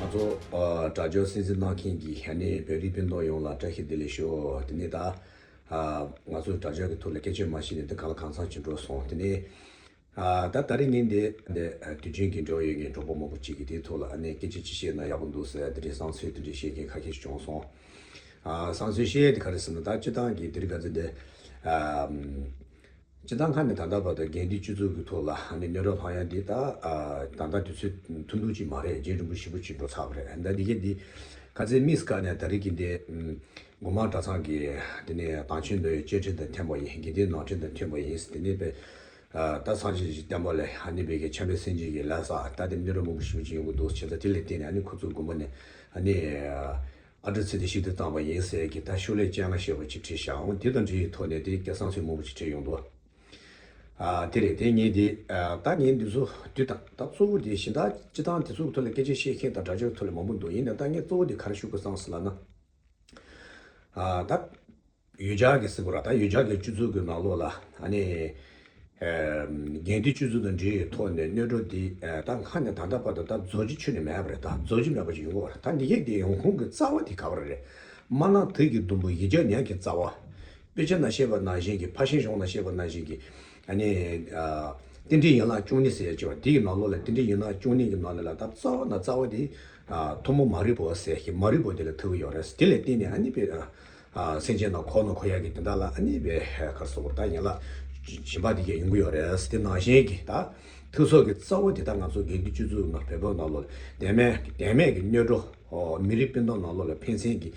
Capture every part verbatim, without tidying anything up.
ང་ཚོ་ཨ་དྲ་རྒྱ་གསན་གཟིགས་གནང་མཁན་གྱི་ཨ་ནི་བོད་རིགས་སྤུན་ཟླ་ཡོངས་ལ་བཀྲ་ཤིས་བདེ་ལེགས་ཞུ། དེ་ནས་ད་ཨ་ང་ཚོ་དྲ་རྒྱ་གི་ཐོག་ལ་སྐད་ཆ་མ་བཤད་ནས་དེ་ག་ལ་གང་འཚམ་ཅིག་འགྲོ་སོང་། དེ་ནས་ཨ་ད་ད་རེས་ངས་འདི་འདི་ཨ་དུས་རྒྱུན་གྱི་འབྲེལ་བ་ཡོད་མཁན་གྲོགས་པོ་མང་པོ་ཅིག་གིས་དེའི་ཐོག་ལ་ཨ་ནི་སྐད་ཆ་ཅིག་བཤད་ན་ཡག་པོ་འདུག་ཟེར་དེ་འདྲའི་བསམ་ཚུལ་དེ་འདྲའི་བཤད་མཁན་ཁ་ཤས་ཤིག་བྱུང་སོང་། ཨ་བསམ་ཚུལ་བཤད་དེ་ག་རེ་ཟེར་ན། ད་སྤྱིར་བཏང་གི་དེ་རིང་ག་ཚོད་འདི་ཨ་སྤྱིར་བཏང་ཁ་ནས་ད་ལྟ་བར་དུ་དགེ་འདུན་སྤྱི་ཚོགས་ཀྱི་ཐོག་ལ་ཨ་ནི་གནོད་རོགས་ལྷག་ཡ་འདི་ད་ཨ་ད་ལྟ་དུས་ཚོད་ཐུང་ཐུང་ཅིག་མ་རེད། རྗེས་རིང་པོ་ཞེ་པོ་ཅིག་འགྲོ་ཚར་བ་རེད། ད་འདི་གས་འདི་ག་ཚོད་དམིགས་བཀར་ནས་ད་རེས་ཀྱི་འདི་ཨམ་དགོན་པ་གྲྭ་ཚང་གི་དེ་ནས་དམ་ཆོས་མདོ་ཡི་བཅའ་ཁྲིམས་དང་མཐུན་པ་ཡིན། དགེ་ལྡན་ནང་ཁྲིམས་དང་མཐུན་པ་ཡིན། དེ་ནས་པའི་ཨ་ད་སངས་རྒྱས་ཀྱི་བསྟན་པ་ལ་ཨ་ནི་བའི་གི་བྱམས་པའི་སེམས་ཅན་གྱི་ལས་བསགས། ད་དེ་གནོད་རོགས་མང་པོ་ཞེ་པོ་ཅིག་ཡོང་གི་འདུག་བྱས་ཙང་དེ་ལ་བརྟེན་ནས་ཨ་ནི་ཁོ་ཚོའི་དགོན་པ་ནས་ཨ་ནི་ཨ་ཨ་དྲི་ཚིག་དེ་ཞིག་ཏུ་བཏང་བ་ཡིན་ཟེར་གི་ད་ཤོག་ལྷེ་བཅོ་ལྔ་ཞེས་པ་ཅིག་བྲིས་བཞག་འོང་། དེ་དང་འབྲེལ་བའི་ཐོག་ནས་དེ་སྐད་བསམ་ཚུལ་མང་པོ་ཅིག་བྲིས་ཡོང་འདུག་ཨ་དེ་རེད། དེ་ངས་དེ་ཨ་ད་ངས་འདི་ཚོ་དུས་དང་ད་གཙོ་བོ་དེ་གཞན་དག་སྤྱི་བཏང་དེ་ཚོའི་ཐོག་ལ་སྐད་ཆ་བཤད་མཁན་དང་དྲ་རྒྱའི་ཐོག་ལ་མང་པོ་འདུག་ཡིན་ནའི་ད་ངས་གཙོ་བོ་དེ་ག་རེ་ཞུ་དགོས་བསམ་སོང་ལབ་ན། ཨ་ད་ཡུལ་གྱར་གྱི་སྲིད་གུ་ར་ད་ཡུལ་གྱར་གྱི་སྤྱི་ཚོགས་ཀྱི་ནང་ལོགས་ལ་ཨ་ནི་ཨ་དགེ་འདུན་སྤྱི་ཚོགས་དང་འབྲེལ་བའི་ཐོག་ནས་གནོད་འགྲོ་འདི་ཨ་ད་ཁ་ནས་ད་ལྟ་བར་དུ་ད་རྫོགས་རྒྱུ་ཁྱོན་ནས་མེད་པ་རེད། ད་རྫོགས་རྒྱུ་མེད་པ་ཞིག་ཡོང་གི་ཡོད་རེད། ད་འདི་གས་འདི་ཡོང་ཁུངས་ཀྱི་རྩ་བ་དེ་ག་བ་རེད། དམར་ནག་དུག་གི་ཟླུམ་པོ་ཡུལ་གྱར་ནད་ཀྱི་རྩ་བ། དཔེ་ཆ་ནང་བཤད་པ་ནང་བཞིན་གྱི་ཕར་ཕྱིན་གཞུང་ནང་བཤད་པ་ནང་བཞིན་གྱི་ཨ་ནི་ཨ་རྟེན་འབྲེལ་ཡན་ལག་བཅུ་གཉིས་ཟེར་ཡ་ཅིག་ཡོད་རེད། དེའི་ནང་ལོགས་ལ་རྟེན་འབྲེལ་ཡན་ལག་བཅུ་གཉིས་ཀྱི་ནང་ལ་ལ་ད་རྩ་བ་ན་རྩ་བ་དེ་ཨ་ཐུན་མོང་མ་རིག་པ་ཟེར་གྱི་མ་རིག་པ་དེ་ལ་ཐུག་གི་ཡོད་རེད། དེ་ལ་བརྟེན་ནས་ཨ་ནི་དཔེ་ཨ་སེམས་ཅན་ནང་འཁོར་ན་འཁོར་ཡ་གི་དེ་འདྲ་ལ་ཨ་ནི་དཔེ་ག་རེ་ཟེར་དགོས་རེད། ད་ཡན་ལག་གཞན་པ་དེ་གས་ཡོང་གི་ཡོད་རེད། དེ་ནང་བཞིན་གྱི་ད་ཐུག་ཚོགས་ཀྱི་རྩ་བ་དེ་ད་ང་ཚོ་དགེ་འདུན་སྤྱི་ཚོགས་ནང་བོད་པའི་ནང་ལོགས་ལ་དོན་མེད་དོན་མེད་ཀྱི་གནོད་འགྲོ། ཨོ་མི་རིགས་སྤུན་ཟླ་ནང་ལོགས་ལ་ཕན་ཚུན་གྱི་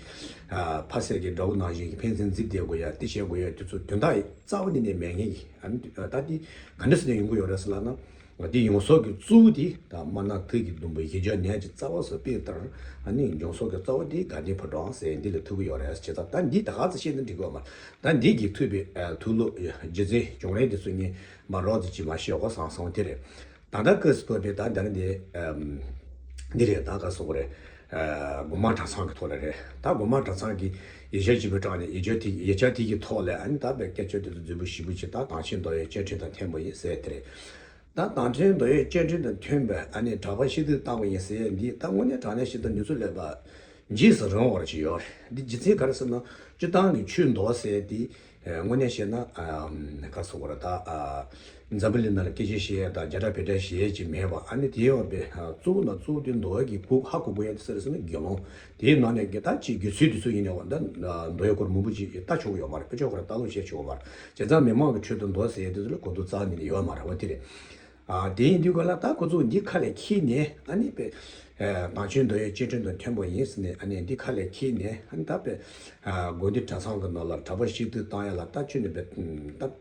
ཨ་ཕ་སྲས་ཀྱི་དགྲ་བོ་ནང་བཞིན་གྱི་ཕན་ཚུན་འཛིང་བསྡད་དགོས་ཡ་དེ་བྱེད་དགོས་ཡ་དེ་ཚོ་དོན་དག་རྩ་བ་ནས་ནས་མེད་མཁན་གྱི་ཨ་ནི་ད་དེ་ག་འདྲ་ཟེར་ནས་ཡོང་གི་ཡོད་རེད་ཟེར་ལབ་ན། དེ་ཡོང་ས་གི་གཙོ་བོ་དེ་ད་དམར་ནག་དུག་གི་ཟླུམ་པོ་ཡུལ་གྱར་ནད་ཀྱི་རྩ་བ་སུ་དཔེ་ལྟར་ཨ་ནི་འབྱུང་ས་གི་རྩ་བ་དེ་དགའ་ལྡན་ཕོ་བྲང་ཟེར་འདི་ལ་ཐུག་གི་ཡོད་རེད། བྱས་ཙང་ད་འདི་ད་ག་ཚོད་བཤད་ན་འགྲིག་གི་ཡོད་མ་རེད། ད་འདི་གི་ཐུག་པའི་ཨ་ཐུག་ལུགས་རྒྱུ་མཚན་བྱུང་རིམ་དེ་ཚོ་ངས་མ་རོགས་ཙམ་ཅིག་མ་བཤད་དགོས་བསམ་སོང་། དེ་རེད། ད་ལྟ་སྐབས་སུ་བབས་པའི་ད་འདི་རེད་འདི་ཨམ་འདི་རེད། ད་ག་ཟེར་དགོས་རེད། ཨ་དགོན་པ་གྲྭ་ཚང་གི་ཐོག་ལ་རེད། ད་དགོན་པ་གྲྭ་ཚང་གི་ཡིག་ཆ་ཅིག་པའི་དྲང་ནས་ཡིག་ཆ་དེ་ཡིག་ཆ་དེ་གི་ཐོག་ལ་ཨ་ནི་ད་བའི་སྐད་ཆ་དེ་ཚོ་རྫུན་པོ་ཞིབ་པོ་ཅིག་ད་དམ་ཆོས་མདོ་ཡི་བཅའ་ཁྲིམས་དང་མཐུན་པ་ཡིན་ཟེར་དེ་རེད། ད་དམ་ཆོས་མདོ་ཡི་བཅའ་ཁྲིམས་དང་མཐུན་པའི་ཨ་ནི་གྲྭ་པ་ཕྱིར་འཐེན་བཏང་བ་ཡིན་ཟེར་འདི་ད་དངོས་གནས་དྲང་གནས་ཞིག་ད་ནུས་ཚོད་ལས་པ་རྗེས་སུ་རང་བར་ཅིག་ཡོད་རེད། འདི་རྒྱུ་མཚན་ག་རེ་ཟེར་ན་སྤྱིར་བཏང་གི་ཆོས་མདོ་ཟེར་དེ་ཨ་དངོས་གནས་བཤད་ན་ཨ་ག་རེ་ཟེར་དགོས་རེད། ད་ཨ་འཛམ་བུ་གླིང་ནང་ལ་སྐད་ཆ་བཤད་ཡས་དང་རྒྱ་གྲྭ་བོད་གྲྭ་བཤད་ཡས་ཅིག་མེད་པ། ཨ་ནི་དེ་ཡང་བའི་ཨ་གཙོ་བོ་ན་གཙོ་བོ་དེ་མདོ་སྔགས་ཀྱི་གུ་ཧ་གོ་དགོས་ཡ་དེ་ཟེར་ཟེར་ན་དགེ་སློང་དེའི་ནང་ནས་དགེ་ད་ཅིག་དགེ་ཚུལ་དེ་ཚོ་ཡིན་ནའང་ད་མདོ་ཡི་སྐོར་མང་པོ་ཅིག་ལྟ་ཆོག་གི་ཡོད་མ་རེད། དཔེ་ཆ་ཁོ་རང་ལྟ་ཀློག་བྱེད་ཆོག་གི་མ་རེད། བྱས་ཙང་མི་མང་གི་ཁྲོད་དུ་མདོ་ཟེར་ཡས་དེ་ཚོ་ལ་གོ་བསྡུར་རྩ་ནས་ཡོད་མ་རེད་པ། དེ་རེད། ཨ་དེ་ཡིན་དུས་ག་ལ་ད་ཁོ་ཚོ་འདི་ཁ་ལས་འཁྱེར་ནས་ཨ་ནི་པའི་ཨ་དམ་ཆོས་མདོ་ཡི་བཅའ་ཁྲིམས་དང་མཐུན་པ་ཡིན་ཟེར་ནས་ཨ་ནི་འདི་ཁ་ལས་འཁྱེར་ནས་ཨ་ནི་ད་པའི་ཨ་དགོན་སྡེ་གྲྭ་ཚང་གི་ནང་ལ་གྲྭ་པ་ཕྱིར་འཐེན་བཏང་ཡ་ལ་ད་ཁྱོད་ནི་པའི་ད་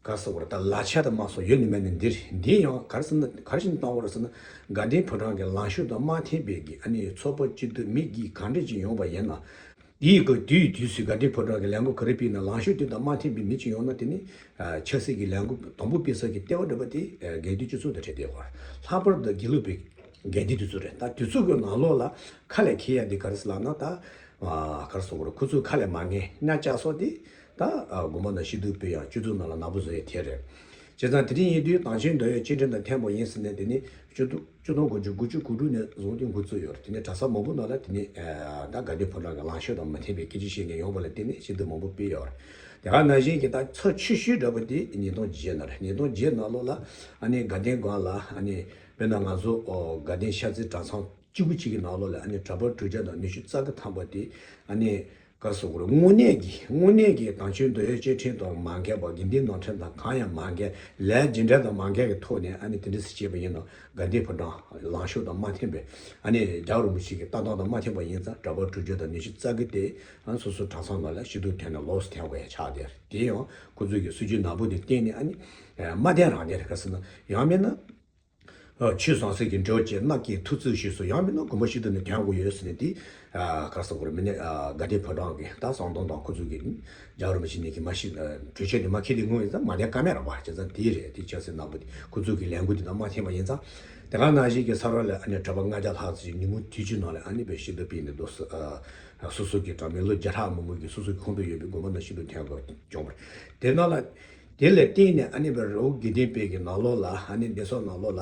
ག་ཟེར་དགོས་རེད། ད་ལག་ཆ་དང་མ་སོགས་ཡོད་ནི་མེད་ནི་འདིར་འདི་ཡང་ག་རེ་ཟེར་ན་ག་རེ་བྱས་ནས་བཏང་བ་རེད་ཟེར་ན་དགའ་ལྡན་ཕོ་བྲང་གི་ལངས་ཕྱོགས་དང་མ་མཐུན་པའི་གི་ཨ་ནི་ཚོགས་པ་སྐྱིད་སྡུག་མི་གི་གང་འདྲ་ཅིག་ཡོང་བ་ཡིན་ན། དེའི་སྐབས་དུས་དུས་སུ་དགའ་ལྡན་ཕོ་བྲང་གི་ལས་འགུལ་ག་རེ་སྤེལ་ན་ལངས་ཕྱོགས་དེ་དང་མ་མཐུན་པའི་མི་ཅིག་ཡོང་ན་དེ་ནི་ཆབ་སྲིད་ཀྱི་ལས་འགུལ་དང་པོ་སྤེལ་ས་ཀྱི་ལྟེ་བ་འདྲ་པོ་དེ་དགེ་འདུན་སྤྱི་ཚོགས་དང་འབྲེལ་བསྡད་ཡོད་རེད། ལྷག་པར་དུ་དགེ་ལུགས་པའི་དགེ་འདུན་དེ་ཚོ་རེད། ད་དེ་ཚོ་གི་ནང་ལོགས་ལ་ཁ་ལས་འཁྱེར་ཡ་དེ་ག་རེ་ཟེར་ལབ་ན་ད་ག་རེ་ཟེར་དགོས་རེད། ཁོ་ཚོས་ཁ་ལས་མ་ངན་གནད་བཅག་སོགས་དེ་ད་དགོན་པ་ནང་ཕྱིར་འཐེན་སྤེལ་ཡ་སྤྱི་ཚོགས་ནང་ལ་ནག་པོ་བཟོ་ཡ་དེ་རེད། བྱས་ཙང་དེ་རིང་ཡིན་དུས་དམ་ཆོས་མདོ་ཡི་བཅའ་ཁྲིམས་དང་མཐུན་པ་ཡིན་ཟེར་ནས་དེ་ནི་སྤྱི་འཐུས། ཆིག་སྟོང་དགུ་བརྒྱ་དགུ་བཅུ་གོ་དྲུག་ནས་བཟུང་སྟེ་འགོ་བཙུགས་ཡོད་རེད། དེ་ནས་གྲྭ་ས་མང་པོ་ནང་ལ་དེ་ནས་ཨ་ད་དགའ་ལྡན་ཕོ་བྲང་གི་ལངས་ཕྱོགས་དང་མ་མཐུན་པའི་སྐད་ཆ་བཤད་མཁན་ཡོང་བ་ལ་བརྟེན་ནས་ཕྱིར་འཐེན་མང་པོ་སྤེལ་ཡོད་རེད། དེ་ག་ནང་བཞིན་གྱི་ད་ཚབས་ཆེ་ཤོས་འདྲ་པོ་དེ་ཉིས་སྟོང་བརྒྱད་ནང་རེད། ཉིས་སྟོང་བརྒྱད་ནང་ལོགས་ལ་ཨ་ནི་དགའ་ལྡན་སྒང་ལ་ཨ་ནི་དཔེར་ན་ང་ཚོ་ཨོ་དགའ་ལྡན་ཤར་རྩེ་གྲྭ་ཚང་གཅིག་པུ་གཅིག་གི་ནང་ལོགས་ལ་ཨ་ནི་གྲྭ་པ་དྲུག་བརྒྱ་དང་ཉི་ཤུ་རྩ་དགུ་ཐམ་པ་དེ་ཨ་ནི། ག་རེ་ཟེར་དགོས་རེད། དངོས་གནས་ཀྱི་དངོས་གནས་ཀྱི་དམ་ཆོས་མདོ་ཡི་བཅའ་ཁྲིམས་དང་མ་འགལ་བ། དགེ་འདུན་ནང་ཁྲིམས་དང་གང་ཡང་མ་འགལ། ལས་རྒྱུ་འབྲས་དང་མ་འགལ་གྱི་ཐོག་ནས་ཨ་ནི་དེ་འདྲ་སེ་བྱས་པ་ཡིན་ན་དགའ་ལྡན་ཕོ་བྲང་ལངས་ཕྱོགས་དང་མ་མཐུན་པའི་ཨ་ནི་རྒྱལ་བ་རིན་པོ་ཆེ་གི་ལྟ་སྟངས་དང་མ་མཐུན་པ་ཡིན་ཙང་གྲྭ་པ་དྲུག་བརྒྱ་དང་ཉི་ཤུ་རྩ་དགུ་དེ་ཨ་ནི་སོ་སོའི་གྲྭ་ཚང་ནང་ལ་ཕྱིར་འཐེན་ཐོན་ནས་ལོགས་སུ་འཐེན་དགོས་ཡ་ཆགས་བསྡད་རེད། དེ་ཡང་ཁོ་ཚོས་ཀྱི་སྲིད་ཇུས་ནག་པོ་དེ་བརྟེན་ནས་ཨ་ནི་མ་བསྟན་རང་བསྟན་རེད། ག་རེ་ཟེར་ན་ཡང་མིན་ན། ཆོས་ཟང་ཟིང་གི་འབྲེལ་བ་བཅས་ནག་གི་ཐུགས་བརྩེ་ཞུས་སོ། ཡང་མིན་ན་དགོན་པ་ཕྱིར་འཐེན་ནས་ཐོན་དགོས་ཡོད་ཟེར་ནས་དེ་ག་རེ་ཟེར་དགོས་རེད། མི་ནི་དགའ་ལྡན་ཕོ་བྲང་གི་ད་བསམ་གཏན་དང་ཁོ་ཚོ་གི་རྒྱལ་བ་རིན་པོ་ཆེ་ནས་ཀྱི་མ་ཤི་གྲོས་ཆོད་དེ་མ་འཁེལ་དེ་སྔོན་ཡིན་ཙང་མ་བསྟན་ཀ་མེད་རེད་པ། བྱས་ཙང་དེ་རེད། དེ་ཆབ་སྲིད་ནག་པོ་དེ་ཁོ་ཚོ་གི་ལས་འགུལ་དེ་དང་མ་མཐུན་པ་ཡིན་ཙང་། དེ་ག་ནང་བཞིན་གྱི་ས་ར་ལ་ཨ་ནི་གྲྭ་པ་ལྔ་བརྒྱ་ལྷག་ཙམ་ཉིན་མོ་དུས་གཅིག་ནང་ལ་ཨ་ནི་བའི་ཕྱིར་འཐེན་སྤེལ་ནས་འདུག་ཟེར། སོ་སོ་གི་གྲྭ་མི་ལོ་བརྒྱ་ཕྲག་མང་པོ་གི་སོ་སོ་གི་ཁོངས་གཏོགས་ཡོད་པའི་དགོན་པ་ནང་ཕྱིར་འཐེན་ཐོན་དགོས་བྱུང་བ་རེད། དེ་ནང་ལ། དེ་ལ་བརྟེན་ནས་ཨ་ནི་བའི་རི་བོ་དགེ་ལྡན་པའི་གི་ནང་ལོགས་ལ་ཨ་ནི་སྡེ་ཚོགས་ནང་ལོགས་ལ་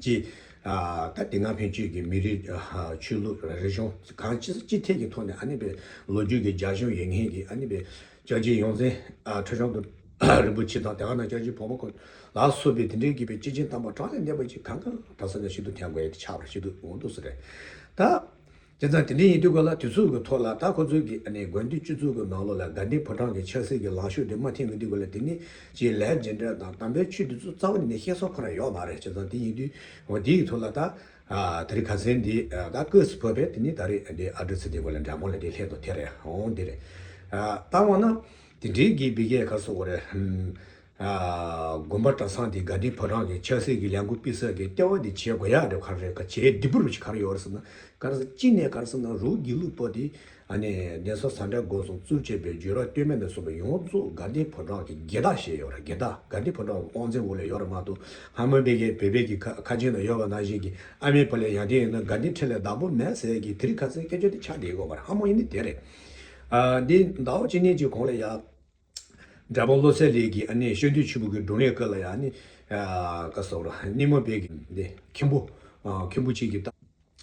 ཅིག་ ཨ་ད་དེ་སྔ་ཕན་ཆད་ཀྱི་མི་རིགས་ཨ་ཆོས་ལུགས་རིག་གཞུང་གང་ཅི་ཅི་ཐད་ཀྱི་ཐོག་ནས་ཨ་ནི་པའི་ལོ་རྒྱུས་ཀྱི་རྒྱ་གཞུང་ཡོད་མཁན་གྱི་ཨ་ནི་པའི་སྐྱབས་རྗེ་ཡོངས་འཛིན་ཨ་ཁྲི་བྱང་དུ་རིན་པོ་ཆེ་དང་དེ་ག་ནང་སྐྱབས་རྗེ་བོན་པོ་ཁོ་ལ་སོགས་པའི་དེ་འདྲའི་གི་པའི་སྐྱེས་ཆེན་དམ་པ་གྲངས་ལས་འདས་པ་ཅིག་གང་ག་གྲྭ་ས་ནས་ཤིན་ཏུ་ཐོན་དགོས་ཡ་དེ་ཆགས་པར་ཤིན་ཏུ་འོང་འདུག་ཟེར་རེད། ད། དེ་ཙང་དེ་འདྲ་ཡིན་དུས་ག་ལ་དུས་ཚོད་ཀྱི་ཐོག་ལ་ད་ཁོ་ཚོའི་གི་ཨ་ནི་དགོན་སྡེ་སྤྱི་ཚོགས་ཀྱི་ནང་ལོགས་ལ་དགའ་ལྡན་ཕོ་བྲང་གི་ཆབ་སྲིད་ཀྱི་ལངས་ཕྱོགས་དེ་མ་མཐུན་གི་དུས་ག་ལ་དེ་ནི་ཅིག་ལས་རྒྱུ་འབྲས་དང་དམ་པའི་ཆོས་དེ་ཚོ་རྩ་བ་ནས་ཤེས་ས་ཁོ་རང་ཡོད་མ་རེད། བྱས་ཙང་དེ་ཡིན་དུས་འོ་དེའི་ཐོག་ལ་ད་ཨ་དེ་རིང་ཁ་སང་འདི་ཨ་ད་སྐབས་སུ་བབས་པའི་དེ་ནི་ད་རེས་འདི་ཨ་ཏི་ཚེ་བརྟན་གོ་ལ་འདྲ་མོ་ལ་དེ་སླེབས་དང་དེ་རེད་འོང་འདི་རེད། ཨ་ད་འོ་ན་དེ་འདྲའི་གི་བི་གའི་ཁ་སོ་གོ་རེད། ཨ་དགོན་པ་གྲྭ་ཚང་དེ་དགའ་ལྡན་ཕོ་བྲང་གི་ཆབ་སྲིད་ཀྱི་ལས་འགུལ་སྤེལ་ས་གི་ལྟེ་བ་དེ་བྱེད་དགོས་ཡག་རེད། ག་རེ་རེད་ག་བྱེད་བདེ་པོ་རུ་ག་རེ་ཡོད་རེད་ཟེར་ན། ག་རེ་ཟེར་གཅིག་ནས་ག་རེ་ཟེར་ན་རུ་དགེ་ལུགས་པ་དེ་ཨ་ནི་གདན་ས་ཟམ་གདན་སྒོ་གསུམ་གཙོས་བྱས་པའི་རྒྱུད་རབས་སྟོད་སྨད་ནས་བཟུང་བའི་ཡོངས་རྫོགས་དགའ་ལྡན་ཕོ་བྲང་གི་སྒེར་བདག་བྱས་ཡོད་རེད། སྒེར་བདག་དགའ་ལྡན་ཕོ་བྲང་གི་དབང་འཛིན་འོག་ལ་ཡོད་རེད་མ་གཏོགས་སྔ་མོ་བི་གའི་བོད་པའི་གི་ཁ་ཁ་ཆེམས་ནང་ཡོད་པ་ནང་བཞིན་གྱི་ཨ་མའི་བུ་ལ་ཡང་དེ་ཡིན་ན་དགའ་ལྡན་ཁྲི་ལ་བདག་པོ་མེད་ཟེར་གི་དེ་རིང་ཁ་སང་སྐད་ཆ་དེ་ཆགས་བསྡད་ཡོད་པ་རེད། སྔ་མོ་ཡིན་ནི་དེ་རེད། ཨ་འདི་ཟླ་བ་གཅིག་གཉིས་ཀྱི་གོང་ལ་ཡ། འབྲས་སྤུངས་བློ་གསལ་གླིང་གི་ཨ་ནི་ཤོད་འདུས་ཆེན་པོ་གི་བགྲོ་གླེང་སྐབས་ལ་ཡང་ནི་ཨ་ག་སོགས་ར་སྣེ་མོ་བེ་གི་འདི་མཁན་པོ་ཨ་མཁན་པོ་གཅིག་གིས་ད་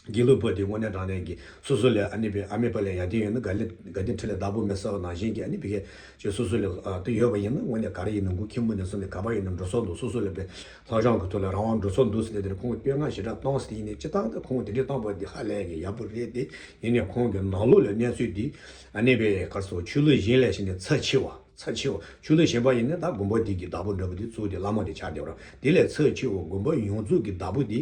དགེ་ལུགས་པ་དེ་དངོས་གནས་དྲང་གནས་ཀྱི་སོ་སོ་ལ་ཨ་ནི་བེ་ཨ་མའི་བུ་ལ་ཡང་དེ་ཡོད་ན་དགའ་ལྡན་དགའ་ལྡན་ཁྲི་ལ་བདག་པོ་མེད་ཟེར་བ་ནང་བཞིན་གྱི་ཨ་ནི་བེ་གི་ཅིག་སོ་སོ་ལ་ཨ་དེ་ཡོད་པ་ཡིན་ན་དངོས་གནས་ག་རེ་ཡིན་ན་མགོ་མཁན་པོ་ནས་བཟུང་ནས་ག་པར་ཡིན་ན་འགྲོ་སོང་འདུག་སོ་སོ་ལ་བེ་ལྷག་བྱང་གི་ཐོག་ལ་རང་དབང་འགྲོ་སོང་འདུག་ཟེར་ནས་དེར་ཁོང་སྟོད་མངའ་ཞེ་དྲག་བཏང་ཟེར་ཡིན་ནས་སྤྱི་བཏང་དུ་ཁོང་དེ་འདྲས་བཏང་བ་དེ་ཧ་ལས་ཀྱི་ཡག་པོ་རེད་དེ་ཡིན་ནས་ཁོང་གི་ནང་ལོགས་ལ་གནས་ཚུལ་དེ་ཨ་ནི་བེ་ག་སོགས་ཆོས་ལུགས་གཞན་ལས་བྱས་ནས་ཚབས་ཆེ་བ། ཚབས་ཆེ་བ། ཆོས་ལུགས་གཞན་པ་ཡིན་ན་ད་དགོན་པ་འདི་གི་བདག་པོ་འདྲ་པོ་འདི་གཙོ་བོ་དེ་བླ་མ་དེ་ཆགས་བསྡད་པ་རེད། དེ་ལས་ཚབས་ཆེ་བ་དགོན་པ་ཡོངས་རྫོགས་ཀྱི་བདག་པོ་འདི་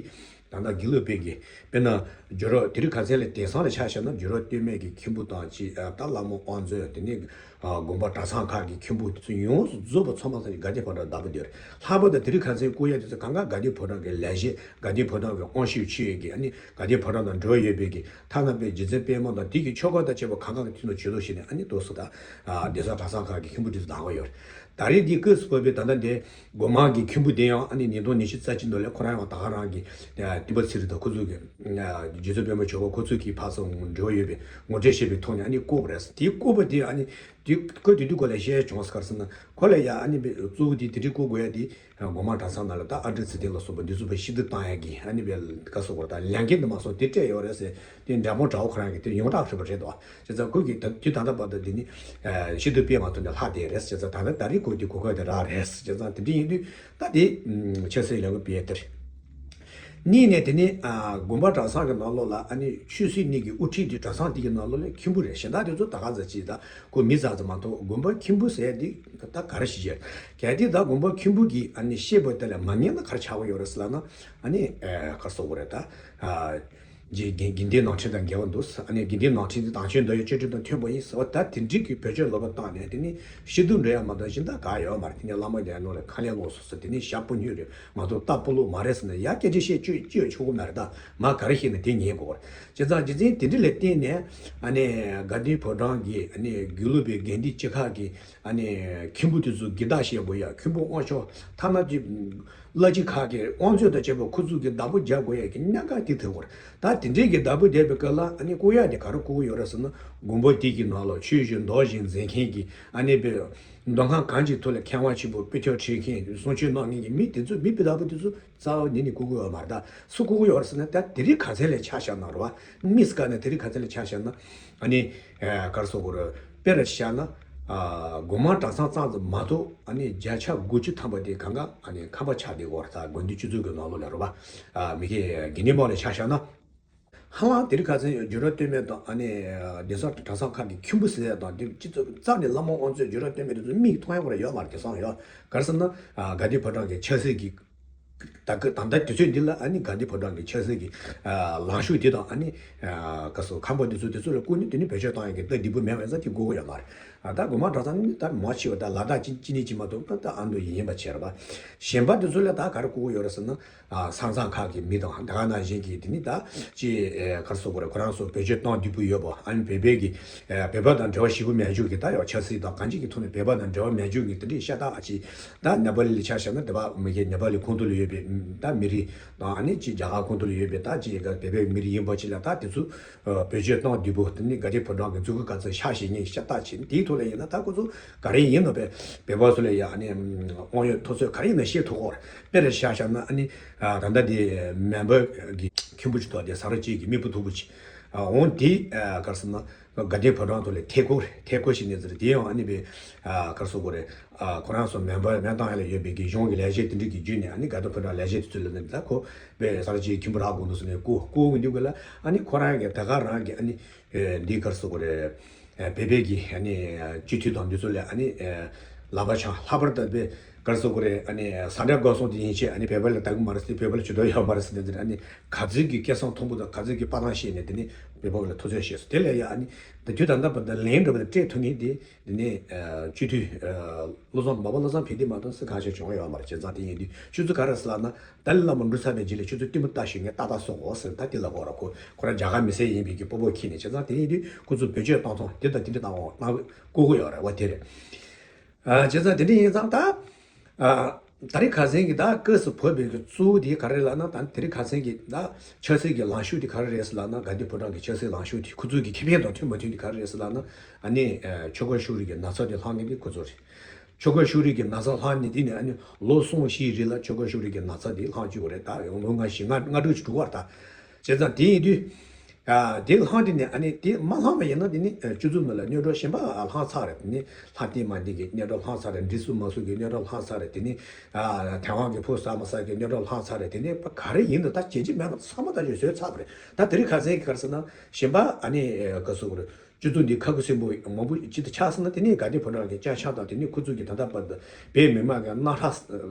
ད་ལྟ་དགེ་ལུགས་པའི་གི་དཔེར་ན་རྒྱུད་རབས་དེ་རིང་ཁ་སང་ལ་དེང་སང་ལ་ཆ་བཞག་ན་རྒྱུད་རབས་སྟོད་སྨད་ཀྱི་མཁན་པོ་དང་ཅིག་ད་བླ་མ་དབང་མཛོད་དེ་ནས་དགོན་པ་གྲྭ་ཚང་ཁག་གི་མཁན་པོ་དེ་ཚོ་ཡོངས་སུ་རྫོགས་པ་ཚང་མ་ཚང་གི་དགའ་ལྡན་ཕོ་བྲང་བདག་པོ་འདི་རེད། ལྷག་པར་དུ་དེ་རིང་ཁ་སང་བསྐུར་ཡ་དེ་ཚོ་གང་ག་དགའ་ལྡན་ཕོ་བྲང་གི་ལས་བྱེད་དགའ་ལྡན་ཕོ་བྲང་གི་དབང་ཤེད་ཆེ་བའི་གི་ཨ་ནི་དགའ་ལྡན་ཕོ་བྲང་དང་འབྲེལ་བ་ཡོད་པའི་གི་ཐ་ན་པའི་རྗེ་བཙུན་པད་མ་དང་དེ་གི་ཆོས་སྐོར་དང་བཅས་པ་གང་ག་གི་མཐུན་ལ་ཆོས་ལུགས་ཤིག་ནས་ཨ་ནི་ཏོག་ཙམ་དང་སྡེ་ཚན་གྲྭ་ཚང་ཁག་གི་མཁན་པོ་དེ་ཚོ་དང་བ་ཡོད་རེད། ད་རེས་འདི་སྐབས་སུ་བབས་པའི་ད་ལྟ་འདི་སྒོ་མང་གི་མཁན་པོ་དེ་ཡང་ཨ་ནི་ཉིས་སྟོང་ཉི་ཤུ་རྩ་གཅིག་ནང་ལས་ཁོ་རང་ཡང་ད་ག་རང་གི་ཏི་པ་ཚེ་རིང་དང་ཁོ་ཚོ་གི་རྗེ་བཙུན་པད་མ་ཆོས་སྐོར་ཁོ་ཚོ་གི་ཕར་ཚུར་འབྲེལ་བ་ཡོད་པའི་ངོ་སྤྲོད་བྱས་པའི་ཐོག་ནས་ཨ་ནི་བསྐུར་བ་རེད། དེ་བསྐུར་བ་དེ་ཨ་ནི་དེ་ཁོ་དེ་དུས་ཁོ་ལ་བཤད་བྱུང་ས་ག་རེ་ཟེར་ན་ཁོ་ལ་ཡང་ཨ་ནི་གཙོ་བོ་དེ་དེ་རིང་བསྐུར་དགོས་ཡ་དེ། སྒོ་མང་གྲྭ་ཚང་ནང་ལ་ད་ཨ་ཏི་ཚེ་བརྟན་ལ་སོགས་པ་འདི་ཚོ་ཕར་ཤི་སྡུག་བཏང་ཡ་གི་ཨ་ནི་བའི་ཀ་སོགས་པ་ད་ལས་འགན་དུ་མ་སོང་དེ་སྤྲད་ཡོད་རེད་ཟེར་དེ་འདྲ་མོ་གྲྭ་བ་ཁོ་རང་གི་དེ་ཡོངས་གྲགས་ཧྲིལ་པོ་རེད་དོ། བྱས་ཙང་ཁོས་ཀྱི་ད་དུས་ད་ལྟ་བར་དུ་འདི་ནི་ཤི་སྡུག་སྤེལ་མ་ཐུབ་ནས་ལྷག་བསྡད་རེད། བྱས་ཙང་ད་ལྟ་ད་རེས་ཁོ་དེ་གོ་སྐབས་དེ་རག་རེད། བྱས་ཙང་དེ་འདྲ་ཡིན་དུས་ད་དེ་ཆབ་སྲིད་ལས་འགུལ་སྤེལ་ཡ་དེ་རེད། གཉིས་ནས་དེ་ནི་དགོན་པ་གྲྭ་ཚང་གི་ནང་ལོགས་ལ་ཨ་ནི་ཆོས་སྲིད་གཉིས་ཀྱི་དབུ་ཁྲིད་དེ་གྲྭ་ཚང་དེ་གི་ནང་ལོགས་ལ་མཁན་པོ་རེད། གཞན་དག་དེ་ཚོ་ད་ག་ཚོད་ཅིག་ད་ཁོ་མི་ཙག་ཙིག་མ་གཏོགས་དགོན་པ་མཁན་པོ་ཟེར་ཡ་དེ་ད་ག་རེ་ཞིག་བྱས། གལ་ཏེ་ད་དགོན་པ་མཁན་པོ་གིས་ཨ་ནི་བཤད་པ་དེ་ལ་མ་ཉན་ན་ག་རེ་ཆགས་ཀྱི་ཡོད་རེད་ཟེར་ལབ་ན་ཨ་ནི་ཨེ་ག་རེ་ཟེར་དགོས་རེད་ད། ཨ་རྗེ་དགེ་དགེ་ལྡན་ནང་ཁྲིད་དང་འགལ་བ་འདུག་ཨ་ནི་དགེ་ལྡན་ནང་ཁྲིད་འདི་དམ་ཆོས་འདོད་ཡོན་བཅས་ཁྲིམས་དང་མཐུན་པ་ཡིན་ཟེར་བ་ད་དེ་འགྲིག་གི་བེད་སྤྱོད་ལོག་པ་བཏང་ནས་དེ་ནི་ཤི་སྡུག་འགྲོ་ཡ་མ་གཏོགས་གཞན་དག་ག་ཡོད་མ་རེད། དེ་ནི་བླ་མ་དེ་ནོ་ལ་ཁ་ལས་ལོག་སོང་ཟེར་དེ་ནི་ཞྭ་སྤུ་སྙུང་རེད་མ་གཏོགས་རྟ་སྤུ་ལོག་མ་རེད་ཟེར་ནས་ཡ་སྐད་ཆ་བཤད་བཅོས་བཅོས་ཆོག་གི་མ་རེད། ད་མ་ག་རེ་བཤད་ན་དེ་ཉན་དགོས་རེད། བྱས་ཙང་རྗེ་བཙུན་དེ་འདྲ་ལ་བརྟེན་ནས་ཨ་ནི་དགའ་ལྡན་ཕོ་བྲང་གི་ཨ་ནི་དགེ་ལུགས་པའི་དགེ་འདུན་སྤྱི་ཁག་གི་ཨ་ནི་མཁན་པོ་དེ་ཚོ་སྒེར་བདག་བྱེད་དགོས་ཡ། མཁན་པོ་དབང་ཆོག་ཐ་ན་ཅིག་བླ་སྤྱི་ཁག་གི་དབང་མཛོད་དང་བཅས་པ་ཁོ་ཚོ་གི་བདག་པོ་རྒྱག་དགོས་ཡ་གི་གནད་འགག་དེ་ཐུག་གོ་རེད། ད་དེ་འདྲའི་གི་བདག་པོ་བསྡད་པའི་སྐབས་ལ་ཨ་ནི་བསྐུར་ཡ་དེ་ག་རེ་བསྐུར་གི་ཡོད་རེད་ཟེར་ན་དགོན་པ་དེ་གི་ནང་ལ་ཆོས་བཞིན་མདོ་བཞིན་འཛིན་མཁན་གྱི་ཨ་ནི་བའི་མདོ་ཁམས་གང་ཅིའི་ཐོག་ལ་མཁས་དབང་ཆེན་པོ་དཔེ་ཁྱབ་ཁྲིད་མཁན་གསུང་ཆོས་གནང་མཁན་གྱི་མི་དེ་ཚོ་མི་བདག་པོ་དེ་ཚོ་རྩ་བ་ཉིད་ནས་བསྐུར་གི་ཡོད་མ་རེད། ད་སུ་བསྐུར་གི་ཡོད་རེད་ཟེར་ན་ད་དེ་རིང་ཁ་སང་ལ་ཆ་བཞག་ན་རེད་བ། དམིགས་སུ་བཀར་ནས་དེ་རིང་ཁ་སང་ལ་ཆ་བཞག་ན་ཨ་ནི་ག་རེ་ཟེར་དགོས་རེད། དཔེར་བཞག་ན། ཨ་སྒོ་མང་གྲྭ་ཚང་ཙམ་མ་གཏོགས་ཨ་ནི་བརྒྱ་ཆ་དགུ་བཅུ་ཐམ་པ་དེ་གང་ག་ཨ་ནི་ཁམས་པ་ཆགས་བསྡད་ཡོད་རེད། ད་དགོན་སྡེ་སྤྱི་ཚོགས་ཀྱི་ནང་ལོགས་ལ་རེད་བ། ཨ་མི་སྐད་དགེ་འདུན་པ་ལ་ཆ་བཞག་ན། ཧ་ལམ་དེ་རིང་ཁ་སང་རྒྱུད་རབས་སྟོད་སྨད་དང་ཨ་ནི་གདན་ས་གྲྭ་ཚང་ཁག་གི་མཁན་པོ་ཟེར་ཡ་དང་དེ་སྤྱི་ཚོགས་རྩ་ནས་བླ་མ་དབང་མཛོད་རྒྱུད་རབས་སྟོད་སྨད་དེ་ཚོ་མིག་མཐོང་ཡ་ཁོ་རང་ཡོད་མ་རེད། དེང་སང་ཡོད་ག་རེ་ཟེར་ན་ཨ་དགའ་ལྡན་ཕོ་བྲང་གི་ཆབ་སྲིད་ཀྱི། ད་གི་ད་ལྟ་དུས་ཚོད་འདི་ལ་ཨ་ནི་དགའ་ལྡན་ཕོ་བྲང་གི་ཆབ་སྲིད་ཀྱི་ཨ་ལངས་ཕྱོགས་དེ་དང་ཨ་ནི་ཨ་ག་སོ་ཁམས་པ་འདི་ཚོ་དེ་ཚོ་ལ་སྐུ་ཉིད་དེ་ནི་བེད་སྤྱོད་བཏང་ཡ་གི་ད་འདི་པོ་མེད་པ་ཡིན་ཙང་དེ་དགོས་ཀྱི་ཡོད་མ་རེད། ཨ་ད་སྒོ་མང་གྲྭ་ཚང་ནི་ད་མ་ཕྱི་བ་ད་ལ་དྭགས་ཅི་ཅི་ནི་ཅི་མ་གཏོགས་ད་ཨ་མདོ་ཡིན་ཡིན་པ་བྱས་རེད་པ། གཞན་པ་དེ་ཚོ་ལ་ད་ག་རེ་དགོས་ཀྱི་ཡོད་རེད་ཟེར་ན་ཨ་ས་མཚམས་ཁག་གི་མི་དང་ད་ག་ནང་བཞིན་གྱི་དེ་ནི་ད་ཅི་ཨ་ག་རེ་ཟེར་དགོས་རེད། ཁོ་རང་ཚོ་བེད་སྤྱོད་བཏང་འདི་པོ་ཡོད་པ་ཨ་ནི་བོད་པའི་གི་ཨ་བོད་པ་དང་འབྲེལ་བ་ཞེ་པོ་མེད་རྒྱུ་གི་ད་ཡང་ཆབ་སྲིད་དང་གང་ཅི་གི་ཐོག་ནས་བོད་པ་དང་འབྲེལ་བ་མེད་རྒྱུ་གི་དེ་འདྲའི་ཤ་སྟག་ཨ་ཅི་ད་ནེ་པ་ལི་ལ་ཆ་བཞག་ན་དེ་པ་མི་གི་ནེ་པ་ལི་ཁོངས་གཏོགས་ལ་ཡོད་པའི། ད་མི་རིགས་དང་ཨ་ནི་ཅིག་རྒྱ་གར་ཁོངས་གཏོགས་ལ་ཡོད་པའི་ད་ཅིག་བོད་པའི་མི་རིགས་ཡིན་པ་ཅིག་ལ་ད་དེ་ཚོ་བེད་སྤྱོད་གཏོང་བདེ་པོ། དེ་ནི་དགའ་ལྡན་ཕོ་བྲང་གི་མཛུབ་གུ་ག་ཚོད་ཤ་ཞེ་ཉེ་ཤ་སྟག་ཆེ་ནི་དེའི་ཐོག་ལ་ཡིན་ན་ད་ཁོ་ཚོ་ག་རེ་ཡིན་ནོ་བས་བོད་པ་ཚོ་ལ་ཡ་ཨ་ནི་དབང་ཡོད་ཐོབ་ཚོད་ག་རེ་ཡིན་ན་ཤེས་ཐུབ་ཀྱི་ཡོད་རེད། དཔེར་བཞག་བཞག་ན་ཨ་ནི་ད་ལྟ་དེ་མེམ་བར་གི་མཁན་པོ་ཅིག་འདུག་དེ་ས་ར་ཅིག་གི་མི་བུ་མཐུག་པོ་ཅིག་འོང་དེ་ག་རེ་ཟེར་ན། དགའ་ལྡན་ཕོ་བྲང་དུ་ལས་ཐད་ཀོ་རེད། ཐད་ཀོ་ཞིག་ནས་ཟེར་དེ་ཡང་ཨ་ནི་བས་ག་རེ་ཟེར་དགོས་རེད། ཁོ་རང་ཚོ་མེམ་བར་མེམ་བར་ཏང་ཡ་ལ་ཡོད་པའི་གི་གཞུང་གི་ལས་བྱེད་དེ་འདྲ་གི་བརྒྱུད་ནས་ཨ་ནི་དགའ་ལྡན་ཕོ་བྲང་ལས་བྱེད་དེ་ཚོ་ལ་ནི་ད་ཁོ་བས་ས་ར་ཅིག་མཁན་པོ་རག་དགོས་འདུག་ཟེར་ནས་བསྐུར་བསྐུར་འོང་དུས་ག་ལ་ཨ་ནི་ཁོ་རང་གི་ད་ག་རང་གི་ཨ་ནི་འདི་ག་རེ་ཟེར་དགོས་རེད། བོད་པའི་གི་ཨ་ནི་སྤྱི་འཐུས་དང་འདི་ཚོ་ལ་ཨ་ནི་ལག་པ་འཆང་། ལྷག་པར་དུ་བོད་ག་རེ་ཟེར་དགོས་རེད། ཨ་ནི་ས་འདྲ་འགོག་སྲུང་དེ་ཡིན་ཆེད་ཨ་ནི་བོད་པ་ལ་ལྟ་གི་མ་རེད་ཟེར། བོད་པ་ལ་ཇུས་གཏོགས་ཡོད་མ་རེད་ཟེར་ནས་ཨ་ནི་ག་ཚོད་ཀྱི་སྐད་གསང་མཐོན་པོ་དང་ག་ཚོད་ཀྱི་དཔའ་གཏམ་བཤད་ནས་དེ་ནི་བོད་པ་ལ་ཐུབ་ཚོད་བཤད་སོང་། དེ་ལས་ཡ་ཨ་ནི་ད་དུས་ད་ལྟ་བར་དུ་ལན་འདྲ་པོ་དེ་སྤྲད་ཐུབ་མཁན་དེ་དེ་ནི་སྤྱི་འཐུས་བློ་བཟང་མ་པ་བློ་བཟང་ཕན་བདེ་མ་གཏོགས་སུ་གང་ཞིག་བྱུང་ཡོད་མ་རེད། བྱས་ཙང་དེ་ཡིན་དུས་ཁྱོད་ཚོ་ག་རེ་ཟེར་ལབ་ན། ཏཱ་ལའི་བླ་མ་འབྲུ་ཚར་བའི་རྗེས་ལ་ཁྱོད་ཚོ་གཏི་མུག་ལྟ་ཞིག་ངས་ཏག་ཏག་གསུང་གོ་ཟེར། ད་དེ་ལབ་དགོས་ར། ཁོ་ཁོ་རང་རྒྱ་གར་མི་སེར་ཡིན་པའི་གི་སྤོ་བོ་ཁྱེར་ནས་བྱས་ཙང་དེ་ཡིན་དུས་ཁོ་ཚོ་བེད་སྤྱོད་གཏོང་སྟངས་དེ་དང་དེ་འདྲ་གཏོང་གནང་དགོས་ཀྱི་ཡོད་རེད་བ། དེ་རེད། བྱས་ཙང་དེ་འདྲ་ཡིན་ཙང་ད་ད་རེས་ཁ་སང་གི་ད་སྐབས་སུ་བབས་པའི་གི་གཙོ་བོ་དེ་ག་རེ་ལབ་ན། ད་དེ་རིང་ཁ་སང་གི་ད་ཆབ་སྲིད་ཀྱི་ལངས་ཕྱོགས་དེ་ག་རེ་རེད་ཟེར་ལབ་ན། དགའ་ལྡན་ཕོ་བྲང་གི་ཆབ་སྲིད་ལངས་ཕྱོགས་དེ་ཁོ་ཚོ་གི་ཁེ་ཕན་དང་མཐུན་མ་མཐུན་དེ་ག་རེ་རེད་ཟེར་ལབ་ན། ཨ་ནི་ཆོལ་ཁ་ཕྱོགས་རིས་ཀྱི་ན་ཚ་དེ་ལངས་མཁན་དེ་ཁོ་ཚོ་རེད། ཆོལ་ཁ་ཕྱོགས་རིས་ཀྱི་ན་ཚ་ལངས་ནས་དེ་ནས་ཨ་ནི་ལོ་གསུམ་བཞིའི་རིང་ལ་ཆོལ་ཁ་ཕྱོགས་རིས་ཀྱི་ན་ཚ་དེ་ལངས་བཅུག་པ་རེད། ད་ལོ་ལྔ་བཞི་ལྔ་ལྔ་དྲུག་ཅིག་འགྲོ་གི་རེད་ད། བྱས་ཙང་དེ་ཡིན་དུས་དེ་ལངས་དེ་ནས་ཨ་ནི་དེ་མ་ལངས་པ་ཡིན་ན་དེ་ནི་སྤྱི་ཚོགས་ནང་ལ་གནོད་གྲོགས་གཞན་པ་ལངས་ཚར་རེད། དེ་ནི་ལྷ་སྟེང་མ་སྟེང་གི་གནོད་གྲོགས་ལངས་ཚར་རེད། འབྲི་སུ་མ་སུ་གི་གནོད་གྲོགས་ལངས་ཚར་རེད། དེ་ནི་དེ་དབང་གི་ཕོ་གསར་མ་གསར་གི་གནོད་གྲོགས་ལངས་ཚར་རེད། དེ་ནི་ག་རེ་ཡིན་ན་ད་བྱེད་ཀྱི་མེད་པ་ཚང་མ་ད་ཅིག་བཟོས་ཚར་བ་རེད། ད་དེ་རིང་ཁ་སང་གི་ག་རེ་ཟེར་ན་གཞན་པ་ཨ་ནི་ག་སུ་ག་རེ། སྤྱི་ཚོགས་འདི་ཁ་ཁུ་སིམ་པོ་མང་པོ་ཅིག་ཏུ་ཆགས་སོང་ན། དེ་ནས་དགའ་ལྡན་ཕོ་བྲང་གི་བཅའ་ཁྲིམས་དང་དེ་ནས་ཁོ་ཚོ་གི་ད་ལྟ་བར་དུ་བོད་མི་མང་གི་སྣ་ཁྲག་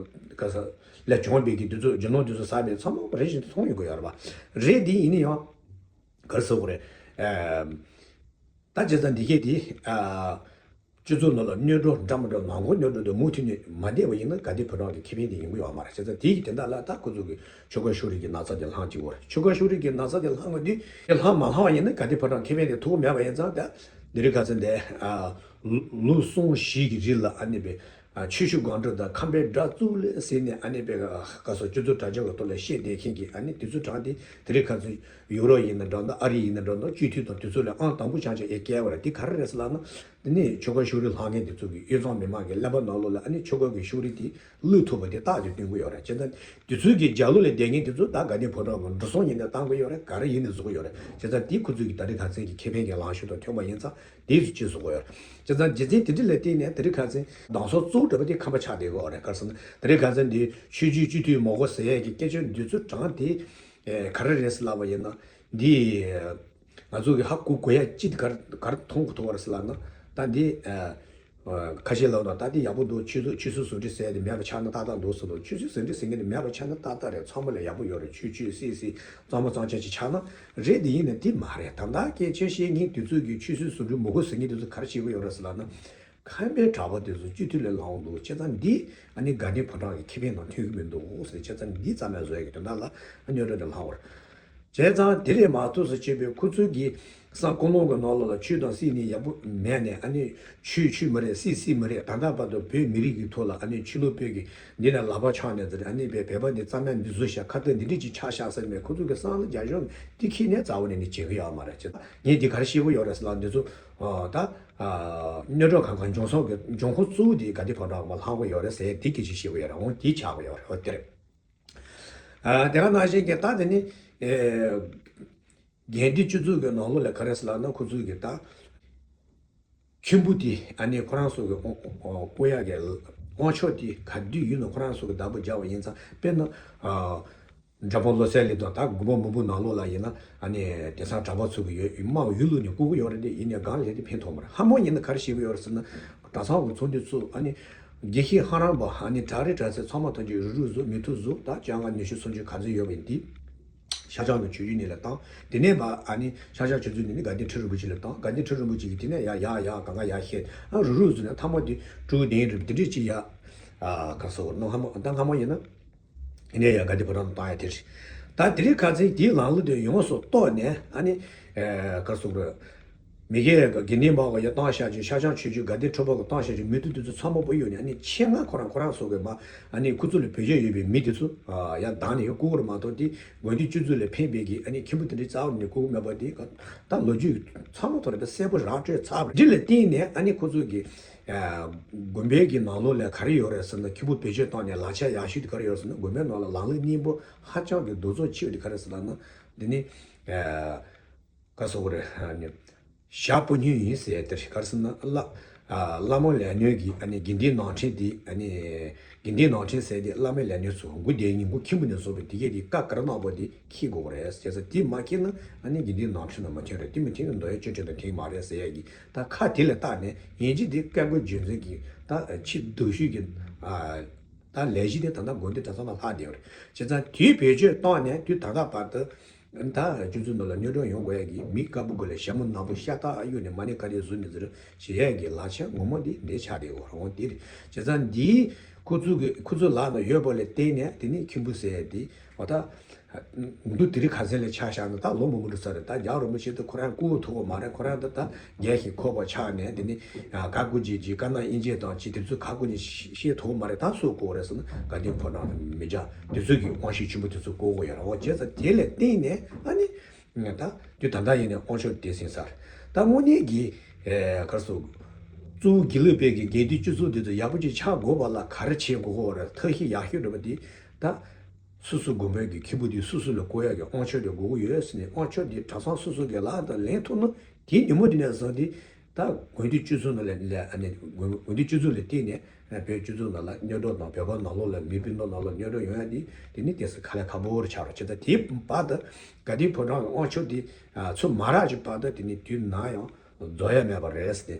ག་ས་ལས་བྱུང་བའི་གི་དུས་ཚོད་རྒྱུ་ནོར་དུས་ཚོད་ཟ་བའི་ཚང་མ་རེ་བཞིན་དུ་མཐོང་ཡོང་གི་ཡོད་རེད་པ། རེད། དེ་ཡིན་ན་ཡང་ག་རེ་ཟེར་དགོས་རེད། ད་བྱས་ཙང་འདི་གས་དེ་སྤྱི་ཚོགས་ནང་ལ་གནོད་གྲོགས་འདྲ་མི་འདྲ་ནང་ཁུལ་གནོད་གྲོགས་དེ་མུ་མཐུད་ནས་མ་བསྡད་པ་ཡིན་ན་དགའ་ལྡན་ཕོ་བྲང་གི་ཁེ་ཕན་དེ་ཡོང་གི་ཡོད་མ་རེད། བྱས་ཙང་དེ་གི་དེ་འདྲ་ལ་ད་ཁོ་ཚོ་གི་ཆོལ་ཁ་ཕྱོགས་རིས་ཀྱི་ན་ཚ་དེ་ལངས་ཀྱི་ཡོད་རེད། ཆོལ་ཁ་ཕྱོགས་རིས་ཀྱི་ན་ཚ་དེ་ལངས་པ་དུས་དེ་ལངས་མ་ལངས་པ་ཡིན་ན་དགའ་ལྡན་ཕོ་བྲང་ཁེ་ཕན་དེ་ཐོགས་མེད་པ་ཡིན་ཙང་། ད་འདི་རིང་ཁ་སང་དེ་ལོ་གསུམ་བཞི་གི་རིང་ལ་ཨ་ནི་པའི་ཆོས་ཞུ་སྒང་དྲུག་དང་ཁམས་པའི་དགྲ་བཙུགས་ལས་ཟེར་ནས་ཨ་ནི་པའི་ག་སོ་སྤྱི་ཚོགས་དྲ་རྒྱ་གི་ཐོག་ལ་བཤད་བསྡད་མཁན་གྱི་ཨ་ནི་དེ་ཚོ་གྲངས་དེ་དེ་རིང་ཁ་སང་ཡུ་རོབ་ཡིན་ན་འདྲ་འདྲ་ཨ་རི་ཡིན་ན་འདྲ་འདྲ་སྤྱི་འཐུས་དང་དེ་ཚོ་ལས་ཨང་དང་པོ་ཆགས་ཆགས་ཡེ་བསྐྱལ་བ་རེད། དེ་ག་རེ་རེད་ཟེར་ལབ་ན། དེ་ནས་ཆོལ་ཁ་ཕྱོགས་རིས་ལངས་མཁན་དེ་ཚོ་གི་དབུས་གཙང་མི་མང་གི་ཀླད་པ་ནང་ལོགས་ལ་ཨ་ནི་ཆོལ་ཁ་གི་ཕྱོགས་རིས་དེ་བླུག་ཐུབ་པ་དེ་རྟགས་དེ་སྟོན་གི་ཡོད་རེད། བྱས་ཙང་དེ་ཚོའི་གི་རྒྱབ་ལོགས་ལ་བསྡད་མཁན་དེ་ཚོ་ད་དགའ་ལྡན་ཕོ་བྲང་གི་འགྲོ་སོང་ཡིན་ནའི་བཏང་གི་ཡོད་རེད། ག་རེ་ཡིན་ནའི་བཟོ་གི་ཡོད་རེད། བྱས་ཙང་དེ་ཁོ་ཚོའི་གི་ད་རེས་ཁ་སང་གི་ཁེ་ཕན་གྱི་ལངས་ཕྱོགས་དང་མཐུན་པ་ཡིན་ཙང་དེ་ཚོ་གཅིག་བཟོ་གི་ཡོད་རེད། བྱས་ཙང་རྒྱུ་མཚན་དེ་འདྲ་ལ་བརྟེན་ནས་ད་རེས་ཁ་སང་གདམ་ས་གཙོ་བོ་འདྲ་པོ་དེ་ཁམས་པ་ཆགས་བསྡད་གི་ཡོད་རེད། ག་རེ་ཟེར་ན་ད་རེས་ཁ་སང་འདི་ཆོས་བརྒྱུད་སྤྱི་འཐུས་མང་པོ་ཟེར་ཡས་ཀྱི་སྐད་ཆ་འདི་ཚོ་གྲངས་དེ་ག་རེ་རེད་ཟེར་ལབ་པ་ཡིན་ན། འདི་ང་ཚོ་གི་ཧ་གོ་དགོས་ཡ་ཅི་ག་རེ་ག་རེ་མཐོང་གི་ཐུབ་པ་རེད་ཟེར་ལབ་ན། ད་འདི་ཁ་ཤས་ལབ་ན་ད་འདི་ཡག་པོ་འདུག་ཆོས་སྲིད་ཆོས་སྲིད་ཟུང་འབྲེལ་ཟེར་ཡ་དེ་མེད་པ་ཆགས་ན་ཏག་ཏག་འདུག་ཟེར་འདུག་ཆོས་སྲིད་ཟུང་འབྲེལ་ཟེར་མཁན་དེ་མེད་པ་ཆགས་ན་ཏག་ཏག་རེད། ཚང་མ་ལ་ཡག་པོ་ཡོད་རེད། ཆོས་ཆོས་སྲིད་སྲིད་གཙང་མ་གཙང་རྐྱང་ཅིག་ཆགས་ན་རེད། དེ་ཡིན་ན་དེ་མ་རེད། ད་ལྟ་སྐད་ཆ་བཤད་མཁན་དེ་ཚོ་གི་ཆོས་སྲིད་ཟུང་འབྲེལ་མི་དགོས་ཟེར་མཁན་དེ་ཚོ་ག་རེ་བྱེད་ཀྱི་ཡོད་རེད་ཟེར་ལབ་ན། ཁམས་པའི་གྲྭ་པ་དེ་ཚོ་སྤྱི་འཐུས་ལ་ལངས་འདུག་བྱས་ཙང་འདི་ཨ་ནི་དགའ་ལྡན་ཕོ་བྲང་གི་ཁེ་ཕན་དང་མཐུན་གྱི་མི་འདུག་ཟེར། བྱས་ཙང་འདི་རྩ་མེད་བཟོ་ཡ་གི་དོན་དག་ལ་ཨ་གནོད་གྲོགས་དེ་ལངས་པ་རེད། བྱས་ཙང་དེ་རེད་མ་གཏོགས་སུ་བྱས་པའི་ཁོ་ཚོའི་གི་སང་ཀུན་སློང་གི་ནང་ལོགས་ལ་ཆོས་དང་སྲིད་ནི་ཡག་པོ་མེད་ནས་ཨ་ནི་ཆོས་ཆོས་མི་རེད། སྲིད་སྲིད་མི་རེད། ད་ལྟ་བར་དུ་བོད་མི་རིགས་ཀྱི་ཐོག་ལ་ཨ་ནི་ཆོས་ལུགས་བོད་ཀྱི་འདི་ནས་ལག་པ་འཆང་ནས་ཟེར། ཨ་ནི་བོད་བོད་པ་འདི་རྩ་མེད་འདི་བཟོ་བཞག་ཁ་གཏད་འདི་འདྲས་ཅིག་ཆགས་བཞག་ཟེར་མེད། ཁོ་ཚོ་གི་སང་ལ་རྒྱ་གཞུང་འདི་ཁྱེར་ནས་རྩ་བ་ནས་ནི་བྱེད་གི་ཡོད་མ་རེད། བྱས་ཙང་ངས་འདི་ག་རེ་བཤད་གི་ཡོད་རེད་ཟེར་ལབ་འདི་ཚོ་ཨ་ད་ཨ་གནོད་གྲོགས་གང་ག་འབྱུང་སོང་གི་འབྱུང་ཁུངས་གཙོ་བོ་དེ་དགའ་ལྡན་ཕོ་བྲང་མ་ལྷག་པ་ཡོད་རེད་ཟེར་དེ་སྐད་ཆ་བཤད་གི་ཡོད་རེད། འོང་དེ་ཆགས་གི་ཡོད་རེད། འོ་དེ་རེད། ཨ་དེ་ག་ནང་བཞིན་གྱི་ད་དེ་ནི་ཨེ་འགན་འདི་སྤྱི་ཚོགས་ཀྱི་ནང་ལོགས་ལ་ག་རེ་ཟེར་ལབ་ན། ཁོ་ཚོས་གི་ད་ཁྱིམ་བུ་དེ་ཨ་ནི་ཁོ་རང་ཚོ་གི་དབང་དབང་དབང་ཡག་གི་དབང་ཆོག་དེ་ག་དུས་ཡིན་ན་ཁོ་རང་ཚོ་གི་བདག་པོ་རྒྱག་པ་ཡིན་ཙང་། དཔེར་ན་ཨ། འདྲ་པོ་བློ་གསལ་གླིང་དང་ད་དགོན་པ་མང་པོ་ནང་ལོགས་ལ་ཡིན་ན་ཨ་ནི་དེང་སང་གྲྭ་པ་ཚོ་གི་ཡོད་དམངས་ཡུལ་ལུགས་ནས་བསྐུར་གི་ཡོད་རེད། དེ་ཡིན་ནའི་སྒང་ལ་དེ་ཕན་ཐོགས་མ་རེད། ཧ་མོ་ཡིན་ན་ག་རེ་བྱེད་གི་ཡོད་རེད་ཟེར་ན། གྲྭ་ཚང་གི་ཚོགས་འདུ་ཚོགས། ཨ་ནི་དགེ་བཤེས་ཧ་རམ་པ་ཨ་ནི་གྲ་རེ་གྲ་ཚེ་ཚང་མ་ཐམས་ཅད་རུག་རུག་བཟོ། མི་ཐུབ་བཟོ། ད་བཅོ་ལྔ་ཉི་ཤུ་སུམ་ཅུ་ག་ཚོད་ཡོད་པ་ཡིན་དེ་ཤར་བྱང་གི་ཆོས་བརྒྱུད་གཉིས་ལ་བཏང་། དེ་ནས་མ་ཨ་ནི་ཤར་བྱང་ཆོས་བརྒྱུད་གཉིས་ནི་དགའ་ལྡན་ཁྲི་རིན་པོ་ཆེ་ལ་བཏང་། དགའ་ལྡན་ཁྲི་རིན་པོ་ཆེ་གིས་དེ་ནས་ཡ་ཡ་ཡ་གང་ག་ཡ་བཤད། ཨ་རུག་རུག་བཟོ་ནས་མཐའ་མ་དེ་སྤྲུལ་སྐུ་གདན་རིམ་དེ་འདྲས་ཅིག་ཡ་ཨ་ག་རེ་ཟེར་དགོས་རེད། ད་སྔ་མོ་ཡིན་ན། ཡིན་ནའི་ཡང་དགའ་ལྡན་ཕོ་བྲང་དུ་བཏང་ཡ་དེ་རེད། ད་དེ་རིང་ཁ་སང་དེའི་ལམ་ལུགས་དེ་ཡོངས་སུ་རྟོགས་ནས་ཨ་ནི་ཨེ་ག་རེ་ཟེར་དགོས་རེད། མི་སྒེར་གྱི་དགེ་འདུན་པ་གི་ཡ་བཏང་བཞག་རྒྱུ། ཤར་བྱང་ཆོས་བརྒྱུད་དགའ་ལྡན་ཁྲི་པ་གི་བཏང་བཞག་རྒྱུ། མི་ཐུབ་དེ་ཚོ་ཚང་མ་པོ་ཡོད་ནས། ཨ་ནི་ཆེད་མངགས་ཁོ་རང་ཁོ་རང་ཚོ་གི་མ་ཨ་ནི་ཁོ་ཚོ་ལ་བེད་སྤྱོད་ཡོད་པའི་མི་དེ་ཚོ་ཡ་བདག་ནས་ཡོད་བསྐུར་བ་མ་གཏོགས། དེ་དགོན་སྡེ་སྤྱི་ཚོགས་ལ་ཕན་པའི་གི་ཨ་ནི་མཁན་པོ་དེ་འདྲའི་རྩ་བ་ནས་བསྐུར་མེད་པ་དེ་ད་ལོ་རྒྱུས་ཚང་མ་ཐོག་ལ་ད་གསལ་པོ་ར་སྤྲོད་ཚར་བ་རེད། འདི་ལ་བརྟེན་ནས་ཨ་ནི་ཁོ་ཚོ་གི་དགོན་པའི་གི་ནང་ལོགས་ལ་ག་རེ་ཡོད་རེད་ཟེར་ན། མཁན་པོ་བེད་སྤྱོད་བཏང་ནས་ལག་ཆ་ཡག་ཤོས་དེ་ག་རེ་ཡོད་ཟེར་ན། དགོན་པའི་ནང་ལ་ལམ་ལུགས་སྙིང་པོ་ཧ་ཅང་གི་གདུག་རྩུབ་ཆེ་བ་དེ་ག་རེ་ཟེར་ལབ་ན། འདི་ནི་ཨ། ག་ཟེར་དགོས་རེད། ཨ་ནི་ཞྭ་སྤུ་སྙུང་ཡིན་ཟེར་ཡ་དེ་རེད། ག་རེ་ཟེར་ན། བླ་ཨ་བླ་མ་ལས་སྣོན་གྱི་ཨ་ནི་དགེ་འདུན་ནང་ཁྲིམས་དེ། ཨ་ནི་དགེ་འདུན་ནང་ཁྲིམས་ཟེར་དེ་བླ་མའི་ལས་སྣོན་ཚོ་མགོ་བདེ་ཉིན་མགོ་ཁྱིམ་པོ་ནས་བཟོ་བའི་དེ་གས་དེ་བཀའ་ག་རེ་གནང་པ་དེ་འཁྱེར་དགོས་རེད། བྱས་ཙང་དེ་མ་འཁྱེར་ན་ཨ་ནི་དགེ་འདུན་ནང་ཁྲིམས་ལ་མ་འཐེན་རེད། དེ་མི་འཐེན་ན་མདོ་ཡི་བཅུ་ཁྲིམས་དང་འཐེན་མ་རེད་ཟེར་ཡ་གི་ད་ཁ་དེ་ལ་བཏགས་ནས། ཡིན་གཅིག་དེ་བཀའ་བསྒོ་རྗེ་བཙུན་གྱི་ད་ཆེས་སྡུག་ཤོས་ཀྱི་ཨ། ད་ལས་གཞི་དེ་ད་ལྟ་དགོན་སྡེ་གྲྭ་ཚང་ལ་ལྷག་བསྡད་ཡོད་རེད། བྱས་ཙང་དེའི་བེད་སྤྱོད་བཏང་ནས་དུས་ད་ལྟ་བར་དུ་ད་སྤྱི་ཚོགས་ནང་ལ་གཉོར་སྐྱོང་ཡོང་དགོས་ཡ་གི་མི་དཀར་པོ་དགོས་ལ་ཞྭ་མོ་ནག་པོ་ཤ་སྟག་གཡུག་ནས་མ་ཎི་ག་རེ་བཟོ་མི་ཟེར་ཞེས་ཡ་གི་ལག་ཆ་ངོ་མ་དེ་འདི་ཆགས་བསྡད་ཡོད་རེད། འོ་དེ་རེད། བྱས་ཙང་འདིའི་ཁོ་ཚོ་གི་ཁོ་ཚོ་ལག་ན་ཡོད་པ་ལ་བརྟེན་ནས། དེ་ནི་མཁན་པོ་ཟེར་ཡ་དེ་འོ་ད། འདུག་དེ་རིང་ཁ་སང་ལ་ཆ་བཞག་ན་ད་ལོ་མང་པོ་འགྲོ་ས་རེད། ད་རྒྱལ་བ་རིན་པོ་ཆེ་དེ་ཁོ་རང་སྐུ་ངོ་ཐུག་པ་མ་རེད། ཁོ་རང་ད་ད་རྒྱལ་ཞིང་ཁོག་པ་ཆགས་ནས། དེ་ནི་ག་སྐུ་མཇལ་རྒྱུ། དཀར་ནག་དབྱེ་འབྱེད་དང་ཅི་དེ་ཚོ་ག་སྐུ་མཇལ་ཤེས་ཐུབ་མ་རེད། ད་སུ་བསྐོ་རེད་ཟེར་ན། དགའ་ལྡན་ཕོ་བྲང་མི་སྐྱ་དེ་ཚོ་གི་དབང་ཤེད་ཆེན་པོ་དེ་ཚོ་བསྐོ་དགོས་ཡོད་རེད། འོ་བྱས་ཙང་དེ་ལ་བརྟེན་ནས་ཨ་ནི་ད་དུས་ད་ལྟ་ཡིན་ནས་དབང་ཆོག་དེ་ཟིན་ཚར། ད་དངོས་གནས་ཀྱི་ཨེ་ག་རེ་ཟེར། གཙོ་བོ་དགེ་ལུགས་པའི་གི་དགེ་འདུན་སྤྱི་ཚོགས་དེ་ཚོ་ཡག་པོ་ཅིག་ཆགས་དགོས་པ་ལ་ག་རེ་བྱེད་དགོས་ཀྱི་ཡོད་རེད། ཐབས་ཤེས་ཡག་ཤོས་འདྲ་པོ་དེ་ད། སོ་སོ་དགོན་པའི་གི་མཁན་པོ་དེ་སོ་སོ་ལ་བསྐོ་ཡག་གི་དབང་ཆོག་དེ་དགོས་ཀྱི་ཡོད་ཟེར་ནས། དབང་ཆོག་དེ་གྲྭ་ཚང་སོ་སོ་གི་ལག་ཏུ་ལེན་ཐུབ་ན། དེའི་ཉིན་མོ་དེ་ནས་བཟུང་སྟེ་ད་དགོན་སྡེ་སྤྱི་ཚོགས་ནང་ལ་ལ་ཨ་ནི་དགོན་དགོན་སྡེ་སྤྱི་ཚོགས་ལ་བརྟེན་ནས། བོད་སྤྱི་ཚོགས་ནང་ལ་གཉོར་སྐྱོང་དང་། བོད་པ་ནང་ལོགས་ལ་མི་སྤུན་ཟླ་ནང་ལོགས་གཉོར་སྐྱོང་ཡོང་ཡག་དེ་དེ་ནི་དེ་སུ་ཁ་ལས་ཁ་པོ་རུ་ཆགས་རོགས་བྱས། ད་དེའི་བར་དུ་དགའ་ལྡན་ཕོ་བྲང་གི་དབང་ཆོག་དེ་ཚུར་མ་རག་གི་བར་དུ་དེ་ནི་དུས་ནམ་ཡང་རྫོགས་ཡ་མེད་པ་རེད་ཟེར་ཏེ།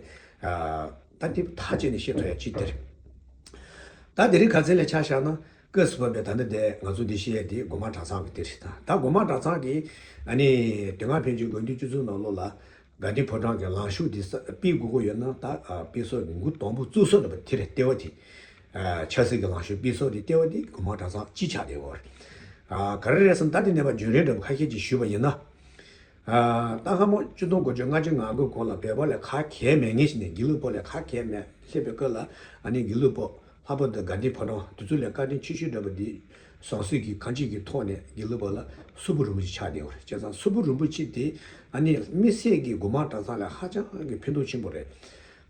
ད་དེ་ཐག་བཅད་ནས་བཤད་ཐུབ་ཡ་ཅིག་དེ་རེད། ད་དེ་རིང་ཁ་སང་ལ་ཆ་བཞག་ན། སྐབས་སུ་བབས་པའི་ད་ལྟ་དེ་ང་ཚོ་འདི་བཤད་ཡ་དེ་དགོན་པ་གྲྭ་ཚང་གི་དེ་རེད། ད་ད་དགོན་པ་གྲྭ་ཚང་གི་ཨ་ནི་དེ་སྔ་ཕན་ཆད་དགོན་སྡེ་སྤྱི་ཚོགས་ནང་ལོགས་ལ་དགའ་ལྡན་ཕོ་བྲང་གི་ལངས་ཕྱོགས་དེ་ས་སྤེལ་དགོས་ཀྱི་ཡོད་ན། ད་ཨ་སྤེལ་ས་འགོ་དང་པོ་བཙུགས་ས་འདྲ་པོ་དེ་རེད། ལྟེ་བ་དེ་ཨ་ཆབ་སྲིད་ཀྱི་ལངས་ཕྱོགས་སྤེལ་ས་དེ་ལྟེ་བ་དེ་དགོན་པ་གྲྭ་ཚང་སྤྱི་ཆགས་བསྡད་ཡོད་རེད། ཨ་ག་རེ་རེད་ཟེར་ན། ད་དེ་ནས་པ་རྒྱུན་རིང་འདྲ་པོ་ཁ་ཤས་ཅིག་ཞུས་པ་ཡིན་ན། ཨ་ད་སྔ་མོ་ཆིག་སྟོང་དགུ་བརྒྱ་ལྔ་བཅུ་ང་དགུ་གོང་ལ་བོད་པ་ལ་ཁ་གལ་མེད་མཁན་ཞིག་ནས་དགེ་ལུགས་པ་ལ་ཁ་གལ་མེད་སླེབས་པའི་སྐབས་ལ། ཨ་ནི་དགེ་ལུགས་པ་ལྷག་པར་དུ་དགའ་ལྡན་ཕོ་བྲང་དེ་ཚོ་ལ་བཀའ་དྲིན་ཆེ་ཤོས་འདྲ་པོ་འདི་ཟང་ཟིང་གི་གང་ཅིའི་ཐོག་ནས་དགེ་ལུགས་པ་ལ་སུ་བོ་རིན་པོ་ཆེ་ཆགས་བསྡད་ཡོད་རེད། བྱས་ཙང་སུ་བོ་རིན་པོ་ཆེ་དེ་ཨ་ནི་དམིགས་བསལ་གྱི་དགོན་པ་གྲྭ་ཚང་ལ་ཧ་ཅང་གི་ཕན་ཐོགས་ཆེན་པོ་རེད།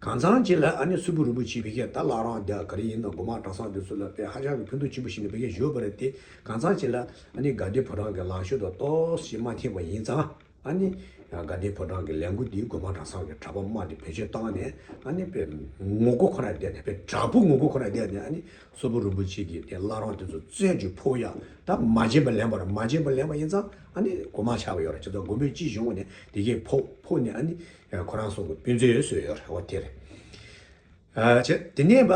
གང་ཚང་ཅིག་ལ་ཨ་ནི་སུ་བོ་རིན་པོ་ཆེ་བི་ཁྱེད་ད་བླ་བྲང་དེ་ག་རེ་ཡིན་ན། དགོན་པ་གྲྭ་ཚང་དེ་ཚོ་ལ་དཔེ་ཧ་ཅང་གི་ཕན་ཐོགས་ཆེན་པོ་ཞིག་ནས་བི་ཁྱེད་བཞུགས་པ་རེད་དེ། གང་ཚང་ཅིག་ལ་ཨ་ནི་དགའ་ལྡན་ཕོ་བྲང་གི་ལངས་ཕྱོགས་དང་ཏོག་ཙམ་མ་མཐུན་པ་ཡིན་ཙང་། ཨ་ནི་དགའ་ལྡན་ཕོ་བྲང་གི་ལས་འགུལ་འདི་དགོན་པ་གྲྭ་ཚང་གི་གྲྭ་པ་དམངས་དེ་བེད་སྤྱོད་བཏང་ནས། ཨ་ནི་དཔེ་ངོ་རྒོལ་ཁོ་ན་བསྡད་ནས། དཔེ་དྲག་པོ་ངོ་རྒོལ་ཁོ་ན་བསྡད་ནས། ཨ་ནི་སུ་བོ་རིན་པོ་ཆེ་གི་དེ་བླ་བྲང་དེ་ཚོ་བཙན་གྱིས་ཕོག་ཡ། ད་མ་བྱིན་པ་ལེན་པ་རེད། མ་བྱིན་པ་ལེན་པ་ཡིན་ཙང་ཨ་ནི་དགོངས་མ་ཆགས་པ་ཡོད་རེད། བྱས་ཙང་དགོན་པའི་སྤྱི་གཞུང་ནས་དེ་གས་ཕོག་ཕོག་ནས། ཨ་ནི་ཁོ་རང་ཚོ་གི་དཔེ་མཛོད་བཟོས་ཡོད་རེད། འོ་དེ་རེད། ཨ་བྱས་དེ་ནས་པ་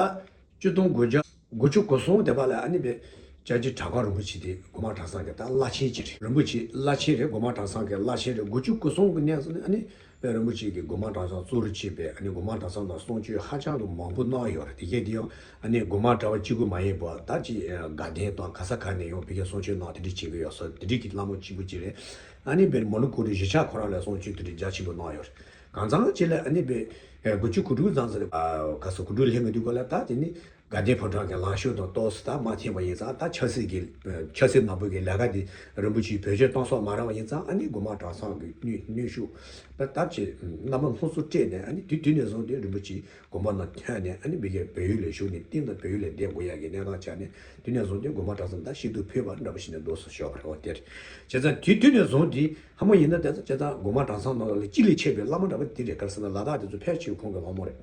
ཆིག་སྟོང་དགུ་བརྒྱ་དགུ་བཅུ་གོ་གསུམ་དེ་པ་ལ་ཨ་ནི་པའི་སྐྱབས་རྗེ་གྲགས་པ་རིན་པོ་ཆེ་དེ་དགོན་པ་གྲྭ་ཚང་གི་ད་བླ་ཆེན་ཅིག་རེད། རིན་པོ་ཆེ་བླ་ཆེན་རེད། དགོན་པ་གྲྭ་ཚང་གི་བླ་ཆེན་རེད། དགུ་བཅུ་གོ་གསུམ་གི་ནས་བཟུང་ནས་ཨ་ནི་པའི་རིན་པོ་ཆེ་གིས་དགོན་པ་གྲྭ་ཚང་གཙོ་བོར་བྱས་པའི་ཨ་ནི་དགོན་པ་གྲྭ་ཚང་ནང་གསུང་ཆོས་ཧ་ཅང་གི་མང་པོ་གནང་ཡོད་རེད། དེ་གས་དེ་ཡང་ཨ་ནི་དགོན་པ་གྲྭ་པ་གཅིག་པུ་མ་ཡིན་པར་ད་ཅིག་དགའ་ལྡན་དང་ག་ས་ག་ནས་ཡང་ཕ་གིར་གསུང་ཆོས་གནང་དེ་འདྲ་བྱེད་ཀྱི་ཡོད་ས་དེ་འདྲ་གི་བླ་མ་གཅིག་པུ་ཅིག་རེད། ཨ་ནི་པའི་མོན་གྷོ་གི་གཞིས་ཆགས་ཁོ་རང་ལ་གསུང་ཆོས་དེ་འདྲ་རྒྱ་ཆེན་པོ་གནང་ཡོད་རེད། གང་ཚང་ཅིག་ལ་ཨ་ནི་པའི་དགུ་བཅུ་གོ་དྲུག་ཙམ་ཟེར། ག་ས་གོ་དྲུག་ལྷན་གྱི་དུས་སྐབས་ལ་ད་དེ་ནི། དགའ་ལྡན་ཕོ་བྲང་གི་ལངས་ཕྱོགས་དང་ཏོག་ཙམ་ད་མ་མཐུན་པ་ཡིན་ཙང་། ད་ཆབ་སྲིད་ཀྱི་ཆབ་སྲིད་ནང་པའི་གི་ལས་ཀ་འདི་རིན་པོ་ཆེས་བེད་སྤྱོད་གཏོང་སྲོལ་མ་རག་པ་ཡིན་ཙང་། ཨ་ནི་དགོན་པ་གྲྭ་ཚང་གི་གནོན་གནོན་ཤུགས་ད་ལྟ་ཅིག་རྣམ་པ་སྣ་ཚོགས་སྤྲད་ནས། ཨ་ནི་དུས་དུས་ནས་བཟུང་སྟེ་རིན་པོ་ཆེ་དགོན་པ་ནང་ཐོན་ནས། ཨ་ནི་མི་སྒེར་བལ་ཡུལ་ལ་བཞུགས་ནས་སྟེང་དང་བལ་ཡུལ་ལ་བསྡད་དགོས་ཡ་གི་གནས་སྟངས་ཆགས་ནས། དུས་ནས་བཟུང་སྟེ་དགོན་པ་གྲྭ་ཚང་ད་ཤིན་ཏུ་ཕུད་པ་འདྲ་པོ་ཞིག་ནས་འདུག་སེ་ཤོར་བ་རེད། འོ་དེ་རེད། བྱས་ཙང་དུས་དུས་ནས་བཟུང་སྟེ་ཧ་མ་ཡིན་ན། དེ་ཚོ་བྱས་ཙང་དགོན་པ་གྲྭ་ཚང་ནང་ལ་སྤྱི་ལས་བྱེད་པའི་བླ་མ་འདྲ་པོ་དེ་རེད། ག་རེ་ཟེར་ན་ལ་དྭགས་དེ་ཚོ་ཕལ་ཆེར་ཁོང་གི་ལྷ་མོ་རེད།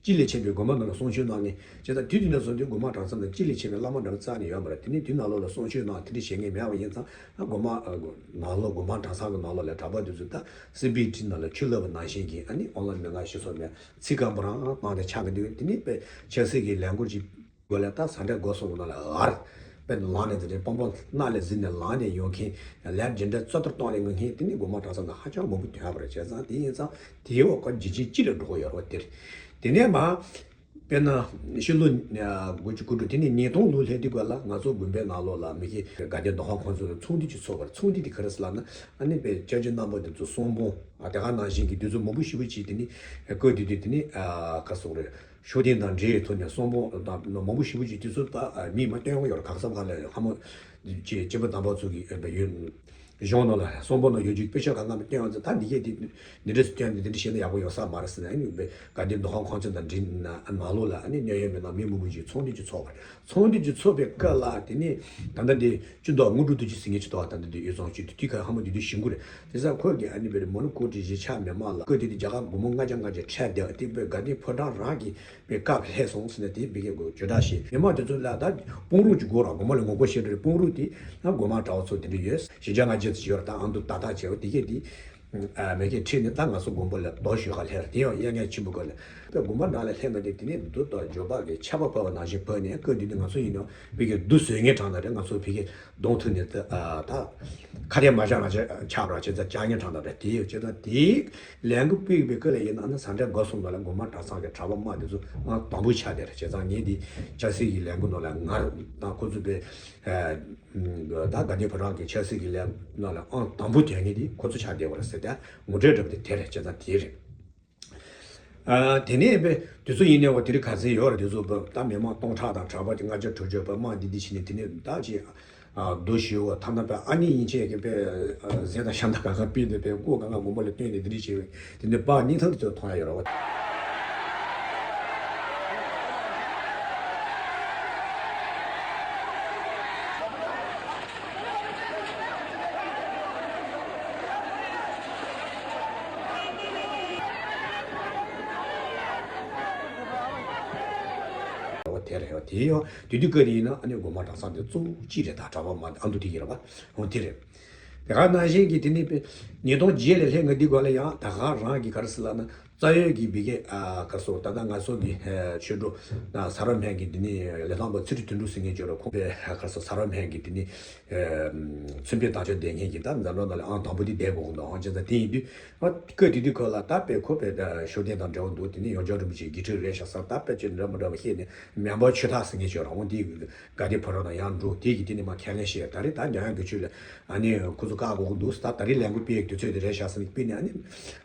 སྤྱི་ལས་བྱེད་པའི་དགོན་པ་ནང་ལ་གསུང་ཆོས་གནང་མཁན། བྱས་ཙང་དུས་དེ་ནས་བཟུང་སྟེ་དགོན་པ་གྲྭ་ཚང་ནང་སྤྱི་ལས་བྱེད་པའི་བླ་མ་འདྲ་པོ་རྩ་ནས་ཡོད་མ་རེད། དེ་ནས་དེ་ནང་ལོགས་ལ་གསུང་ཆོས་གནང་དེ་འདྲ་བྱེད་མཁན་མེད་པ་ཡིན་ཙང་། ཨ་དགོན་པ་ཨ་ནང་ལོགས་དགོན་པ་གྲྭ་ཚང་གི་ནང་ལོགས་ལ་གྲྭ་པ་དེ་ཚོ་ད་སི་པི་ཊི་ནང་ལ་ཆུ་བླུགས་པ་ནང་བཞིན་གྱི། ཨ་ནི་དབང་ལུང་མན་ངག་ཞུ་སྲོལ་མེད། ཚིག་སྐམ་པོ་རང་བཏང་སྟེ་ཆགས་ཀྱི་འདུག་དེ་ནས་དཔེ་ཆབ་སྲིད་ཀྱི་ལས་འགུལ་ཅིག་དགོས་ལ། ད་ཟ་འདྲེ་སྒོ་སོང་ནང་ལ་ཨར་དཔེ་ལངས་ནས། དེ་འདྲའི་སྤང་སྤང་སྣ་ལ་གཟིགས་ནས་ལངས་ནས་ཡོང་མཁན། ལས་ཇི་འདྲ་རྩོད་ལྟར་གཏོང་ནས་ཡོང་མཁན་དེ་ནི་དགོན་པ་གྲྭ་ཚང་ནང་ཧ་ཅང་མང་པོ་ཐོན་པ་རེད། བྱས་ཙང་དེ་ཡིན་ཙང་དེའི་འོག་གི་འཇིགས་ཆེན་སྤྱི་ལ་འགྲོ་གི་ཡོད་རེད། དེ་རེད། དེ་ནས་མ། དཔེར་ན་ཕྱི་ལོ་དགུ་བཅུ་གོ་དྲུག་དེ་ནས་ཉིས་སྟོང་ལོ་སླེབས་དུས་སྐབས་ལ་ང་ཚོ་དགོན་པའི་ནང་ལོགས་ལ་མི་ཁའི་དགའ་ལྡན་རྡོ་ཁང་ཁོང་ཚོ་ལ་ཚོགས་འདུ་ཅིག་ཚོགས་པ་རེད། ཚོགས་འདུ་དེ་ག་རེ་ཟེར་ལབ་ན། ཨ་ནི་དཔེ་སྐྱབས་རྗེ་རྣམ་པ་དེ་ཚོ་གསུང་འབུམ། ཨ་དེ་ག་ནང་བཞིན་གྱི་དུས་ཚོད་མང་པོ་ཞེ་པོ་ཅིག་དེ་ནི་སྐབས་དེ་དུས་དེ་ནི་ཨ་ག་སོག་རེད། ཤུགས་ལྡན་དང་འབྲེལ་ཡོད་ཐོག་ནས་གསུང་འབུམ་དང་མང་པོ་ཞེ་པོ་ཅིག་དུས་ཚོད་ད་མིས་མ་སྟོན་གི་ཡོད་རེད། གང་ས་གང་ལ་ཧ་མོ་ཅེ་སྤྱི་པ་དམ་པ་ཚོ་གི་ཨ་ཡོད། གཞུང་ནང་ལ་གསུང་འབུམ་ནང་ཡོད་རྒྱུ་དཔེ་ཆ་གང་ག་མི་སྟོན་ཡོང་ཚེ། ད་འདི་གས་འདི་འདི་འདྲ་བཤད་ན་ཡག་པོ་ཡོད་ས་མ་རེད་ཟེར་ནས། ཨ་ནི་དགའ་ལྡན་རྡོ་ཁང་ཁོང་ཚོ་དང་འབྲེལ་ནང་ལོགས་ལ་ཨ་ནི་གནད་ཡོད་མི་སྣ་མི་མང་པོ་ཞིག་ཚོགས་འདུ་ཅིག་ཚོགས་པ་རེད། ཚོགས་འདུ་ཅིག་ཚོགས་པའི་སྐབས་ལ་དེ་ནས་ད་ལྟ་འདི་སྤྱི་ཟླ་དངོས་གྲུབ་རྡོ་རྗེ་ཟེར་མཁན་ཅིག་འདུག་ད་ལྟ་འདི་ཡུལ་ཚོ་ཅིག་དུས་དུས་ཁ་ཧ་མོ་དུས་དུས་ཞིང་ཁུ་རེད། དེ་ས་ཁོས་ཀྱི་ཨ་ནི་བེ་རི་མོ་ནི་ཀོ་ཏི་གཞིས་ཆགས་མི་མང་ལ་ཀོ་ཏི་དེ་རྒྱ་གར་སྒོར་མོ་ལྔ་བརྒྱ་ལྔ་བརྒྱ་ཁྲལ་བསྡད་དེ་བེ་དགའ་ལྡན་ཕོ་བྲང་རང་གི་བེ་སྐབས་ལྷས་སོང་ཟེར་ནས་དེ་བེ་གི་གོ་ཇོ་ཌ་ཤེས་མི་མང་དེ་ཚོ་ལ་ད་དཔུང་རོགས་ཀྱི་སྒོ་ར་སྒོར་མོ་ལ་ངོ་རྒོལ་བྱེད་འདྲ་དཔུང་རོགས་དེ་ན་སྒོར་མོ་གྲྭ་བ་ཚོ་དེ་འདྲ་ཡོད། གཞིས་ཆགས་ལྔ་བརྒྱ་ཙམ་ཡོད་ར། ད་ཨ་མདོ་ད་ད་བྱས་བ་དེ་གས་དེ། ཨ་མེ་ཁའི་ཁྲིད་ནས་ད་ང་ཚོ་དགོན་པ་ལ་རྡོ་ཞོ་ཁ་ལྷེར་དེ་ཡང་གཡས་ངན་ཆེན་པོ་ག་ལ་དཔེ་དགོན་པ་ནང་ལ་ལྷེ་མ་དེ་དེ་ནས་འདུག་ཏོ་འཇོ་པ་གི་ཆབ་པ་ཕབ་པ་ནང་བཞིན་ཕབ་ནས་སྐབས་དེ་དུས་ང་ཚོ་ཡིན་ནོ་བི་གའི་རྡོ་བཟོས་ངན་གྲང་ད་རེད། ང་ཚོ་བི་གའི་གདོང་ཐུག་ནས་ད་ཨ་ད་ཁ་དེ་མ་བཞག་ན་ཆ་ཆག་ར་བྱེད་ཙ་ཅག་ངན་གྲང་ད་རེད། དེ་ཡོད་བྱེད་ཙ་དེ་ལས་འགུལ་སྤེལ་བའི་སྐབས་ལ་ཡིན་ན་ཨ་ནི་ཟ་འདྲ་དགའ་སོང་ལ་ལ་དགོན་པ་གྲྭ་ཚང་གི་གྲྭ་པ་མ་དེ་ཚོ་ཨ་དང་པོ་ཆགས་དེ་རེད། བྱེད་ཙ་ངས་དེ་ཆབ་སྲིད་ཀྱི་ལས་འགུལ་ནང་ལ་ང་ར་དང་ཁོ་ཚོ་པའི་ད་དགའ་ལྡན་ཕོ་བྲང་གི་ཆབ་སྲིད་ཀྱི་ལས་ནང་ལ་ཨང་དང་པོ་དོན་ངེས་དེ་ཁོ་ཚོ་ཆགས་བསྡད་པ་རེད་ཟེར་ཏེ་ངོ་སྤྲོད་འདྲ་པོ་དེ་དེ་རེད། བྱས་ཙང་དེ་རེད། ཨ་དེ་ནས་དཔེ་དུས་ཚོད་ཡིན་ནའི་བ་དེ་རིང་ཁ་སང་ཡོད་རེད། དེ་ཚོ་དཔེ་ད་མི་མང་སྟོང་ཕྲག་དང་གྲྭ་པ་ལྔ་བརྒྱ་དྲུག་ཅུ་དཔེ་དམག་འདི་འདི་བྱས་ནས་དེ་ནས་ད་ཅིག་ཨ་རྡོ་ཞུ་བ་ཐ་ན་དཔེ་ཨ་ནི་ཡིན་ཆེད་ཀྱི་དཔེ་ཟས་དང་ཤ་དང་གང་གང་ཕུལ་ནས་དཔེ་སྐུ་གང་ག་དགོན་པ་ལ་བཏོན་ནས་དེ་འདྲ་བྱས་པའི་དེ་ནས་དཔེ་སྙིང་ཐག་ཏུ་མཐོང་ཡ་ཡོད་རེད་བ། འོ་དེ་རེད། འོ་དེ་ཡང་དེ་དུས་སྐབས་དེ་ཡིན་ན་ཨ་ནི་དགོན་པ་གྲྭ་ཚང་དེ་གཙོ་བོ་གཅིག་རེད། ད་གྲྭ་པ་མ་ཨ་མདོ་དེ་ཡིན་རེད་བ། འོ་དེ་རེད། དེ་ག་ནང་བཞིན་གྱི་དེ་ནི་དཔེ་ཉིས་སྟོང་བརྒྱད་ལ་སླེབས་ང་འདི་སྒང་ལ་ཡང་ད་ག་རང་གི་ག་རེ་ཟེར་ལབ་ན། རྩ་བའི་གི་བི་གེ་ཨ་ག་སོ་ད་ལྟ་ང་ཚོ་གི་ཆོས་གྲོགས་ས་ར་སྨན་གི་དེ་ནི་ལས་ཐོག་པ་ཚེ་རིང་དོན་གྲུབ་ཟེར་མཁན་ཅིག་ཡོད་རེད། ཁོང་པའི་ག་སོ་ས་ར་སྨན་གི་དེ་ནི་ཚོན་དཔེ་དང་ཆོས་ལྡན་མཁན་གྱི་ད་འཛམ་གླིང་ནང་ལ་ཨང་དང་པོ་དེ་བསྡད་དགོས་ཀྱི་འདུག་ཨང་བྱས་ཙང་དེ་ཡིན་དུས་ཨ་སྐབས་དེ་དུས་ཁོ་ལ་ད་དཔེ་ཁོ་པའི་ཤུགས་ལྡན་དང་འབྲེལ་བ་འདུག་དེ་ནི་ཡོངས་གྲགས་རིན་པོ་ཆེའི་དགེ་ཕྲུག་རེད་ཤག་ཟེར། ད་དཔེ་ཆོས་འདྲ་མི་འདྲ་བ་བཤད་ནས་མེ་འབར་ཆོས་ཐག་ཟེར་མཁན་ཅིག་ཡོད་རེད། འོང་དེ་དགའ་ལྡན་ཕོ་བྲང་དང་ཡང་འགྲོ་དེ་གི་དེ་ནི་མ་ཁས་ལེན་བྱས། ད་རེས་ད་འཇམ་དབྱངས་དགེ་ཆོས་ལ་ཨ་ནི་ཁོ་ཚོ་བཀག་དགོས་ཀྱི་འདུག་ད་ད་རེས་ལས་འགུལ་སྤེལ་དུས་ཚོད་དེ་རེད་ཤག་ཟེར་ནས་སྤེལ་ནས་ཨ་ནི་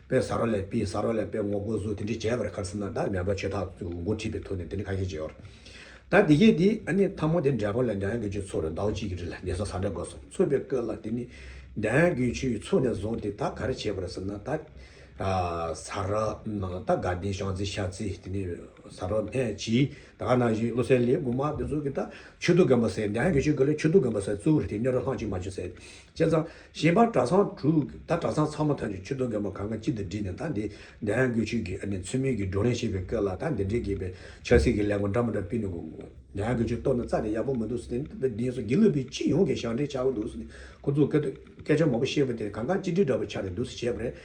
དཔེ་ས་ར་ལ་སྤེལ་ས་ར་ལ་དཔེ་ངོ་རྒོལ་བཟོ་དེ་འདྲ་བྱས་པ་རེད། ག་རེ་ཟེར་ན་ད་མེ་འབར་ཆོས་ཐག་འགོ་ཁྲིད་པའི་ཐོག་ནས་དེ་འདྲ་ཁ་ཤས་བྱས་ཡོད་རེད། ད་དེ་གས་དེ་ཨ་ནི་མཐའ་མ་དེ་འབྲས་སྤུངས་ལ་འཇམ་དབྱངས་དགེ་ཆོས་ཚོགས་རེད། ཟླ་བ་གཅིག་གི་རིང་ལ་ལས་ས་ཟ་འདྲ་དགོས་སོང་། ཚོགས་པའི་སྐབས་ལ་དེ་ནི་འཇམ་དབྱངས་དགེ་ཆོས་ཚོགས་ནས་བཟུང་སྟེ་ད་ག་རེ་བྱས་པ་རེད་ཟེར་ན། ད་ཨ་ས་ར་ནང་ད་དགའ་ལྡན་ཤང་རྩེ་ཤར་རྩེ་དེ་ནི་ས་ར་སྨན་གྱིས་ད་ག་ནང་བཞིན་བློ་གསལ་ལས་དགོན་པ་དེ་ཚོ་གི་ད་ཆོས་རྡོ་དགོན་པ་ཟེར། འཇམ་དབྱངས་དགེ་ཆོས་གི་ལ་ཆོས་རྡོ་དགོན་པ་ཟེར་གཙོ་བོ་རེད། དེ་སྨྱོ་ར་ལྷང་ཅིག་མ་བྱུང་ཟེར། བྱས་ཙང་གཞན་པ་གྲྭ་ཚང་དྲུག་ད་གྲྭ་ཚང་ཚང་མ་ཐམས་ཅད་ཆོས་རྡོ་དགོན་པ་གང་ག་གཅིག་ཏུ་བསྒྲིལ་ནས་ད་འདི་འཇམ་དབྱངས་དགེ་ཆོས་ཀྱི་ཨ་ནི་མཚན་སྨད་ཀྱི་བགྲོ་གླེང་བྱེད་པའི་སྐབས་ལ་ད་འདི་འདྲའི་གི་པའི་ཆབ་སྲིད་ཀྱི་ལས་འགུལ་འདྲ་མི་འདྲ་སྤེལ་ནས་འཇམ་དབྱངས་དགེ་ཆོས་གཏོར་ན་རྩ་ནས་ཡག་པོ་མི་འདུག་ཟེར་ཏེ། འདི་ཚོ་དགེ་ལུགས་པའི་སྤྱི་ཡོངས་ཀྱི་ཞབས་འདྲེན་ཆགས་ཀྱི་འདུག་ཟེར་ནས་ཁོ་ཚོས་སྐད་སྐད་ཆ་མང་པོ་བཤད་པ་དེ་གང་ག་གཅིག་སྒྲིལ་འདྲ་པོ་ཆགས་ནས་འདུག་ཟེར་བྱས་པ་རེད།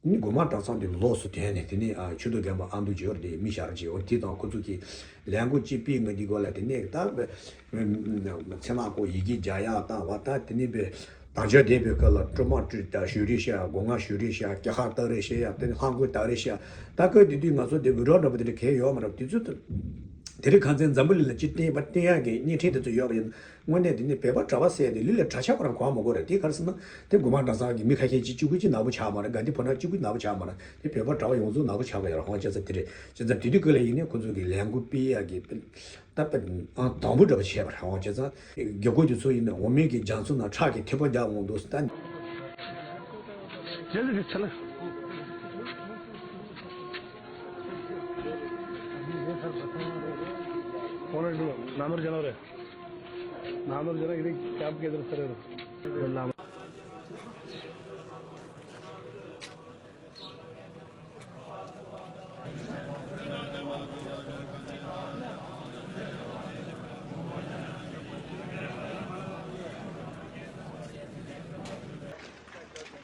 ནི་དགོན་པ་གྲྭ་ཚང་དེ་ལོགས་སུ་དོན་ནས་དེ་ནས་ཨ་ཆོས་རྡོ་དགོན་པ་ཨ་མདོ་ཇོར་དེ་མི་ཤར་རྗེ་འོ་དེ་དང་ཁོ་ཚོ་གི་ལས་འགུལ་གཅིག་སྤེལ་ང་འདི་སྐོར་ལ་དེ་ནས་ད་ཚེ་ནག་ཁོ་ཡི་གེ་རྒྱག་ཡག་བཏང་བ། ད་དེ་ནས་པའི་དར་ལྕོག་འདེབས་པའི་སྐབས་ལ་སྤྲོ་མ་སྤྲོ་ད་ཞུ་རེ་བཤད། སྒོ་ང་ཞུ་རེ་བཤད། སྐྱ་ཁ་བཏགས་རེ་བཤད་ཡག་དེ་ནས་ལྷམ་གོས་བཏགས་རེ་བཤད། ད་སྐབས་དེ་དུས་ང་ཚོ་དེ་འུར་སྒྲོག་འདྲ་པོ་དེ་འདྲ་གས་ཡོད་མ་རེད། དེ་ཚོ་དེ་རིང་ཁ་སང་འཛམ་བུ་གླིང་ལ་སྤྱི་བསྟན་པ་བསྟན་ཡག་གི་བརྙན་འཕྲིན་དེ་ཚོ་ཡོད་པ་ཡིན། དངོས་གནས་དེ་ནི་བོད་པ་གྲྭ་པ་ཟེར་དེ་ལུས་ལ་གྲྭ་ཆས་པ་རང་གོ་བ་མ་གོ་རེད། དེ་ག་རེ་ཟེར་ན་དེ་དགོན་པ་གྲྭ་ཚང་གི་མི་ཁ་ཤས་ཀྱིས་གཅིག་པུ་གཅིག་ནག་པོ་ཆགས་མ་རེད། དགའ་ལྡན་ཕོ་བྲང་གཅིག་པུ་ནག་པོ་ཆགས་མ་རེད། དེ་བོད་པ་གྲྭ་པ་ཡོངས་རྫོགས་ནག་པོ་ཆགས་པ་ཡོད་རེད། ཧོང་བྱས་ཙང་དེ་རེད། བྱས་ཙང་དེ་དུས་སྐབས་ལ་ཡིན་ནའི་ཁོ་ཚོ་གི་ལས་འགུལ་སྤེལ་ཡག་གི་ད་དཔེ་ཨང་དང་པོ་འདྲ་པོ་བྱས་པ་རེད། ཧོང་བྱས་ཙང་རྒྱ་སྐོར་དེ་ཚོ་ཡིན་ན་འོ་མའི་གི་རྒྱ་མཚོ་ནང་ཁྲག་གི་ཐིགས་པ་རྒྱག་འོང་འདུག་ཟེར། ད་རྒྱ་ལི་གི་ཆ་ལ་ཁོང་རང་ནམ་རྒྱུན་རེད། ནང་མར་བྱས་ན་རེད། ནང་མར་བྱས་ན་ཡིན་ན་སྐྱབས་སྐྱེ་དེར་ཟེར་རེད། ལམ།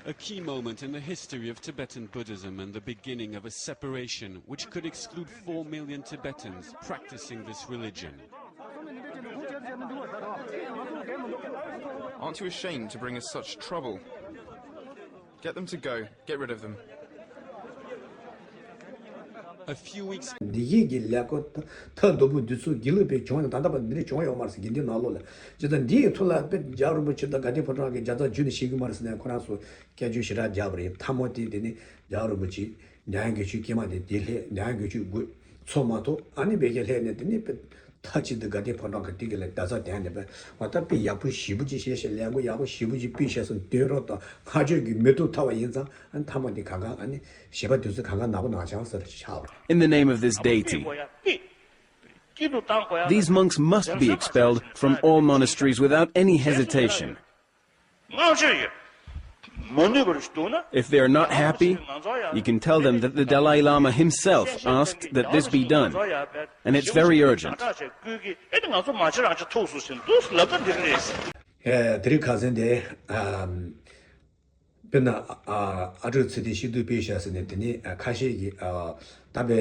A key moment in the history of Tibetan Buddhism and the beginning of a separation which could exclude four million Tibetans practicing this religion. Aren't you ashamed to bring us such trouble? Get them to go. Get rid of them. འདི་གའི་གི་ལས་ཀ་ཐ་ཐ་དོ་པོ་འདི་ཚོ་དགེ་ལུགས་པའི་བྱུང་ནས་ད་ལྟ་བར་འདི་འདྲ་བྱུང་ཡོད་མ་རེད་ཟེར། དགེ་འདུན་ནང་ལོགས་ལ་ཇི་ལྟར་འདི་ཡི་ཐོག་ལ་དཔེ་རྒྱལ་བ་རིན་པོ་ཆེ་དང་དགའ་ལྡན་ཕོ་བྲང་གི་རྒྱལ་ཚབ་བརྒྱུད་ནས་བཤད་གི་མ་རེད་ཟེར་ནས་ཁོ་རང་ཚོ་སྐད་ཆ་ཞེ་དྲག་བརྒྱབ་པ་རེད། མཐའ་མ་དེ་དེ་ནི་རྒྱལ་བ་རིན་པོ་ཆེ་འཇམ་དབྱངས་དགེ་ཆོས་སྐྱེས་མ་དེ་དེ་སླེབས། འཇམ་དབྱངས་དགེ་ཆོས་དགོས་ཚོགས་མ་ཐོབ། ཨ་ནི་བེ་ཁེ་སླེབས་ནས་དེ་ནི་དཔེ་མཐའ་གཅིག་ཏུ་དགའ་ལྡན་ཕོ་བྲང་གི་དེ་གི་ལ་རྒྱལ་ཚབ་དེ་ནས་དཔེ་བ་ད་དཔེ་ཡག་པོ་ཞེ་པོ་ཅིག་བཤད་ཤག་ལས་འགུལ་ཡག་པོ་ཞེ་པོ་ཅིག་སྤེལ་ཤག་ཟེར་བསྟོད་རོགས་དང་བསྔགས་བརྗོད་ཀྱི་མེ་ཏོག་འཐོར་བ་ཡིན་ཙང་། ཨ་ནི་མཐའ་མ་དེ་གང་ག་ཨ་ནི་ཞེས་པ་དུས་ཚོད་གང་ག་ནག་པོ་ནག་ཅང་ཟེར་ཆགས་པ་རེད། In the name of this deity, these monks must be expelled from all monasteries without any hesitation. If they are not happy, you can tell them that the Dalai Lama himself asked that this be done, and it's very urgent. དེ་རིང་ཁ་སང་དེ་དཔེར་ན་ཨ་ཨ་ཨ་འབྲུག་ཚེ་བརྟན་སྐྱིད་སྡུག་སྤེལ་བཞག་ཟེར་ནས་དེ་ནས་ཁ་ཤས་ཀྱིས་ད་དཔེ་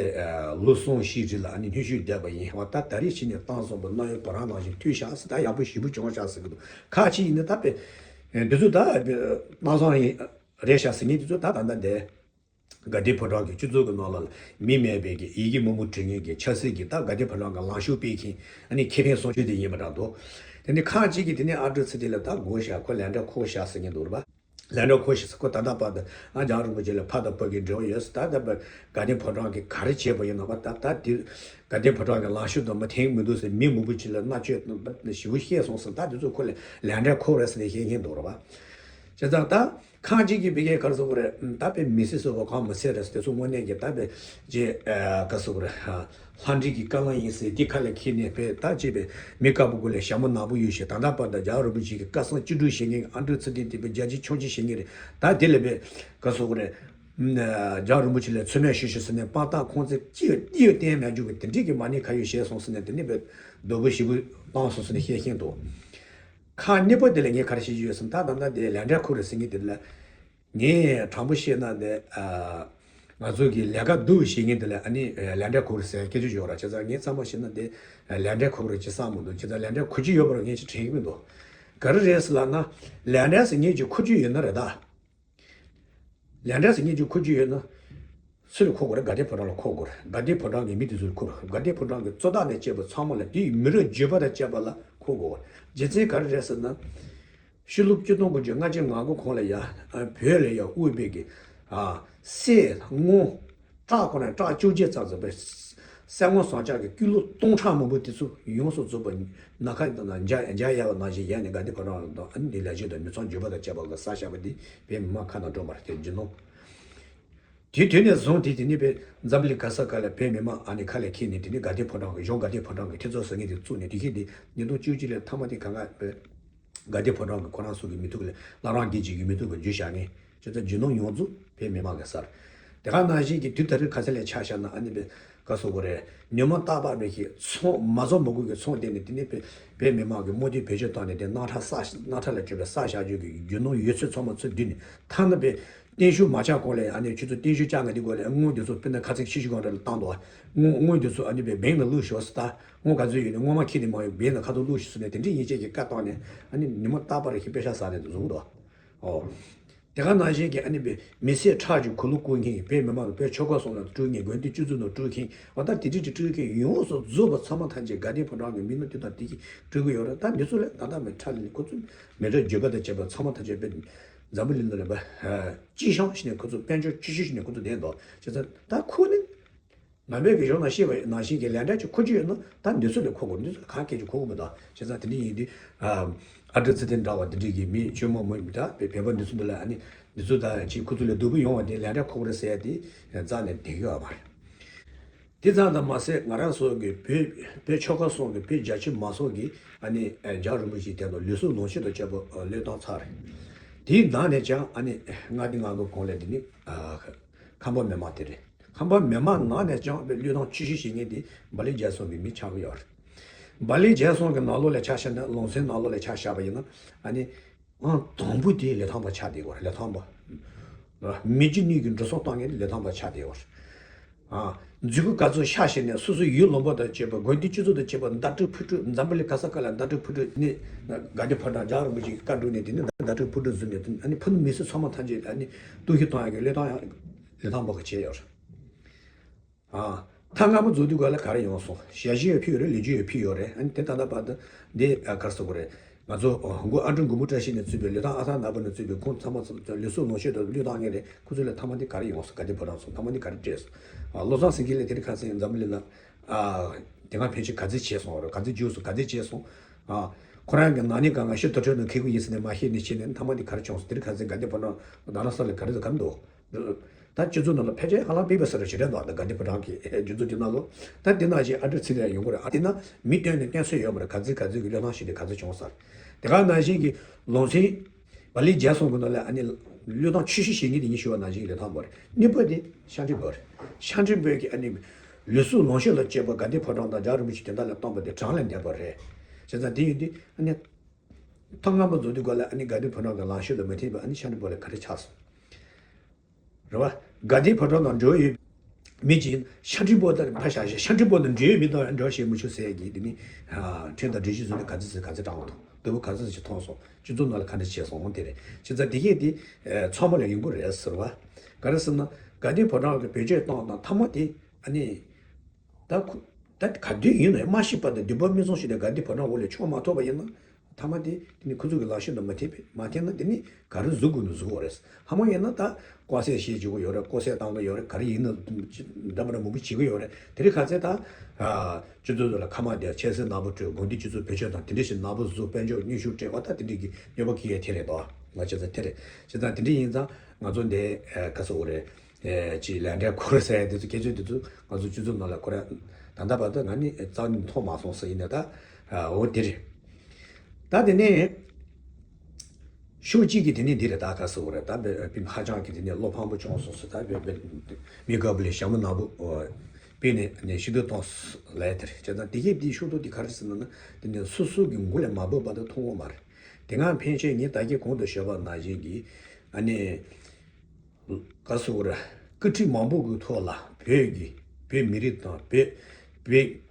ལོ་གསུམ་བཞི་རིང་ལ་ཨ་ནི་སྙན་ཞུ་བསྡད་པ་ཡིན། འོ་ད་ད་རེས་ཕྱིན་ནས་བཏང་སོང་བ་ན་ཡོད་བ་རང་ནང་བཞིན་འཐུས་བཞག་ཟེར། ད་ཡག་པོ་ཞེ་པོ་བྱུང་བཞག་ཟེར་གི་འདུག་ཁ་ཅིག་ཡིན་ན་ད་དཔེ་འདི་ཚོ་ད་བཏང་སོང་ཡིན་རེད་བཞག་ཟེར་མཁན་དེ་ཚོ་ད་ད་ལྟ་འདས། དགའ་ལྡན་ཕོ་བྲང་གི་སྤྱི་ཚོགས་ཀྱི་ནང་ལ་མི་མེད་པའི་གི་ཡི་གེ་མང་པོ་བྲིས་མཁན་གྱི་ཆབ་སྲིད་ཀྱི་ད་དགའ་ལྡན་ཕོ་བྲང་གི་ལངས་ཕྱོགས་སྤེལ་མཁན་ཨ་ནི་ཁེ་ཕན་སྲུང་སྐྱོབ་དེ་ཡིན་པ་འདྲ་འདུག་དེ་ནི་ཁ་ཅིག་གིས་དེ་ནི་ཨ་འབྲུག་ཚེ་བརྟན་ལ་ད་དགོས་ཤག་ཁོ་ལན་འདྲ་འཁོར་ཤག་ཟེར་མཁན་འདུག་རེད་པ། ལན་འདྲ་འཁོར་ཤག་ཟེར། ཁོ་ད་ལྟ་བར་དུ་ཨ་རྒྱལ་བ་རིན་པོ་ཆེ་ལ་ཕ་དང་བུ་གི་འབྲེལ་བ་ཡོད་ཟེར། ད་ལྟ་བར་དགའ་ལྡན་ཕོ་བྲང་གིས་ག་རེ་བྱས་པ་ཡིན་ན་པ། ད་ད་དེ་དགའ་ལྡན་ཕོ་བྲང་གི་ལངས་ཕྱོགས་དང་མི་མཐུན་མི་འདུག་ཟེར། མི་མང་པོ་ཅིག་ལ་མནར་གཅོད་ཞེ་པོ་བཤད་སོང་ཟེར། ད་དེ་ཚོ་ཁོ་ལ་ལན་འདྲ་འཁོར་རེད་ཟེར་ནས་བཤད་མཁན་འདུག་རེད་པ། བྱས་ཙང་ད་ཁ་ཅིག་གིས་བི་གའི་ག་རེ་ཟེར་དགོས་རེད། ད་དཔེ་མི་སྲིད་ཟེར་བ་གང་མི་སྲིད་རེད་ཟེར། དེ་ཚོ་དངོས་གནས་ཀྱི་ད་དཔེ་རྗེ་ག་རེ་ཟེར་དགོས་རེད། ལྷ་འདྲེ་གི་བཀའ་བློན་ཡིན་ཟེར་དེ་ཁ་ལ་འཁྱེར་ནས་དཔེ་ད་ཅེས་པའི་མི་དཀར་པོ་དགོས་ལ་ཞྭ་མོ་ནག་པོ་ཡོད་ཞེས། ད་ལྟ་བར་དུ་རྒྱལ་བ་རིན་པོ་ཆེ་གི་བཀའ་གསུང་ཅི་སྒྲུབ་བྱེད་མཁན་ཨ་འབྲུག་ཚེ་བརྟན་དེ་དཔེ་རྒྱལ་གཅེས་ཆོས་གཅེས་བྱེད་མཁན་རེད། ད་དེ་ལ་དཔེ་ག་རེ་ཟེར་དགོས་རེད། རྒྱལ་བ་རིན་པོ་ཆེ་ལ་མཚན་སྨད་ཞུ་ཞུ་ཟེར་ནས་དཔང་རྟགས་ཁུངས་བཙན་ཅི་ཡོད་ཏི་ཡོད་བསྟན་མེད་རྒྱུ་གི་དེ་འདྲས་ཀྱི་མ་ཎི་ཁ་ཡོད་བཞེས་སོང་ཟེར་ནས་དེ་ནས་དཔེ་རྡོ་པོ་ཞེ་པོ་བཏང་སོང་ཟེར་ནས་བཤད་མཁན་འདུག་ཁ་གཉིས་པོ་དེ་ལ་ངས་ག་རེ་བཤད་རྒྱུ་ཡོད་ཟེར་ན། ད་ད་ལྟ་དེ་ལན་འདྲ་འཁོར་རེད་ཟེར་མཁན་དེ་ལ་ངས་དྲང་པོ་བཤད་ན་དེ་ཨ་ང་ཚོ་གི་ལས་ཀ་སྡུག་བྱེད་མཁན་དེ་ལ་ཨ་ནི་ལན་འདྲ་འཁོར་རེད་ཟེར་སྐད་ཆ་ཡོད་ར། བྱས་ཙང་ངས་ཚང་མ་བཤད་ན་དེ་ལན་འདྲ་འཁོར་རེད་ཅེས་བསམ་མི་འདུག་བྱས་ཙང་ལན་འདྲ་འཁོར་གྱི་ཡོད་པར་ངས་ཅིག་དྲན་གྱི་མི་འདུག་ག་རེ་རེད་ཟེར་ལབ་ན་ལན་འདྲ་ཟེར་མཁན་ཅིག་འཁོར་རྒྱུ་ཡོད་ན་རེད་ད། ལན་འདྲ་ཟེར་མཁན་ཅིག་འཁོར་རྒྱུ་ཡོད་ན། སུ་ལ་འཁོར་དགོས་རེད། དགའ་ལྡན་ཕོ་བྲང་ལ་འཁོར་དགོས་རེད། དགའ་ལྡན་ཕོ་བྲང་གི་མི་དེ་ཚོ་ལ་འཁོར་དགོས་རེད། དགའ་ལྡན་ཕོ་བྲང་གི་གཙོ་བདག་ནས་བཅས་པ་ཚང་མ་ལ་དེའི་མི་རབས་བརྒྱུད་པ་དང་བཅས་པ་ལ་འཁོར་དགོས་རེད། རྒྱུ་མཚན་ག་རེ་རེད་ཟེར་ན། ཕྱི་ལོ་ཆིག་སྟོང་དགུ་བརྒྱ་ལྔ་བཅུ་ང་དགུ་གོང་ལ་ཡ་བོད་ལ་ཡ་དབུས་པའི་གི་ཨ་གསེར་དངུལ་ཊར་ཁོ་ན་ཊར་བཅོ་བརྒྱད་ཙམ་ཙམ་པའི་གསེར་དངུལ་ཟངས་ལྕགས་ཀྱི་ཀི་ལོ་སྟོང་ཕྲག་མང་པོ་དེ་ཚོ་ཡོངས་སུ་རྫོགས་པ་ནམ་མཁའ་དང་འཇའ་འཇའ་ཡལ་བ་ནང་བཞིན་ཡལ་ནས་དགའ་ལྡན་ཕོ་བྲང་ལ་དང་ཨ་ནི་འདི་ལས་བྱེད་དང་མི་ཚང་བརྒྱུད་པ་དང་བཅས་པ་ལ་བསགས་བཞག་པ་འདི་བོད་མི་མང་ཁ་ནང་འགྲོ་མ་རེད། དེ་རྒྱུ་ནོར། དེ་དུས་ནས་བཟུང་སྟེ་དེ་ནི་བོད་འཛམ་བུ་གླིང་ག་ས་ག་ལ་བོད་མི་མང་ཨ་ནི་ཁ་ལས་འཁྱེར་ནས་དེ་ནི་དགའ་ལྡན་ཕོ་བྲང་གི་གཞུང་དགའ་ལྡན་ཕོ་བྲང་གི་ཁྲི་ཚོ་ཟེར་མཁན་དེ་བཙུགས་ནས་དེ་ཁྱེད་དེ་ཉིས་སྟོང་བཅུ་གཅིག་ལ་མཐའ་མ་དེ་གང་ག་བོད་དགའ་ལྡན་ཕོ་བྲང་གི་ཁོ་རང་ཚོ་གི་མི་ཐུག་ལ་བླ་བྲང་དགེ་བྱེད་ཀྱི་མི་ཐུག་གི་རྒྱུ་བཞག་མཁན་ཁྱེད་ཚོ་རྒྱུ་ནོར་ཡོངས་རྫོགས་བོད་མི་མང་གི་སར། དེ་ག་ནང་བཞིན་གྱི་དུས་ད་རེས་ཁ་སང་ལས་ཆ་བཞག་ན་ཨ་ནི་བོད་ག་སོ་གོ་རེད། ཉོན་མོངས་རྟག་པ་མེད་ཀྱི་ཚོང་མ་རྫོགས་མ་དགོས་ཀྱི་ཚོང་བསྡད་ནས་དེ་ནས་བོད་བོད་མི་མང་གི་རྨོངས་དད་བེད་སྤྱོད་བཏང་ནས་དེ་རྣག་ཁྲག་བསགས་རྣག་ཁྲག་ལ་བཅོས་པའི་བསགས་བཞག་རྒྱུ་གི་རྒྱུ་ནོར་ཡོད་ཚད་ཚང་མ་ཚུར་བསྡུས་ནས་ཐ་ན་བོད་བརྟན་བཞུགས་མ་ཆགས་གོང་ལ་ཨ་ནི་ཁྱོད་ཚོ་བརྟན་བཞུགས་བཅར་ང་འདི་གོ་ལ་དངུལ་འདི་ཚོ་དཔེར་ན་ཁ་ཚིག་ཕྱི་ཤུ་གང་འདྲ་ལ་བཏང་འདུག་དངུལ་དངུལ་འདི་ཚོ་ཨ་ནི་བའི་བེང་ལ་བླུགས་ཤོག་ཟེར། ད་དངུལ་ག་ཚོད་ཡོད་ནི་སྔོན་མ་ཁྱེར་ནས་མ་ཡོང་བེང་ལ་ཁ་ཐོག་བླུགས་ཤོག་ཟེར་ནས་དེ་འདྲའི་ཡིན་ཆད་ཀྱི་བཀའ་བཏང་ནས་ཨ་ནི་ཉི་མ་རྟག་པར་ཁྱི་པེ་ཤ་ཟ་ནས་བཟུང་འདུག་ཨོ། དེ་ག་ནང་བཞིན་གྱི་ཨ་ནི་བའི་མི་སེར་ཁྲག་གི་གོ་ལུ་བསྐོར་མཁན་བོད་མི་མང་ལ་བོད་ཆོལ་ཁ་གསུམ་ལ་སྤྲུལ་མཁན་དགོན་སྡེ་སྤྱི་ཚོགས་ནང་སྤྲུལ་མཁན་འོ་ད་དེ་འདྲའི་སྤྲུལ་མཁན་ཡོངས་སུ་རྫོགས་པ་ཚང་མ་ཐམས་ཅད་དགའ་ལྡན་ཕོ་བྲང་གི་མི་སྣ་དེ་དང་དེ་གིས་སྤྲུལ་གི་ཡོད་རེད། ད་འདི་ཚོ་ལས་ད་ལྟ་མི་ཁྲ་ལས་ཁོ་ཚོ་མི་རབས་བརྒྱུད་པ་དང་བཅས་པ་ཚང་མ་ཐམས་ཅད་དཔེ་འཛམ་བུ་གླིང་ལ་ལ་བ་སྤྱི་བཤང་ཞིག་ནས་ཁོ་ཚོ་དཔལ་འབྱོར་སྤྱི་བཤང་ཞིག་ནས་ཁོ་ཚོ་བསྡད་འདུག་བྱས་ཙང་ད་ཁོ་ནི་ང་བོད་ཀྱི་གཞུང་ནང་བཤད་པ་ནང་བཞིན་གྱི་ལན་འདྲ་ཅིག་འཁོར་རྒྱུ་ཡོད་ན་ད་འདི་ཚོ་ལས་འཁོར་དགོས། འདི་ཚོ་ལ་གང་སྐད་ཅིག་འཁོར་དགོས་མི་འདུག་བྱས་ཙང་དེ་འདྲ་ཡིན་དུས་ཨ་འབྲུག་ཚེ་བརྟན་འདྲ་བ་འདི་འདྲའི་གི་མི་ཆོས་མང་མོས་མི་འདྲ་བའི་བོད་པ་འདི་ཚོ་འདི་ལ་ཨ་ནི་འདི་ཚོ་ད་ཅིག་ཁོ་ཚོ་ལས་སྡུག་པོ་ཡོང་བ་དེ་ལན་འདྲ་འཁོར་རེད་ཟེར་ཡ་དེ་རྩ་ནས་བསྡད་ཀྱི་ཡོད་མ་རེད། དེ་ཙམ་དུ་མ་ཟད་ང་རང་ཚོ་གི་བོད་བོད་ཆོལ་ཁ་གསུམ་གི་བོད་རྒྱ་ཆེ་མང་ཚོགས་ཀྱིས་ཨ་ནི་རྒྱལ་རིན་པོ་ཆེའི་དོན་དུ་ལུས་སྲོག་ལོངས་སྤྱོད་དང་བཅས་པ་བློས་བཏང་ཚར་རེད། དེའི་ནང་ནས་ཀྱང་ཨ་ནི་ལྔ་བདུན་ང་དགུ་གོང་ལ་འདི་ནི་ཁམས་པ་མི་མང་དེ་རེད། ཁམས་པ་མི་མང་ནང་ནས་ཀྱང་བློས་བཏང་ཆེ་ཤོས་བྱེད་མཁན་དེ་བ་ལི་རྒྱལ་གསུམ་གྱི་མི་ཆགས་ཀྱི་ཡོད་རེད། བ་ལི་རྒྱལ་གསུམ་གྱི་ནང་ལོགས་ལ་ཆ་བཞག་ན་ལུང་ཚན་ནང་ལོགས་ལ་ཆ་བཞག་པ་ཡིན་ན་ཨ་ནི། ཨང་དང་པོ་དེ་ལི་ཐང་པ་ཆགས་བསྡད་ཡོད་རེད། ལི་ཐང་པ། མི་རྒྱུ་གཉིས་ཀྱི་འགྲོ་སོང་གཏོང་མཁན་དེ་ལི་ཐང་པ་ཆགས་བསྡད་ཡོད་རེད། ཨ། མཛུབ་གུ་ག་ཚོད་ཤ་བཞེས་ནས་སོ་སོའི་ཡུལ་ལུང་པ་དང་བཅས་པ་དགོན་སྡེ་སྤྱི་ཚོགས་དང་བཅས་པ་བརྡ་སྤྲོད་ཕུ་སྤྲོད་འཛམ་བུ་གླིང་ག་ས་ག་ལ་བརྡ་སྤྲོད་ཕུ་སྤྲོད་ནི། དགའ་ལྡན་ཕོ་བྲང་རྒྱལ་བ་རིན་པོ་ཆེ་གི་བཀའ་བསྒྲུབས་ནས་དེ་ནི་བརྡ་སྤྲོད་ཕུ་སྤྲོད་བཟོས་ནས་དེ་ཨ་ནི་ཕུ་ནུ་མི་སེར་ཚང་མ་ཐམས་ཅད་ཨ་ནི་གཏོར་བཤིག་གཏོང་ཡག་གི་ལི་ཐང་ཡང་ལི་ཐང་པ་གི་བྱས་ཡོད་རེད། ཨ། ཐེངས་སྔ་མོ་འཛུགས་དུས་ག་ལ་ག་རེ་ཡོང་སོང་། ཞལ་བཞེས་ཡང་ཕུལ་ཡོད་རེད། ལས་བྱེད་ཡང་ཕུལ་ཡོད་རེད། ཨ་ནི་དེ་ད་ལྟ་བར་དུ་འདི་ཨ་ག་རེ་ཟེར་དགོས་རེད། ང་ཚོ་ཨ་མགོ་ཨ་འབྲུག་མགོན་པོ་བཀྲ་ཤིས་ནས་གཙོས་པའི་ལི་ཐང་ཨ་ཐར་ནག་པོ་ནས་གཙོས་པའི་ཁོང་ཚང་མ་ཚོ་ལུས་སྲོག་ལོངས་སྤྱོད་དང་བློས་བཏང་མཁན་རེད། ཁོ་ཚོ་ལ་མཐའ་མ་འདི་ག་རེ་ཡོང་སོང་། དགའ་ལྡན་ཕོ་བྲང་སོང་། མཐའ་མ་འདི་ག་རེ་སྤྲད་སོང་། ཨ་བློ་བཟང་སེང་གེ་ལགས་དེ་རིང་ཁ་སང་འཛམ་བུ་གླིང་ལ་ཨ་དེ་སྔ་ཕན་ཆད་ག་ཚོད་བྱས་སོང་རེད། ག་ཚོད་བརྒྱུགས་སོང་། ག་ཚོད་བྱས་སོང་། ཨ་ཁོ་རང་གི་ནག་ཉེས་གང་ག་ཕྱི་དུར་ཁྲོད་ནང་འཁེལ་གི་ཡིན་ཟེར་ནས་མ་བཤད་ནས་བྱས་ནས་མཐའ་མ་འདི་ག་རེ་བྱུང་སོང་། དེ་རིང་ཁ་སང་དགའ་ལྡན་ཕོ་བྲང་རྡ་རམ་ས་ལ་ག་རེ་དང་ག་རེ་འདུག་ད་སྤྱི་ཚོགས་ནང་ལ་ཕལ་ཆེར་ཧ་ལམ་པེ་པ་ས་རུ་ཞེ་དྲག་འདུག་ད་དགའ་ལྡན་ཕོ་བྲང་གི་སྤྱི་ཚོགས་དེ་ནང་ལོ། ད་དེ་ནང་བཞིན་ཨ་འབྲུག་ཚེ་རིང་ཡོང་གི་རེད། ཨ་དེ་ན་མི་སྟོན་ནས་སྟོན་སྲོལ་ཡོད་མ་རེད། ག་ཚོད་ག་ཚོད་ཀྱི་བློས་བཏང་ཞིག་དེ་ག་ཚོད་བྱུང་ས་རེད། དེ་ག་ནང་བཞིན་གྱི་ལོ་ཚན་བ་ལི་བརྒྱ་སོང་གི་ནང་ལ་ཨ་ནི་བློས་བཏང་ཆུ་བཞི་ཞེ་གཉིས་དེ་ཉིད་ཞུ་བ་ནང་བཞིན་གྱི་བློས་བཏང་བ་རེད། གཉིས་པ་དེ་ཤ་འདྲེ་བོ་རེད། ཤ་འདྲེ་བོ་གི་ཨ་ནི་ལུས་སྲོག་ལོངས་སྤྱོད་ལ་སྤྱད་པ་དགའ་ལྡན་ཕོ་བྲང་དང་རྒྱལ་བ་རིན་པོ་ཆེ་དོན་དག་ལ་བཏང་པ་དེ་གྲངས་ལས་འདས་པ་རེད། བྱས་ཙང་དེ་ཡིན་དུས་ཨ་ནི་ཐེངས་སྔ་མོ་འཛུགས་དུས་ག་ལ་ཨ་ནི་དགའ་ལྡན་ཕོ་བྲང་གི་ལངས་ཕྱོགས་ལ་མ་མཐུན་པ་ཨ་ནི་ཤ་འདྲེ་བོ་ལ་ག་རེ་ཆགས་སོང་། རེད་བ། དགའ་ལྡན་ཕོ་བྲང་དང་འབྲེལ་བ་ཡོད་མི་གཅིག་ཤ་འདྲེ་བོ་དང་ཕར་བཞག་བཞག་ཤ་འདྲེ་བོ་དང་འབྲེལ་ཡོད་མི་དང་ཡང་འབྲེལ་བ་བྱེད་མི་ཆོག་ཟེར་གྱི་དེ་ནི་ཁྲིམས་དང་སྒྲིག་གཞི་བཟོས་ནས་ག་ཚོད་ཚོད་ག་ཚོད་དྲངས་པ་དང་དོ་པོ་ག་ཚོད་ཚོད་ཅིག་མཐོང་སོང་། སྤྱི་ཚོགས་ནང་ལ་ག་འདྲ་བྱས་སོང་དེ་རེད། བྱས་ཙང་དེ་གས་དེ་ཚང་མ་ལ་ཡོང་གི་རེད་ཟེར་བ། ག་རེ་ཟེར་ན་དགའ་ལྡན་ཕོ་བྲང་གི་བེད་སྤྱོད་བཏང་དང་མཐའ་མ་དེ་ཨ་ནི། ད་ཁོ་ད་ག་དུས་ཡིན་ནའི་མ་ཤི་བར་དུ་འདུན་པ་མི་བཟུང་ཞིག་ནས་དགའ་ལྡན་ཕོ་བྲང་འོག་ལས་ཕྱོགས་མ་ཐོབ་པ་ཡིན་ན། མཐའ་མ་དེ་དེ་ནི་ཁོ་ཚོ་གི་ལངས་ཕྱོགས་དང་མ་མཐུན་པས་མ་མཐུན་ན་དེ་ནི་ག་རེ་བཟོ་དགོས་ན་བཟོ་དགོས་རེད། ཧ་མ་ཡིན་ན་ད་ལྐོག་ཟ་བྱེད་བཅུག་གི་ཡོད་རེད། ལྐོག་ཟ་བཏང་གི་ཡོད་རེད། ག་རེ་ཡིན་ན་འདྲ་མི་འདྲ་མང་པོ་བྱེད་ཀྱི་ཡོད་རེད། དེ་རིང་ཁ་སང་ད་སྤྱི་ཚོགས་ཚོ་ལ་ཁ་མ་བདེ་ཆབ་སྲིད་ནག་པོ་སྤྲོད། དགོན་སྡེ་སྤྱི་ཚོགས་བེད་སྤྱོད་དང་དེ་འདྲ་ཞིག་ནག་པོ་བཟོ། དཔལ་འབྱོར་གནོན་ཤུགས་སྤྲད་པ་ད་དེ་འདྲ་གི་རྙོག་པ་གི་ཡས་དེ་རེད་དོ། ང་བྱས་ཙང་དེ་རེད། བྱས་ཙང་དེ་འདྲ་ཡིན་ཙང་ང་ཚོ་འདི་ག་ཟེར་དགོས་རེད། ཅིག་ལས་འབྲས་འཁོར་ཟེར་དེ་ཚོ་སྐད་ཆ་དེ་ཚོ་ང་ཚོ་སྤྱི་ཚོགས་ནང་ལ་འཁོར་ཡ། ད་ལྟ་བར་དུ་ང་ནི་རྩ་ནས་མཐོང་མ་སོང་ཟེར་ཡིན་ན་ད། འོ་དེ་རེད། ད་དེ་ནས་ཤོག་གཅིག་གི་དེ་ནས་འདི་རེད། ད་ག་ཟེར་དགོས་རེད། ད་བེ་བེ་ཧ་ཅང་གི་དེ་ནས་བློ་ཕམ་པོ་བྱུང་སོང་ཟེར། ད་བེ་བེ་མི་དགའ་བོ་ལས་ཞྭ་མོ་ནག་པོ་སྤེལ་ནས་ནས་ཤི་དུ་གཏོང་ལས་དེ་རེད། བྱས་ཙང་དེ་གས་དེའི་ཤོག་ཐོག་དེ་ག་རེ་ཟེར་ན་ན་དེ་ནས་སོ་སོ་གི་མགོ་ལས་མ་བབས་བར་དུ་མཐོང་གི་མ་རེད། དེ་སྔ་ཕན་ཆད་ངས་ད་གིན་གོང་དུ་ཞུས་པ་ནང་བཞིན་གྱི་ཨ་ནི། ག་ཟེར་དགོས་རེད། སྐུ་ཁྲིད་མང་པོ་གི་ཐོག་ལ་བོད་ཀྱི་བོད་མི་རིགས་དང་བོད་བོད་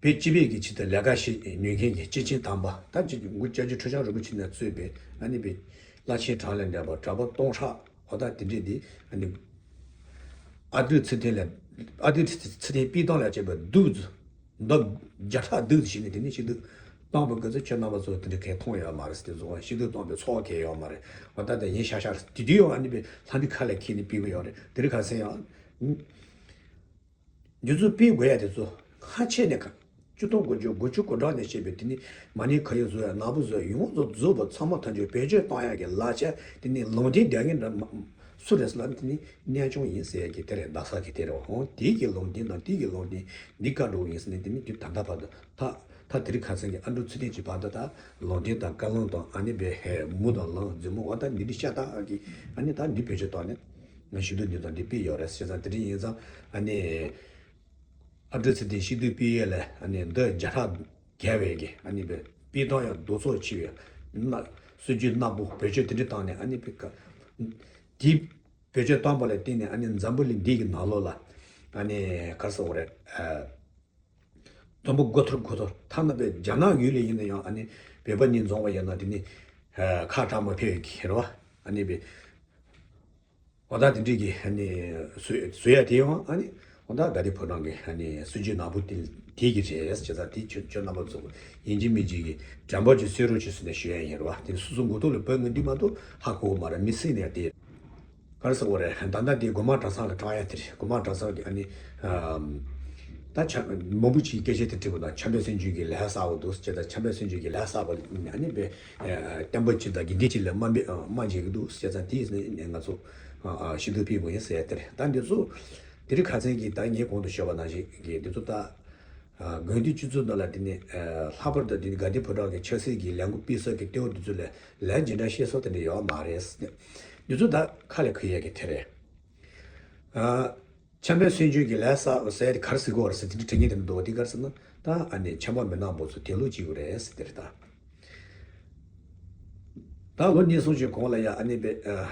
བོད་སྤྱི་པའི་གི་ཆེད་དུ་ལས་ཀ་བྱེད་ནུས་མཁན་གྱི་སྐྱེས་ཆེན་དམ་པ་ད་ཅིག་མགོ་སྐྱབས་རྗེ་ཁྲི་བྱང་རིན་པོ་ཆེ་ནས་གཙོས་པའི་ཨ་ནི་བོད་བླ་ཆེན་གྲངས་ལས་འདས་པ་གྲྭ་པ་སྟོང་ཕྲག་འོ་ད་དེ་འདྲས་དེ་ཨ་ནི་ཨ་འབྲུག་ཚེ་བརྟན་ལ་ཨ་འབྲུག་ཚེ་བརྟན་པའི་གཏམ་ལ་བྱས་པའི་གདུགས་མདོ་བརྒྱ་ཕྲག་གདུགས་བྱས་ནས་དེ་ནས་ཤི་དུས་བཏང་པའི་སྐབས་སུ་ཁྱེད་རྣམ་པ་ཚོ་དེ་འདྲ་གས་མཐོང་ཡོད་མ་རེད་ཟེར། དེ་ཚོ་ཤི་དུས་བཏང་པའི་ཚོགས་གས་ཡོད་མ་རེད། འོ་ད་ད་ཡིན་ཤག་ཤག་དེ་དུས་ཡང་ཨ་ནི་པའི་ལྷ་འདྲེ་ཁ་ལས་འཁྱེར་ནས་ཕུལ་གི་ཡོད་རེད། དེ་རིང་ཁ་སང་ཡང་འདི་ཚོ་ཕུལ་དགོས་ཡ་དེ་ཚོ་ཁ་ཕྱེ་ནས་ཁ་བཅུ་སྟོང་དགུ་བཅུ་དགུ་བཅུ་གོ་གྲངས་ནས་བཤད་པའི་དེ་ནི་མ་ཎི་ཁ་ཡོག་བཟོ་ཡ་ནག་པོ་བཟོ་ཡ་ཡོངས་རྫོགས་བཟོ་བ་ཚང་མ་ཐམས་ཅད་བེད་སྤྱོད་བཏང་ཡ་གི་ལག་ཆ་དེ་ནི་ལུང་བསྟན་རྒྱག་མཁན་འདྲ་མ། སུ་རེད་ཟེར་ན་དེ་ནི་གནས་ཆུང་ཡིན་ཟེར་ཡ་གི་དེ་རེད། བདག་ས་གི་དེ་རེད། འོང་དེའི་གི་ལུང་བསྟན་དང་དེའི་གི་ལུང་བསྟན་འདི་བཀའ་འགྲོ་ཡིན་ཟེར་ནས་དེ་ནི་དེ་ད་ལྟ་བར་དུ་ད་ད་དེ་རིང་ཁ་སང་གི་ཨ་འབྲུག་ཚེ་བརྟན་གྱི་བར་དུ་ད་ལུང་བསྟན་དང་བཀའ་ལུང་དང་ཨ་ནི་བའི་ཧེ་མུ་དང་ལང་མཛུབ་མོ་འོ་ད་འདི་འདྲ་ཤ་སྟག་གི་ཨ་ནི་ད་འདི་བེད་སྤྱོད་བཏང་ནས་ང་ཤི་དུས་འདི་དང་འདི་ཕུལ་ཡོད་རེད་ཟེར་ཙང་དེ་འདྲ་ཡིན་ཙང་ཨ་ནི་ཨ་འབྲུག་ཚེ་བརྟན་ཤི་དུས་ཕུལ་ཡས་ལ་ཨ་ནི་འདི་བརྒྱ་ཕྲག་བརྒལ་བའི་གི་ཨ་ནི་བའི་དཔེ་དང་ཡང་རྡོ་ཚོགས་ཆེ་བའི་ན་སྲོལ་རྒྱུན་ནག་པོ་བེད་སྤྱོད་དེ་འདྲ་བཏང་ནས་ཨ་ནི་བའི་ཀ་འདི། བེད་སྤྱོད་བཏང་པ་ལ་བརྟེན་ནས་ཨ་ནི་འཛམ་བུ་གླིང་འདི་གི་ནང་ལོགས་ལ་ཨ་ནི་ག་རེ་ཟེར་དགོས་རེད། ཨ་དུམ་བུ་དགུ་ཐོར་དགུ་ཐོར་ཐ་ན་པའི་རྒྱ་ནག་ཡུལ་ལ་ཡིན་ན་ཡང་ཨ་ནི་བོད་པ་གཉིས་འཛོམས་པ་ཡིན་ན་དེ་ནི་ཨ་ཁ་གྲག་མ་ཕེབས་ཀྱི་རེད་བ། ཨ་ནི་པའི་འོ་ད་དེ་འདྲས་ཀྱི་ཨ་ནི་བཟོ་བཟོ་ཡ་དེ་ཡང་ཨ་ནི་འོ་ད་དགའ་ལྡན་ཕོ་བྲང་གི་ཨ་ནི་སྲོལ་རྒྱུན་ནག་པོ་དེ་དེ་གི་རེད། བྱས་ཙང་དེ་ཁྱོད་ཁྱོད་རྣམ་པ་ཚོ་ཡིན་གཅིག་མིན་གཅིག་གི་དྲན་པ་ཅིག་གསོས་རོགས་བྱོས་ཟེར་ནས་ཞུ་ཡ་ཡིན་རེད་བ། དེ་སོ་སོ་མགོ་ཐོག་ལ་བབས་ངེས་དུས་མ་གཏོགས་ཧ་གོ་གི་མ་རེད། མི་སེམས་ནས་དེ། ག་རེ་ཟེར་དགོས་རེད། ད་ལྟ་དེ་སྒོ་མང་གྲྭ་ཚང་ལ་དྲངས་ཡ་དེ་རེད། སྒོ་མང་གྲྭ་ཚང་གི་ཨ་ནི་ཨམ། ད་ཆ་མང་པོ་ཅིག་སྐད་ཆ་དེ་དྲིས་པ་དང་། འཆམ་པའི་སེམས་ཅན་གྱི་ལས་བསགས་པ་འདུག་ཟེར། ད་འཆམ་པའི་སེམས་ཅན་གྱི་ལས་བསགས་པ་ཨ་ནི་པའི་ཨ་བསྟན་པ་སྤྱི་དང་དགེ་འདུན་སྤྱི་ལ་དམའ་འབེབས་ཨ་དམའ་འབེབས་ཀྱི་འདུག་ཟེར། ད་དེ་ནས་ང་ཚོ་ཨ་ཨ་ཤི་དུས་ཕུལ་དགོས་ཡིན་ཟེར་ཡ་དེ་རེད། ད་འདི་ཚོ་དེ་རིང་ཁ་སང་གི་ད་ངས་གོང་དུ་ཞུས་པ་ནང་བཞིན་གྱི་འདི་ཚོ་ད། ཨ་དགོན་སྡེ་སྤྱི་ཚོགས་ནང་ལ་དེ་ནས་ཨ་ལྷག་པར་དུ་དེ་ནས་དགའ་ལྡན་ཕོ་བྲང་གི་ཆབ་སྲིད་ཀྱི་ལས་འགུལ་སྤེལ་ས་གི་ལྟེ་བ་དེ་ཚོ་ལ་ལན་ཇི་འདྲ་བཤད་ས་དེ་འདྲ་ཡོད་མ་རེད། འདི་ཚོ་ད་ཁ་ལ་ཁུར་ཡས་ཀྱི་དེ་རེད། ཨ་འཆམ་པའི་སེམས་ཅན་གྱི་ལས་བསགས་ཟེར་དེ་ག་རེ་ཟེར་གྱི་ཡོད་རེད་ཟེར་དེ་འདྲ་དྲི་མཁན་དེ་འདྲ་འདུག་དེ་ག་རེ་ཟེར་ན་ད་ཨ་ནི་འཆམ་པ་མི་ནག་པོ་ཚོ་དེ་ལོ་གཅིག་གི་རེད་ཟེར་དེ་རེད་ད། ད་ལོ་གཉིས་གསུམ་ཞིག་གོང་ལ་ཡ་ཨ་ནི་པའི་ཨ་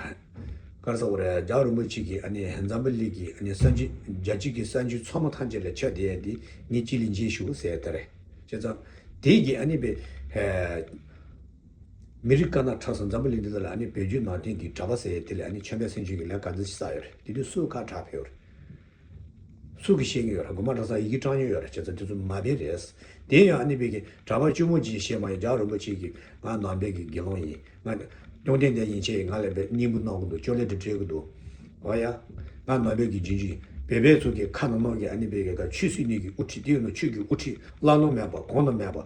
ག་རེ་ཟེར་དགོས་རེད། རྒྱལ་བ་རིན་པོ་ཆེ་གིས་ཨ་ནི་འཛམ་བུ་གླིང་གི་ཨ་ནི་གསར་འགྱུར་རྒྱལ་སྤྱི་གི་གསར་འགྱུར་ཚང་མ་ཐམས་ཅད་ལ་ཁྱབ་བསྡད་ཡ་དེ་ངས་ཅི་ལས་མཇལ་ཞུ་ཟེར་ཡ་དེ་རེད། བྱས་ཙང་དེ་གི་ཨ་ནི་པའི་ཨ་མི་རིགས་དཀར་ནག་ཁྲ་ཟུམ་འཛམ་བུ་གླིང་འདི་དག་ལ་ཨ་ནི་བོད་བརྒྱུད་ནང་བསྟན་གྱི་གྲྭ་པ་ཟེར་ཡ་དེ་ལ་ཨ་ནི་འཆམ་པའི་སེམས་ཅན་གྱི་ལས་ག་ཚོད་ཅིག་བསགས་ཡོད་རེད། དེ་དུས་སུ་ཁ་གྲག་ཕེབས་ཡོད་རེད། སུ་གིས་ཤེས་ཀྱི་ཡོད་རེད། དགོན་པ་གྲྭ་ཚང་ཡི་གེ་བཀྲམ་མྱོང་ཡོད་རེད། བྱས་ཙང་དེ་ཚོ་མ་དཔེ་རེད། དེ་ཡང་ཨ་ནི་དཔེ་གི་གྲྭ་པ་གཅུང་མོ་གཅིག་བཤད་མ་ཡིན། རྒྱལ་བ་རིན་པོ་ཆེ་གིས་ང་ནང་པའི་གི་དགེ་སློང་ཡིན། ང་བཅོམ་ལྡན་འདས་ཡན་ཆད་ང་ལ་དཔེ་སྙིང་པོ་གནང་གི་འདུག་ཅོ་ལེ་དེ་སྤྲད་གི་འདུག་འོ་ཡ། ང་ནང་པའི་གི་རྗེས་འཇུག་ཡིན། བོད་པའི་ཚོ་གི་ཁ་ནང་ནང་གི་ཨ་ནི་དཔེ་གི་ཆོས་སྲིད་གཉིས་ཀྱི་དབུ་ཁྲིད། དེ་ཡོད་ན་ཆོས་ཀྱི་དབུ་ཁྲིད་བླ་ན་མེད་པ་གོང་ན་མེད་པ་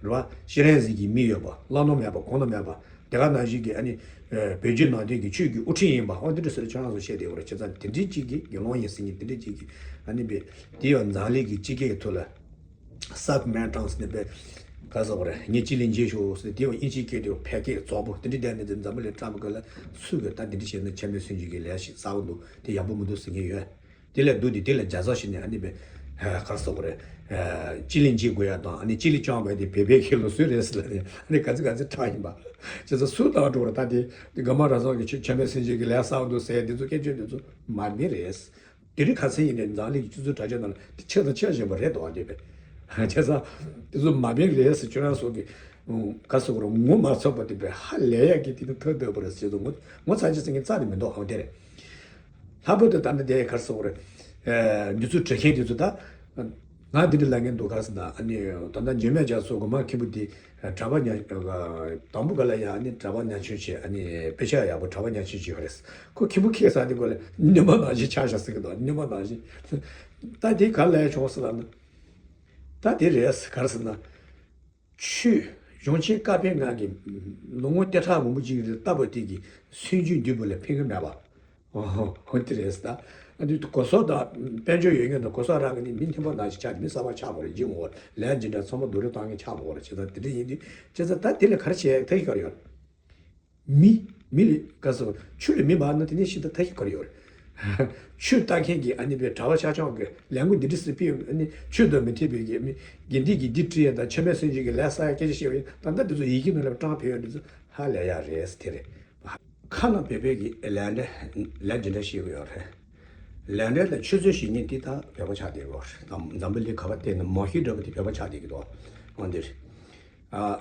རེད་བ། སྤྱན་རས་གཟིགས་ཀྱི་མིག་ཡོད་པ་བླ་ན་མེད་པ་གོང་ན་མེད་པ། དེ་ག་ནང་བཞིན་གྱི་ཨ་ནི་ཨ་བོད་བརྒྱུད་ནང་བསྟན་གྱི་ཆོས་ཀྱི་དབུ་ཁྲིད་ཡིན་པ། འོ་འདི་འདྲ་ཟེར་ཁྱོད་རང་ཚོ་བཤད་བསྡད་ཡོད་རེད། བྱས་ཙང་དེ་འདྲའི་གཅིག་གིས་དགེ་སློང་ཡིན་ཟེར་མཁན་དེ་འདྲའི་གཅིག་གིས་ཨ་ནི་དཔེ་དེ་ཡང་འཛམ་གླིང་གི་སྤྱི་སྐད་ཀྱི་ཐོག་ལ་སག་མན་ཊང་ཟེར་ནས་དཔེ་ག་ཟེར་དགོས་རེད། ངས་ཅི་ལས་འཇལ་ཤོག་ཟེར། དེ་ཡང་དབྱིན་ཇིའི་སྐད་དེ་ཕལ་སྐད་རྫོགས་པོ་དེ་འདྲའི་བསྡད་ནས་དེ་འཛམ་བུ་གླིང་བཀྲམ་གི་ལ་སུ་གིས་ད་དེ་འདྲ་བྱས་ན་འཆི་མེད་སེམས་ཅན་གྱི་ལས་ཤིག་བསགས་འདུག་དེ་ཡག་པོ་མི་འདུག་ཟེར་མཁན་ཡོད། དེ་ལས་སྡུག་དེ་དེ་ལས་རྒྱ་བཟའ་ཞིག་ནས་ཨ་ནི་དཔེ་ག་རེ་ཟེར་དགོས་རེད། སྤྱི་ལས་འཇལ་དགོས་ཡ་དང་ཨ་ནི་སྤྱི་ལས་བསྐྱངས་པ་དེ་བོད་པའི་གི་ལུགས་སྲོལ་རེད་ཟེར་ལ་ནི་ཨ་ནི་ག་ཚོད་ག་ཚོད་དྲག་ཡིན་པ། བྱས་ཙང་སུ་བཏང་འགྲོ་རེད། ད་དེ་དེ་དགོན་པ་གྲྭ་ཚང་གི་ཆོས་འཆི་མེད་སེམས་ཅན་གྱི་ལས་བསགས་འདུག་ཟེར་དེ་ཚོ་སྐད་ཆ་དེ་ཚོ་མ་དཔེ་རེད། དེ་རིང་ཁ་སང་ཡིན་ནའི་འཛམ་གླིང་གི་སྤྱི་ཚོགས་དྲ་རྒྱ་ནང་ལ་དེ་ཆེ་དང་ཆེ་བཞིན་པ་རེད་དོ། ཨ་དེ་བས་བྱས་ཙང་དེ་ཚོ་མ་དཔེ་རེད་ཟེར་ཁྱོད་རང་ཚོ་གི་ག་རེ་ཟེར་དགོས་རེད། ངོ་མ་ཚ་བ་དེ་བས་ཧ་ལས་ཡ་གི་དེ་ནི་ཐོག་བསྡད་པ་རེད་ཟེར་དུས་ངོ་ངོ་ཚ་ཅི་ཟེར་མཁན་རྩ་ནས་མི་འདུག་ཨ་དེ་རེད། ལྷག་པར་དུ་ད་ལྟ་དེ་ག་རེ་ཟེར་དགོས་རེད། ཨ་མྱུར་ཚུལ་འབྲི་མཁན་དེ་ཚོ་ད། ང་འདི་འདྲ་ལབ་མཁན་འདུག་ག་ཟེར་ན་ཨ་ནི་ད་ལྟ་འཇིགས་མེད་རྒྱ་མཚོ་དགོན་པ་མཁན་པོ་དེ་གྲྭ་པ་ཉ་དང་པོ་ག་ལ་ཡ་ཨ་ནི་གྲྭ་པ་ཉམ་ཆུང་བྱས། ཨ་ནི་དཔེ་ཆ་ཡག་པོ་གྲྭ་པ་ཉམ་ཆུང་བྱས་པ་རེད། ཁོ་མཁན་པོ་ཁེལ་ས་དེ་གོ་ལ་ཉི་མ་ནང་བཞིན་ཆགས་བཞག་ཟེར་གི་འདུག་ཉི་མ་ནང་བཞིན། ད་དེ་ག་ལ་ཡ་བྱུང་ཟེར་ལབ་ན། ད་དེ་རེད་ག་རེ་ཟེར་ན། ཆོས་གཞུང་ཆེན་བཀའ་པོད་ལྔ་གི་ལོ་ངོ་བརྒྱ་ཕྲག་མང་པོ་ཅིག་རེ་ལྟ་བུ་དེ་གི་སུན་འབྱིན་བདུད་པོ་ལ་ཕན་གི་མེད་པ། ཨོ་ཧོ་ཧོ་དེ་རེད་ཟེར། ཨ་ནི་གོ་ས་དང་དཔལ་འབྱོར་ཡོད་མཁན་དང་གོ་ས་རག་མཁན་ནི་མི་ཐེན་པ་ནང་བཞིན་ཆགས། མི་གསར་པ་ཆགས་པ་རེད། ཇི་འོང་བར་ལས་ཇི་འདྲ་ཚང་མ་རྡོ་རིང་བཏང་མཁན་ཆགས་པ་རེད། བྱས་ཙང་དེ་འདྲ་ཡིན་དུས་བྱས་ཙང་ད་དེ་ལ་ག་རེ་བྱས་ཐབས་ཤེས་ག་རེ་ཡོད། མི་མི་ལ་ག་ཟེར་ཆོས་ལ་མི་འབག་ན་དེ་ནས་ཤི་ད་ཐབས་ཤེས་ག་རེ་ཡོད་རེད། ཆོས་ལྟ་མཁན་གྱི་ཨ་ནི་པའི་གྲྭ་པ་ཆ་ཆང་གི་ལས་འགུལ་འདི་འདྲ་ཟེར་ཕི་ཨ་ནི་ཆོས་དང་མི་མཐུན་པའི་གི་མི་དགེ་འདུན་གྱི་འདི་བྲིས་ཡ་དང་འཆི་མེད་སེམས་ཅན་གྱི་ལས་བསགས་ཡ་སྐད་ཆ་བཤད་པ་ཡིན། ད་ལྟ་འདི་ཚོ་ཡི་གེ་ནང་ལ་བཀྲམ་ཕེབས་ཡ་འདི་ཚོ་ཧ་ལས་ཡ་རེད་ཟེར་དེ་རེད། ཁ་ནང་བོད་པའི་གི་ལས་འབྲས་ལས་འདི་འདྲ་བཤད་གི་ཡོད་རེད། ལས་འབྲས་ལ་ཆུ་ཚོད་བཞི་ཉིན་དེ་ད་བོད་པ་ཆགས་བསྡད་ཡོད་རེད། ད་འཛམ་བུ་གླིང་ག་པར་བལྟས་ན་མ་ཤི་འདྲ་པོ་དེ་བོད་པ་ཆགས་བསྡད་གི་འདུག་འོན་ཏེ་ཨ།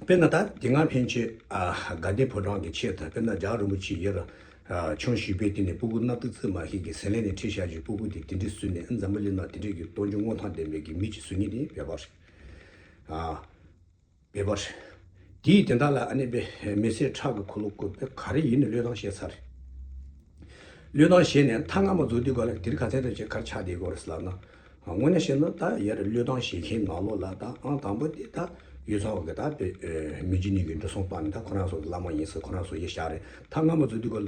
དཔེར་ན་ད་དེ་སྔ་ཕན་ཆད་ཨ་དགའ་ལྡན་ཕོ་བྲང་གི་ཆེད་དུ་དཔེར་ན་རྒྱལ་བ་རིན་པོ་ཆེ་ཡར་ཨ་ཆུང་བཞུགས་པའི་དུས་ནས་སྤུ་གུ་སྣ་ཏིག་ཙི་མ་ཤི་གི་ཟིན་ལས་ནས་ཁྲིད་བཞག་རྒྱུ་སྤུ་གུ་དེ་དེ་འདྲའི་བཟོས་ནས་ཨ་འཛམ་བུ་གླིང་ནང་དེ་འདྲའི་གི་སྟོབས་འབྱོར་མངོན་ཐང་ལྡན་པའི་གི་མི་གཅིག་བཟོ་མཁན་དེ་བོད་པ་རེད། ཨ། བོད་པ་རེད། དེའི་དོན་དག་ལ་ཨ་ནི་པའི་མི་སེར་ཁྲག་གི་འཁོར་ལོ་བསྐོར་བའི་ག་རེ་ཡིན་ནའི་བློས་བཏང་བྱས་ཚར་རེད། བློས་བཏང་བྱས་ནས་མཐའ་སྔ་མ་རྫོགས་དུས་ག་ལ་དེ་རིང་ཁ་སང་དུ་བྱས་ག་རེ་ཆགས་བསྡད་ཡོད་རེད་ཟེར་ལབ་ན། དངོས་གནས་བཤད་ན་ད་ཡར་བློས་བཏང་བྱེད་མཁན་ནང་ལོགས་ལ་ད་ཨང་དང་པོ་དེ་ད་ཡུལ་ཚང་གི་ད་དཔེ་མི་རྒྱུ་གཉིས་ཀྱི་འགྲོ་སོང་བཏང་ནས་ད་ཁོ་རང་ཚོ་བླ་མ་ཡིན་ཟེར་ཁོ་རང་ཚོ་ཡིན་ཤག་རེད། མཐའ་སྔ་མ་རྫོགས་དུས་ག་ལ་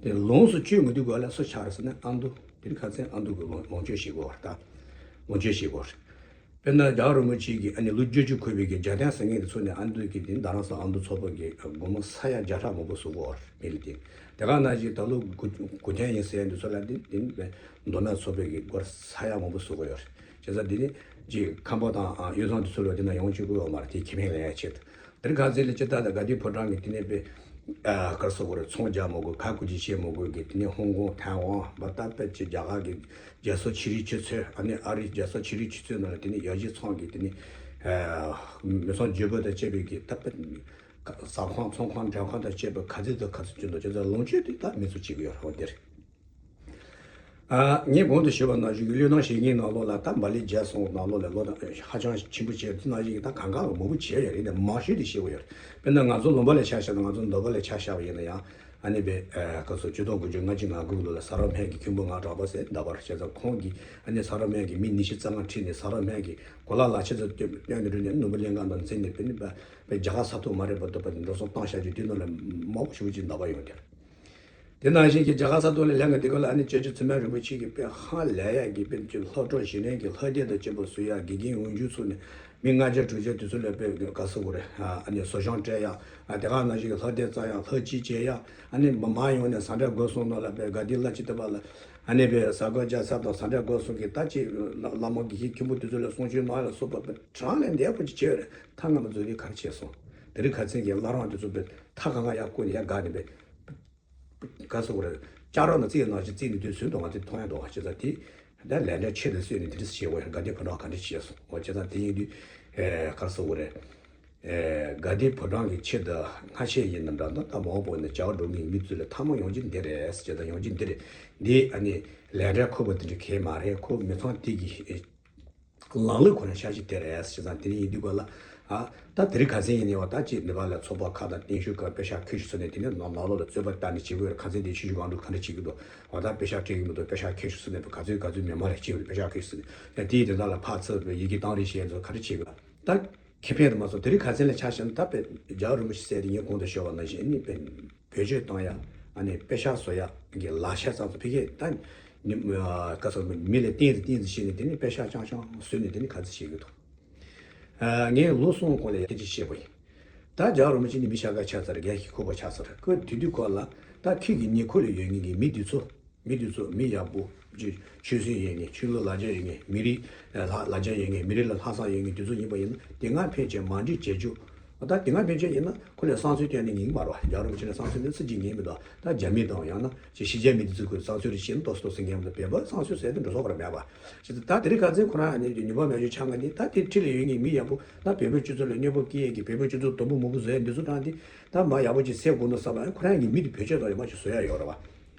དེ་ལོངས་སུ་སྤྱོད་མི་དུས་ག་ལ་སུ་ཆགས་རེད་ཟེར་ན་ཨ་མདོ། དེ་རིང་ཁ་སང་ཨ་མདོ་གི་ལོངས་ལོངས་སྤྱོད་བྱེད་དགོས་པ་རེད་ད། ལོངས་སྤྱོད་བྱེད་དགོས་རེད། དཔེར་ན་རྒྱལ་བ་རིན་པོ་ཆེ་གིས་ཨ་ནི་ལོ་བརྒྱད་ཅུ་འཁོར་བའི་གི་རྒྱལ་བསྟན་ཟེར་མཁན་དེ་ཚོ་ནས་ཨ་མདོ་གི་དེ་རྡ་རམ་ས་ཨ་མདོ་ཚོགས་པ་གི་སྒོར་མོ་ས་ཡ་བརྒྱ་ཕྲག་མང་པོ་བཟོ་གི་ཡོད་རེད། མི་ལ་དེ་དེ་ག་ནང་བཞིན་ད་ལོ་དགུ་དགུ་ཐེངས་ཡིན་ཟེར་ཡ་འདི་ཚོ་ལ་དེ་དེ་ནི་མདོ་སྨད་ཚོགས་པའི་གི་སྒོར་ས་ཡ་མང་པོ་བཟོ་གི་ཡོད་རེད། བྱས་ཙང་དེ་ནི་ཅིག་ཁམས་པ་དང་ཨ་དབུས་གཙང་དེ་ཚོ་ལ་དེ་ན་ཡོང་བཅུག་གི་ཡོད་མ་རེད། དེ་ཁེ་ཕན་ལེན་ཡ་ཆེད་དུ། དེར་ཁ་ཚིག་ལ་ཅི་ལྟར་དང་དགའ་ལྡན་ཕོ་བྲང་གི་དེ་ནས་པའི་ཨ་གར་སོགས་པར་ཚོང་རྒྱག་མི་དགོས། ཁ་ཁུ་ཅི་བྱེད་མི་དགོས་གི་དེ་ནས་ཧོང་ཀོང་ཐའེ་ཝན་བ་ད་པད་ཀྱི་རྒྱ་གར་གི་རྒྱལ་ས་ཆི་རིག་ཆུ་ཚོད་ཨ་ནི་ཨ་རིའི་རྒྱལ་ས་ཆི་རིག་ཆུ་ཚོད་ནང་ལ་དེ་ནས་ཡར་རྒྱས་ཚང་གི་དེ་ནས་ཨ་མི་ཚང་ཇོ་བོ་དང་བཅས་པའི་གི་ད་པད་ཟ་ཁང་ཚོང་ཁང་འགྲེམས་ཁང་དང་བཅས་པ་ག་ཚོད་དང་ག་ཚོད་བྱུང་འདུག་ཅེས་ལོངས་སྤྱོད་དེ་ད་མི་ཚོ་བྱེད་ཀྱི་ཡོད་རེད། འོ་དེ་རེད། ཨ་ངས་གོང་དུ་ཞུས་པ་ནང་བཞིན་གྱི་བློས་བཏང་བྱེད་མཁན་ནང་ལོགས་ལ་ད་འབའ་ལི་རྒྱལ་སོང་ནང་ལོགས་ལ་བློས་བཏང་ཧ་ཅང་ཆེན་པོ་བྱས་དེ་ནང་བཞིན་གྱི་ད་གང་ག་ལ་མང་པོ་བྱས་ཡོད་རེད། དེ་མང་ཤོས་དེ་ཤེས་དགོས་ཡོད་རེད། དཔེར་ན་ང་ཚོ་ལུང་པ་ལ་ཆ་བཞག་ན་ང་ཚོ་མདོ་སྟོད་ལ་ཆ་བཞག་པ་ཡིན་ན་ཡང་ཨ་ནི་བས་ཨ་སྐབས་སུ་ཆིག་སྟོང་དགུ་བརྒྱ་ལྔ་བཅུ་ང་དགུ་ལོ་ལ་ཟ་རོག་སྨན་གྱི་ཁྱུང་པོ་ང་གྲགས་པ་ཟེར་འདྲ་པར་བྱས་ཙང་ཁོང་གིས་ཨ་ནི་ཟ་རོག་སྨན་གྱི་མི་ཉི་ཤུ་རྩ་ལྔ་ཁྲིད་ནས་ཟ་རོག་སྨན་གྱི་གོ་ལ་ལག་ཆ་ཚོ་སྟོན་སྟོན་ནས་འགྲོ་ནས་ནོར་བུ་གླིང་ག་ནང་འཛིན་ནས་དཔེར་ན་བས་རྒྱ་གར་ས་ཐོག་མ་རེད་པ་འདུག་པ་འགྲོ་སོང་བཏང་བཞག་རྒྱུ་དེ་ནང་ལ་མང་པོ་ཞེ་པོ་ཅིག་འདྲ་པར་ཡོང་གི་རེད། དེ་ནང་བཞིན་གྱི་རྒྱ་གར་ས་ཐོག་ལ་ལྷན་དགའ་དེ་ག་ལ་ཨ་ནི་སྐྱབས་རྗེ་ཚུལ་མང་རིན་པོ་ཆེ་གིས་དཔེ་ཧ་ལས་ཡག་གི་དཔེ་ཅིག་སློབ་གྲོགས་གཞི་རིམ་གྱི་ལྷ་སྡེ་དང་བཅས་པ་བཟོ་ཡག་དགེ་རྒན་འོས་སྦྱོར་ཚུགས་ནས་མི་ལྔ་བརྒྱ་དྲུག་བརྒྱ་དེ་ཚོ་ལ་དཔེ་ག་ཟེར་དགོས་རེད། ཨ་ནི་གསོ་སྦྱོང་སྤྲད་ཡག་ཨ་དེ་ག་ནང་བཞིན་གྱི་ལྷ་སྡེ་བཙལ་ཡག་ལྷ་སྤྱི་བྱེད་ཡག་ཨ་ནི་མི་མང་ཡོང་ནས་ཟ་འབྲས་དགོས་སོང་ནོ་ལ་དཔེ་དགའ་ལྡན་ལྷ་སྤྱི་དེ་པ་ལ་ཨ་ནི་དཔེ་ཟ་དགོས་རྒྱག་ས་དང་ཟ་འབྲས་དགོས་སོང་གི་ད་ཅིག་བླ་མ་དགེ་བཤེས་མཁན་པོ་དེ་ཚོ་ལ་གསུང་ཆོས་གནང་ཡག་ལ་སོགས་པ་དཔེ་གྲངས་ལས་འདས་པོ་ཅིག་བྱས་ཡོད་རེད། ཐ་ང་མ་འཛུལ་དུས་ག་རེ་བྱས་སོང་། དེ་རིང་ཁ་སང་གི་བླ་བྲང་དེ་ཚོ་དཔེ་ཐ་ག་ང་ཡག་བསྐོར་ནས་ཡག་དགའ་ནས་དཔེ། ག་ཟེར་དགོས་རེད། ལྕགས་རོགས་ནང་བརྩིས་ནང་བཞིན་བརྩིས་ནས་དུས་ཚོད་དུ་ང་ཚོས་མཐོང་ཡ་འདུག་བ། བྱས་ཙང་དེ་ད་ལས་འབྲས་ཆེད་དུ་བཟོས་ནས་དེ་འདྲ་བྱེད་དགོས་ཡ་དགའ་ལྡན་ཕོ་བྲང་ག་འདྲ་བྱས་སོང་བ། བྱས་ཙང་དེ་ཡིན་དུས་ཨེ་ག་ཟེར་དགོས་རེད། དགའ་ལྡན་ཕོ་བྲང་གི་ཆེད་དུ་སྔ་ཕྱི་ཡིན་ན་འདྲ་འདུག་ད་མ་འོངས་པ་ནས་བྱ་བ་སྒྲུབ་མཁན་མི་ཚོ་ལ་ཐ་མ་ཡོང་རྒྱུ་འདི་རེད་ཟེར་དང་ཡོང་རྒྱུ་འདི་རེད། འདི་ཨ་ནི་ལས་འབྲས་ཁོ་པ་དེ་འདྲ་གས་མ་རེད། ཁོ་མི་ཚང་དེ་གི་ལངས་ལུགས་ཁོ་ན་ཤ་ཞིག་དེ་རེད་ཟེར་ཙང་དེ་ནི་ཡིན་དུས་ག་ལ། ཨ་ད་དེ་རིང་ཁ་སང་ཡིན་ནི་བ་ད་ཅིག་འདི་བ་ལ་ཚོགས་པ་ཁག་དང་རྟེན་གཞི་ཁག་པེ་ཤག་ཁྱོད་ཤིག་ཚོ་ནས་དེ་ནི་ནང་ནང་ལོགས་ལ་རྩོད་པ་བཏང་ནས་བྱེད་དགོས་རེད། ཁ་སང་དེ་ཆུ་ཆུ་གང་འགྲོ་ག་འདྲ་བྱེད་ཀྱི་འདུག་བ་ད་པེ་ཤག་སྤྲད་ཀྱི་མི་འདུག་པེ་ཤག་ཁྱོད་ཤིག་ཚོ་ནས་ག་ཚོད་ག་ཚོད་མི་མང་རེ་བྱེད་རེད། པེ་ཤག་ཁྱོད་ཤིག་ཚོ་ནས་ཡ་དེའི་དེ་དག་ལ་ཕར་ཚུར་ཡི་གེ་བཏང་རེས་བྱེད་ཚོ་ག་འདྲ་བྱེད་དགོས་ད། ཁེ་ཕན་དུ་མ་སོང་དེ་རིང་ཁ་སང་ལ་ཆ་བཞག་ན་ད་དཔེ་རྒྱལ་བ་རིན་པོ་ཆེ་ཟེར་དེ་ངས་གོང་དུ་ཞུས་པ་ནང་བཞིན་ཨ་ནི་དཔེ་བེད་སྤྱོད་གཏོང་ཡ་ཨ་ནི་པེ་ཤག་བཟོ་ཡ་གི་ལག་ཆ་ཙམ་ཚོ་ཕ་གིར་ད་ནི་ཨ་ག་ཚོད་མི་ལ་བསྟན་ཟིན་བསྟན་ཟིན་བྱས་ནས་དེ་ནི་པེ་ཤག་རྐྱང་རྐྱང་བཟོས་ནས་དེ་ནི་ག་ཚོད་བྱེད་ཀྱི་འདུག་ཨ་ངས་ལོ་གསུམ་གོང་ལ་ཡ་སྐད་ཆ་བཤད་པ་ཡིན། ད་རྒྱལ་བ་རིན་པོ་ཆེ་ནི་མི་ཤ་ཁ་ཆགས་ཚར་རེད། རྒྱལ་གྱི་ཁུག་པ་ཆགས་ཚར་རེད། ཁོས་དེ་དུས་ཁོ་ལ་ད་ཁྱེད་ཀྱི་ཉེ་འཁོར་ལ་ཡོད་མཁན་གྱི་མི་དེ་ཚོ། མི་དེ་ཚོ་མི་ཡག་པོ། ཆོས་ཆོས་སེམས་ཡོད་མཁན། ཆོས་ལུགས་ལ་རྒྱ་ཡོད་མཁན། མི་རིགས་ལ་ལ་རྒྱ་ཡོད་མཁན། མི་རིགས་ལ་ལྷག་བསམ་ཡོད་མཁན་དེ་ཚོ་ཡིན་པ་ཡིན་ན་དེ་སྔ་ཕན་ཆད་མ་འགྲིག་བྱེད་རྒྱུ། ད་དེ་སྔ་ཕན་ཆད་ཡིན་ན་ཁོ་ལས་བསམ་ཚུལ་གཏན་ནས་ངེས་ཀྱི་མ་རེད་བ། རྒྱལ་བ་རིན་པོ་ཆེ་ལ་བསམ་ཚུལ་ནི་སུ་གཅིག་ངེས་མི་འདུག་ད་རྒྱ་མི་དང་ཡང་ན་ཅིག་ཕྱི་རྒྱལ་མི་དེ་ཚོས་ཁོའི་བསམ་ཚུལ་རེ་བཤད་ན་ཏོག་ཙམ་ཏོག་ཙམ་ངེས་མི་འདུག་བོད་པ་བསམ་ཚུལ་ཟེར་དེ་འགྲོ་ས་བར་མེད་པ། ཅི་ད་དེ་རིང་ཁ་སང་ཁོ་རང་ནི་ཉི་མ་མེད་རྒྱུ་ཆང་ག་ནི་ད་དེ་འཁྲིས་ལ་ཡོད་མཁན་མི་ཡག་པོ་ད་བོད་པའི་སྤྱི་ཚོགས་ལ་གནོད་པ་སྐྱེལ་ཡས་ཀྱི་བོད་པའི་སྤྱི་ཚོགས་དུམ་བུ་མུ་བུ་བཟོ་ཡས་འདི་ཚོ་དྲངས་ཏེ་ད་མ་ཡག་པོ་ཅིག་སེ་དགོས་འདུག་བསམ་པ་ཁོ་རང་གི་མི་དེ་བེད་སྤྱོད་དང་ཡོད་མ་ཅིག་བཟོ་ཡ་ཡོད་རེད་བ།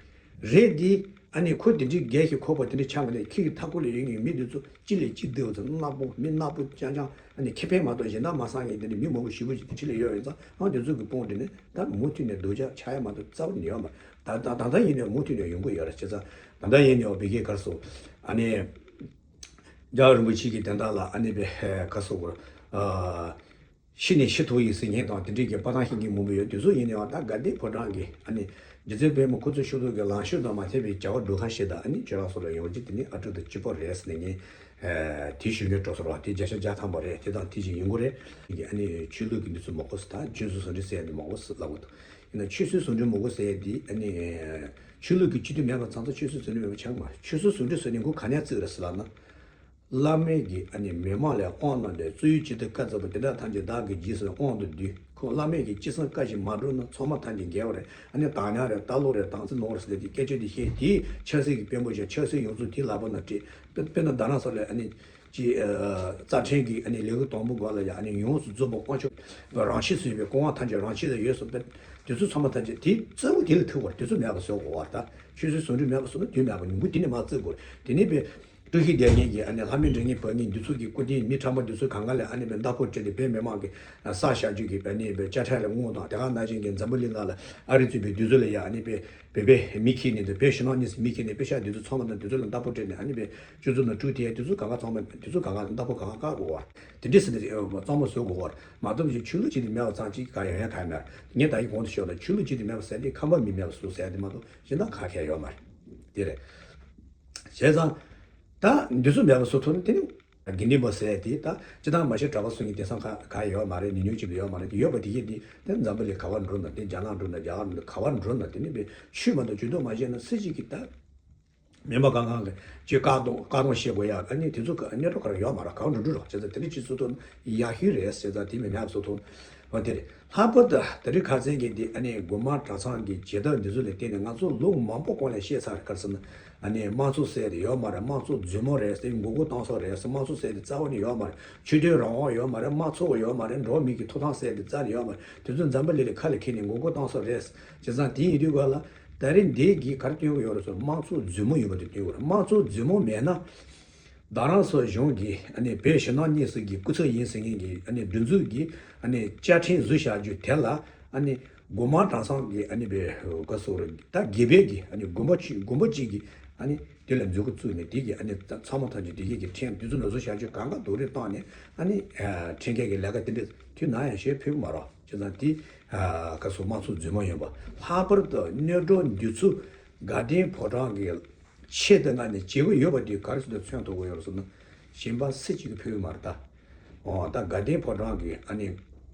རེད་འདི། ཨ་ནི་ཁོ་དེ་འདྲའི་རྒྱལ་གྱི་ཁོག་པ་དེ་འདྲའི་ཆགས་པ་ནས་ཁྱི་གི་མཐའ་འཁོར་ལ་ཡོད་མཁན་མི་དེ་ཚོ་གཅིག་ལས་གཅིག་བདེ་བ་ཚོ་གནག་པོ་མི་གནག་པོ་རྐྱང་རྐྱང་ཨ་ནི་ཁེ་ཕན་མ་གཏོགས་གཞན་དག་མ་བསགས་མཁན་དེ་འདྲ་མི་མང་པོ་ཞེ་པོ་ཅིག་དེ་འཁྲིས་ལ་ཡོད་ཡོད་ཙང་ཨ་དེ་ཚོ་གི་དཔུང་དེ་ནི་ད་མུ་མཐུད་ནས་སྡུག་ཅག་ཆགས་ཡ་མ་གཏོགས་རྩ་བ་ནས་ཡོད་མ་རེད། ད་ད་ད་ལྟ་ཡིན་ནའི་མུ་མཐུད་ནས་ཡོང་གི་ཡོད་རེད། བྱས་ཙང་ད་ལྟ་ཡིན་ནའི་བི་གེ་གར་སོང་ཨ་ནི་རྒྱལ་བ་རིན་པོ་ཆེ་གི་དན་རྟགས་ལ་ཨ་ནི་བི་གར་སོང་གོ་ཨ། ཤི་ནས་ཤི་ཐུབ་ཡིན་ཟེར་མཁན་དང་དེ་འདྲའི་གི་དཔའ་གཏམ་བཤད་མཁན་མང་པོ་ཡོད། དེ་ཚོ་ཡིན་ནའང་ད་དགའ་ལྡན་ཕོ་བྲང་གི་ཨ་ནི་རྗེ་བཙུན་པད་མ་ཁོ་ཚོ་ཤོར་དུས་ཀྱི་ལངས་ཕྱོགས་དང་མ་མཐུན་པའི་བྱ་བ་སྒྲུབ་ཁ་ཞིག་དང་ཨ་ནི་ཁྱེད་རང་ཚོ་ལ་ཡོང་རྒྱུ་དེ་ནི་ཨ་འབྲུག་དང་གཅིག་པ་རེད་ཟེར་ནས་ངས་དེ་ཞུ་མཁན་སྤྲོ་སོང་བ་དེ་བརྒྱ་ཆ་བརྒྱ་ཐམ་པ་རེད། དེ་དང་དེ་བཞིན་ཡིན་དགོས་རེད། ཨ་ནི་ཆོས་ལུགས་ཀྱི་འདི་ཚོ་མང་པོ་ཟེར་ད་ཆོས་སྲིད་ཟུང་འབྲེལ་ཟེར་ཡ་འདི་མང་པོ་ཟེར་ལབ་དགོས་འདུག་ཡིན་ན་ཆོས་སྲིད་ཟུང་འབྲེལ་མང་པོ་ཟེར་ཡ་འདི་ཨ་ནི་ཆོས་ལུགས་ཀྱི་སྤྱི་འཐུས་མེད་པ་ཚང་ཚང་ཆོས་སྲིད་ཟུང་འབྲེལ་མེད་པ་ཆགས་མ་རེད། ཆོས་སྲིད་ཟུང་འབྲེལ་ཟེར་ནས་མགོ་ག་ནས་བཙུགས་རེད་ཟེར་ལབ་ན། བླ་མེད་ཀྱི་ཨ་ནི་མི་མང་ལ་དབང་གནང་སྟེ་གཙོ་བོའི་སྤྱི་འཐུས་བཀའ་སྩལ་པ་དེ་དག་ཐམས་ཅད་བདག་གིས་བགྱིས་སོ་ནས་དབང་དུ་བསྡུས། ཁོང་བླ་མེད་ཀྱི་ཅི་གསུང་བཀའ་བཞིན་མ་བསྒྲུབས་ན་ཚང་མ་ཐམས་ཅད་འགལ་བ་རེད། ཨ་ནི་བདག་ཉར་རེད། རྟ་ལོག་རེད། བདག་འཛིན་ནོར་རེད་ཟེར་ཏེ་སྐད་ཆ་དེ་བཤད་དེས་ཆབ་སྲིད་ཀྱི་དཔོན་པོ་ཞིག་ཆབ་སྲིད་ཡོངས་རྫོགས་དེའི་ལག་པ་ན་སྤྲད། དཔེ་དཔེར་ན་རྡ་རམ་ས་ལ་ཨ་ནི་ཅི་རྩ་ཁྲིམས་ཀྱི་ཨ་ནི་ལས་འགུལ་དང་པོ་སྒང་ལ་ཡ་ཨ་ནི་ཡོངས་སུ་རྫོགས་པ་དབང་ཆ་རང་ཆས་སུ་ཡོད་པའི་སྐུ་དབང་ཐམས་ཅད་རང་ཆས་ལ་ཡོད་སོང་པས། དེ་ཚོ་ཚང་མ་ཐམས་ཅད་དེ་གཙོ་བོ་དེ་ལ་ཐུག་པར་དེ་ཚོ་མེད་པ་བཟོ་དགོས་པར་ད་ཆོས་སྲིད་ཟུང་འབྲེལ་མེད་པ་བཟོ་ན་དུས་མེད་པ་ཉིན་གུང་དེ་ནས་མར་བརྩི་དགོས། དེ་ནས་པའི། དཀྲུག་ཤིང་རྒྱག་མཁན་གྱི་ཨ་ནི་ལྷ་མིན་འདྲེ་ངན་བབས་མཁན་འདི་ཚོ་གི་སྐུ་རྟེན་མི་ཁྲམ་པ་འདི་ཚོ་གང་ག་ལ་ཨ་ནི་པའི་མདའ་ཕོ་སྤྲད་དེ་བོད་མི་མང་གི་ཨ་བསད་བཞག་རྒྱུ་གི་ཨ་ནི་པའི་དཔྱ་ཁྲལ་ལ་བསྔོགས་དང་དེ་ག་ནང་བཞིན་གྱི་འཛམ་བུ་གླིང་ནང་ལ་ཨ་རི་གཙོས་པའི་དུས་ཚོད་ལ་ཡ་ཨ་ནི་པའི་བོད་པའི་མི་ཁྱེར་ནས་དང་བོད་ཕྱི་ནང་གཉིས་སུ་མི་ཁྱེར་ནས་པེ་ཤག་འདི་ཚོ་ཚང་མ་དང་དུས་ཚོད་ལ་མདའ་ཕོ་སྤྲད་ནས་ཨ་ནི་པའི་སྤྱི་ཚོགས་ནང་དཀྲུག་དེ་ཡ་དུས་ཚོད་གང་ག་ཚང་མ་དུས་ཚོད་གང་ག་མདའ་ཕོ་གང་ག་བཀག་དགོས་བར་དེ་འདྲས་སེ་ནས་གཙང་མ་བཟོ་དགོས་བར་མ་གཏོགས་ཅིག་ཆོས་ལུགས་གཅིག་དེ་མེད་པ་ཙང་གཅིག་ག་ཡང་ཡང་ག་ཡང་མེད། ངས་ད་ཡིན་གོང་དུ་ཤོད་ན་ཆོས་ལུགས་གཅིག་དེ་མེད་པ་ཟེར་དེ་ཁམས་པ་མི་མེད་པ་བཟོ་ཟེར་དེ་མ་གཏོགས་གཞན་དག་ག་གལ་ཡོད་མ་རེད། དེ་རེད། བྱས་ཙང་། ད་འདི་ཚོ་མེད་པ་བཟོ་ཐུབ་ན་དེ་ནི་དགེ་འདུན་པ་ཟེར་དེ་ད་སྤྱི་བཏང་མ་གཞི་གྲྭ་པ་སུ་ཡིན་དེང་སང་ག་ག་ཡོད་མ་རེད། ཉུང་ཉུང་ཅིག་ལ་ཡོད་མ་རེད། དེ་ཡོད་པ་དེ་གས་དེ་དེ་འཛམ་བུ་གླིང་ག་བར་འགྲོ་ན་དེ་རྒྱ་ནག་འགྲོ་ན་རྒྱ་གར་འགྲོ་ན་ག་བར་འགྲོ་ན་དེ་ནི་པའི་ཆོས་མ་གཏོགས་ཇུས་གཏོགས་མ་བྱས་ན་སུ་གཅིག་གིས་ད་མི་མ་གང་གང་གི་ཅིག་བཀག་སྡོམ་བཀག་སྡོམ་བྱེད་དགོས་ཡ་ཨ་ནི་དེ་ཚོ་ག་གནས་གྲོགས་ག་ར་ཡོད་མ་རེད། ག་བར་འགྲོ་འགྲོ་རོགས་བྱས་ཙང་དེ་འདྲ་ཅིག་བཟོ་ཐུབ་ན་ཡག་ཤོས་རེད་ཟེར་ཙང་དེ་མི་མེད་བཟོ་ཐུབ་ན་འོ་དེ་རེད། ལྷག་པར་དུ་དེ་རིང་ཁ་སང་གི་འདི་ཨ་ནི་སྒོ་མང་གྲྭ་ཚང་གི་བྱེད་ཐབས་འདི་ཚོ་ལ་བརྟེན་ནས་ང་ཚོ་ལོ་མང་པོ་གོང་ལ་བཤད་ཚར་ག་རེ་ཟེར་ན། ཨ་ནི་དམངས་གཙོ་ཟེར་དེ་ཡོད་མ་རེད། དམངས་གཙོ་རྫུན་མ་རེད་ཟེར། མགོ་སྐོར་བཏང་ས་རེད་ཟེར། དམངས་གཙོ་ཟེར་དེ་རྩ་བ་ནས་ཡོད་མ་རེད། ཆོས་དད་རང་དབང་ཡོད་མ་རེད། དམངས་གཙོ་ཡོད་མ་རེད། འགྲོ་བ་མིའི་གི་ཐོབ་ཐང་ཟེར་དེ་རྩ་ནས་ཡོད་མ་རེད། དེ་ཚོ་འཛམ་བུ་གླིང་ལ་ཁ་ལ་འཁྱེར་ནས་མགོ་སྐོར་བཏང་ས་རེད། བྱས་ཙང་དེ་ཡིན་དུས་ག་ལ་ད་རེས་འདི་གིས་ག་རེ་སྟོན་གྱི་ཡོད་རེད་ཟེར་ན་དམངས་གཙོ་རྫུན་མ་ཡིན་པ་དེ་སྟོན་གྱི་ཡོད་རེད། དམངས་གཙོ་རྫུན་མ་མེད་ན། རྡ་རམ་ས་གཞུང་གིས་ཨ་ནི་བོད་ཕྱི་ནང་གཉིས་སུ་གི་སྐུ་ཚབ་ཡིན་ཟེར་མཁན་གྱི་ཨ་ནི་སྒྲིག་འཛུགས་ཀྱི་ཨ་ནི་བཅའ་ཁྲིམས་བཟོས་བཞག་རྒྱུ་དེ་ལ་ཨ་ནི་སྒོ་མང་གྲྭ་ཚང་གི་ཨ་ནི་བའི་ག་སོ་ར་ད་དགེ་བའི་གི་ཨ་ནི་དགོན་པ་ཆུ་དགོན་པ་གཅིག་གི་ཨ་ནི་དེ་ལ་མཛུབ་གུ་བཙུགས་ནས་དེ་གི་ཨ་ནི་ཚང་མ་ཐམས་ཅད་དེ་གི་གི་ཁྲིམས་དེ་ཚོ་ལ་བཟོས་བཞག་རྒྱུ་གང་ག་རྡོག་རིལ་བཏང་ནས་ཨ་ནི་ཁྲིམས་འགལ་གྱི་ལས་ཀ་དེ་འདྲ་དུས་ནམ་ཡང་བྱེད་ཕོད་ཀྱི་མ་རེད། བྱས་ཙང་དེ་ག་སོ་དམངས་གཙོ་རྫུན་མ་ཡིན་པ། ལྷག་པར་དུ་གནོད་སྒྲོན་འདི་ཚོ་དགའ་ལྡན་ཕོ་བྲང་གི་ཆེད་དུ་མངགས་ནས་བྱེད་ཀྱི་ཡོད་པ་དེ་ག་རེ་ཟེར་ན་མཚོན་ཐུབ་ཀྱི་ཡོད་རེད་ཟེར་ན། གཞན་པ་སུ་གཅིག་གིས་ཕུལ་གྱི་མ་རེད་ད། འོ་ད་དགའ་ལྡན་ཕོ་བྲང་གིས་ཨ་ནི་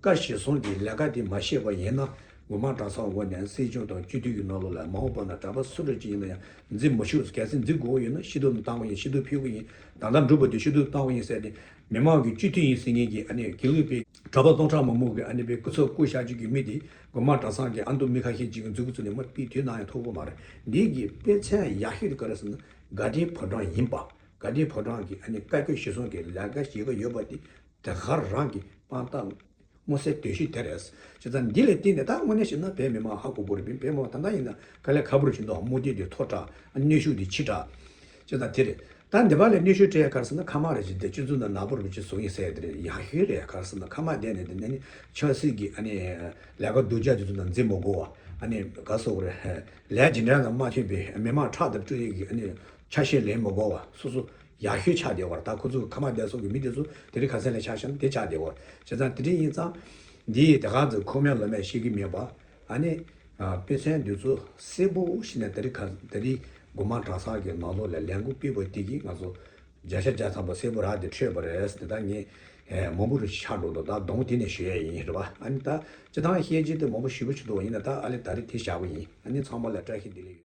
བཀའ་གཞིར་བཟུང་གི་ལས་ཀ་དེ་མ་བྱས་པ་ཡིན་ན་སྒོ་མང་གྲྭ་ཚང་ངོས་ནས་སྲིད་སྐྱོང་དང་སྤྱི་འཐུས་ཀྱི་ནང་ལོགས་ལ་མ་འོངས་པ་ན་གྲྭ་པ་སུ་འདྲ་ཅིག་ཡིན་ན་ཡང་འཛུལ་མི་ཆོག་གལ་སྲིད་འཛུལ་དགོས་ཡོད་ན་ཕྱིར་བསྡུ་ནས་བཏང་བ་ཡིན། ཕྱིར་བསྡུ་ཕུལ་གྱི་ཡིན། ད་ལྟ་འགྲུབ་པ་དེ་ཕྱིར་བསྡུ་བཏང་བ་ཡིན་ཟེར་ཏེ། མི་མང་གི་སྤྱི་འཐུས་ཡིན་ཟེར་མཁན་གྱི་ཨ་ནི་དགེ་ལུགས་པའི་གྲྭ་པ་སྟོང་ཕྲག་མང་པོ་གི་ཨ་ནི་པའི་སྐུ་ཚབ་བསྐོ་བཞག་རྒྱུ་གི་མི་དེ་སྒོ་མང་གྲྭ་ཚང་གི་ཨ་མདོ་མི་ཁ་ཤས་ཅིག་གི་མཛུབ་གུ་བཙུགས་ནས་མ་ཕུད་དུས་ནམ་ཡང་ཐུབ་ཀྱི་མ་རེད། འདི་གི་དཔེ་མཚོན་ཡག་ཤོས་དེ་ག་རེ་ཟེར་ན་དགའ་ལྡན་ཕོ་བྲང་ཡིན་པ། དགའ་ལྡན་ཕོ་བྲང་གི་ཨ་ནི་བཀའ་བཀོད་གཞིར་བཟུང་གི་ལས་ཀ་བྱེད་ཀྱི་ཡོད་པ་དེ་དེ་ག་རང་གི་དཔང་རྟགས་ མངོན་གསལ་དོད་ཤོས་དེ་རེད། བྱས་ཙང་འདི་ལ་བརྟེན་ནས་ད་དངོས་གནས་བཤད་ན་བོད་མི་མང་ཧ་གོ་གི་རེད། བོད་མི་མང་ད་ལྟ་ཡིན་ན་དཀའ་ལས་ཁག་པོ་ཞིག་འདུག་དམག་དོན་དེ་མཐོ་དྲགས། གནོན་ཤུགས་དེ་ཆེ་དྲགས། བྱས་ཙང་དེ་རེད། ད་འདི་པ་ལ་གནོན་ཤུགས་སྤྲད་ཡ་ག་རེ་ཟེར་ན། ཁ་དམག་རེད། ཅིག་དེ་སྤྱི་ཚོགས་ནང་ནག་པོ་རུ་ཅིག་བཟོ་ཡིན་ཟེར་ཡ་དེ་རེད། ཡག་ཤོས་རེད། ག་རེ་ཟེར་ན་ཁ་དམག་བསྡད་ནས་དེ་ནས་ནི་ཆབ་སྲིད་ཀྱི་ཨ་ནི་ལས་ཀ་སྡུག་ཅག་དེ་ཚོ་དང་འཛིང་མི་དགོས་པ། ཨ་ནི་ག་ཟེར་དགོས་རེད། ལས་ཇི་འདྲ་ལ་མ་མཐུན་པའི་མི་མང་ཁྲག་ལྟར་སྤྲོད་ཡས་ཀྱི་ཨ་ནི་ཆ་ཤས་ལེན་མི་དགོས་པ། སོ་སོ་ཡག་ཤོས་ཆགས་བསྡད་པ་རེད། ད་ཁོ་ཚོ་ཁ་དམག་བསྡད་སོགས་ཀྱི་མི་དེ་ཚོ་དེ་རིང་ཁ་སང་ལ་ཆ་བཞག་ན་དེ་ཆགས་བསྡད་པ་རེད། བྱས་ཙང་དེ་འདྲ་ཡིན་ཙང་འདི་ཡི་དེ་ག་ཚོད་ཁུངས་མེད་ལོ་མེད་ཤེས་ཀྱི་མེད་པ། ཨ་ནི་ཨ་དཔེ་མཚོན་འདི་ཚོ་གསལ་པོ་ཞིག་ནས་དེ་རིང་ཁ་དེ་རིང་དགོང་དམག་གྲྭ་ཚང་གི་ནང་ལོགས་ལ་ལས་འགུལ་སྤེལ་བ་དེ་གིས་ང་ཚོ་བརྒྱ་ཆ་བརྒྱ་ཐམ་པ་གསལ་པོ་རག་དེ་འཕྲོད་པ་རེད། དེ་ད་ངས་ཨེ་མང་པོ་རུ་ཆགས་འགྲོ་འདུག་ད་གདོང་དེ་ནས་ཞུ་ཡས་ཡིན་རེད་པ། ཨ་ནི་ད་སྤྱི་བཏང་བཤད་རྒྱུ་དེ་མང་པོ་ཞེ་པོ་ཅིག་འདུག་ཡིན་ན་ད་ཨ་ལས་ད་རེས་དེ་བཞག་པ་ཡིན། ཨ་ནི་ཚང་མ་ལ་བཀྲ་ཤིས་བདེ་ལེགས།